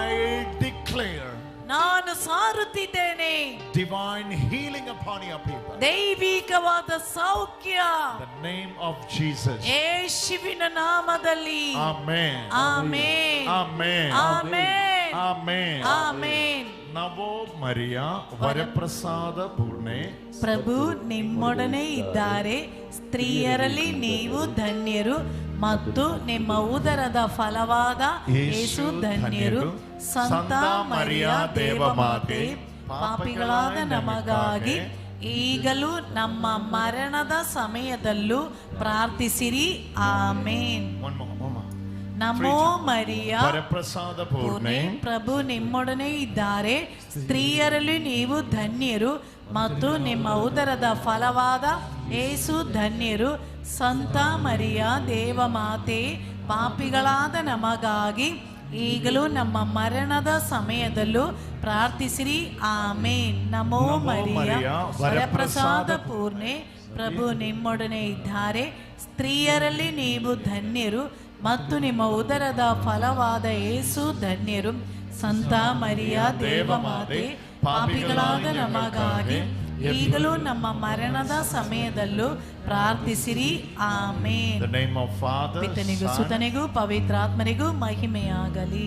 I declare ನಾನು ಸಾರುತ್ತಿದ್ದೇನೆ divine healing upon your people. ದೈವಿಕವಾದ ಸೌಖ್ಯ. In the name of Jesus. ಯೇಸುವಿನ ನಾಮದಲ್ಲಿ. Amen. Amen. Amen. Amen. Amen. Amen. ನವೋ ಮರಿಯ ವರಪ್ರಸಾದ ಪೂರ್ಣೆ, ಪ್ರಭು ನಿಮ್ಮೊಡನೆ ಇದ್ದಾರೆ. ಸ್ತ್ರೀಯರಲ್ಲಿ ನೀವು ಧನ್ಯರು ಮತ್ತು ನಿಮ್ಮ ಉದರದ ಫಲವಾದ ಯೇಸು ಧನ್ಯರು. ಸಂತ ಮರಿಯ ದೇವಮಾತೆ, ಪಾಪಿಗಳಾದ ನಮಗಾಗಿ ಈಗಲೂ ನಮ್ಮ ಮರಣದ ಸಮಯದಲ್ಲೂ ಪ್ರಾರ್ಥಿಸಿರಿ. ಆಮೇನ್. One more, one more. ನಮೋ ಮರಿಯ ವರಪ್ರಸಾದ ಪೂರ್ಣೆ, ಪ್ರಭು ನಿಮ್ಮೊಡನೆ ಇದ್ದಾರೆ. ಸ್ತ್ರೀಯರಲ್ಲಿ ನೀವು ಧನ್ಯರು ಮತ್ತು ನಿಮ್ಮ ಉದರದ ಫಲವಾದ ಯೇಸು ಧನ್ಯರು. ಸಂತ ಮರಿಯ ದೇವಮಾತೆ, ಪಾಪಿಗಳಾದ ನಮಗಾಗಿ ಈಗಲೂ ನಮ್ಮ ಮರಣದ ಸಮಯದಲ್ಲೂ ಪ್ರಾರ್ಥಿಸಿರಿ. ಆಮೇನ್. ನಮೋ ಮರಿಯ ವರಪ್ರಸಾದ ಪೂರ್ಣೆ, ಪ್ರಭು ನಿಮ್ಮೊಡನೆ ಇದ್ದಾರೆ. ಸ್ತ್ರೀಯರಲ್ಲಿ ನೀವು ಧನ್ಯರು ಮತ್ತು ನಿಮ್ಮ ಉದರದ ಫಲವಾದ ಯೇಸು ಧನ್ಯರು. ಸಂತ ಮರಿಯ ದೇವಮಾತೆ, ಪಾಪಿಗಳಾದ ನಮಗಾಗಿ ಈಗಲೂ ನಮ್ಮ ಮರಣದ ಸಮಯದಲ್ಲೂ ಪ್ರಾರ್ಥಿಸಿರಿ. ಆಮೇನ್. The name of Father, ಪಿತನಿಗೂ Son, ಸುತನಿಗೂ ಪವಿತ್ರಾತ್ಮನಿಗೂ ಮಹಿಮೆಯಾಗಲಿ.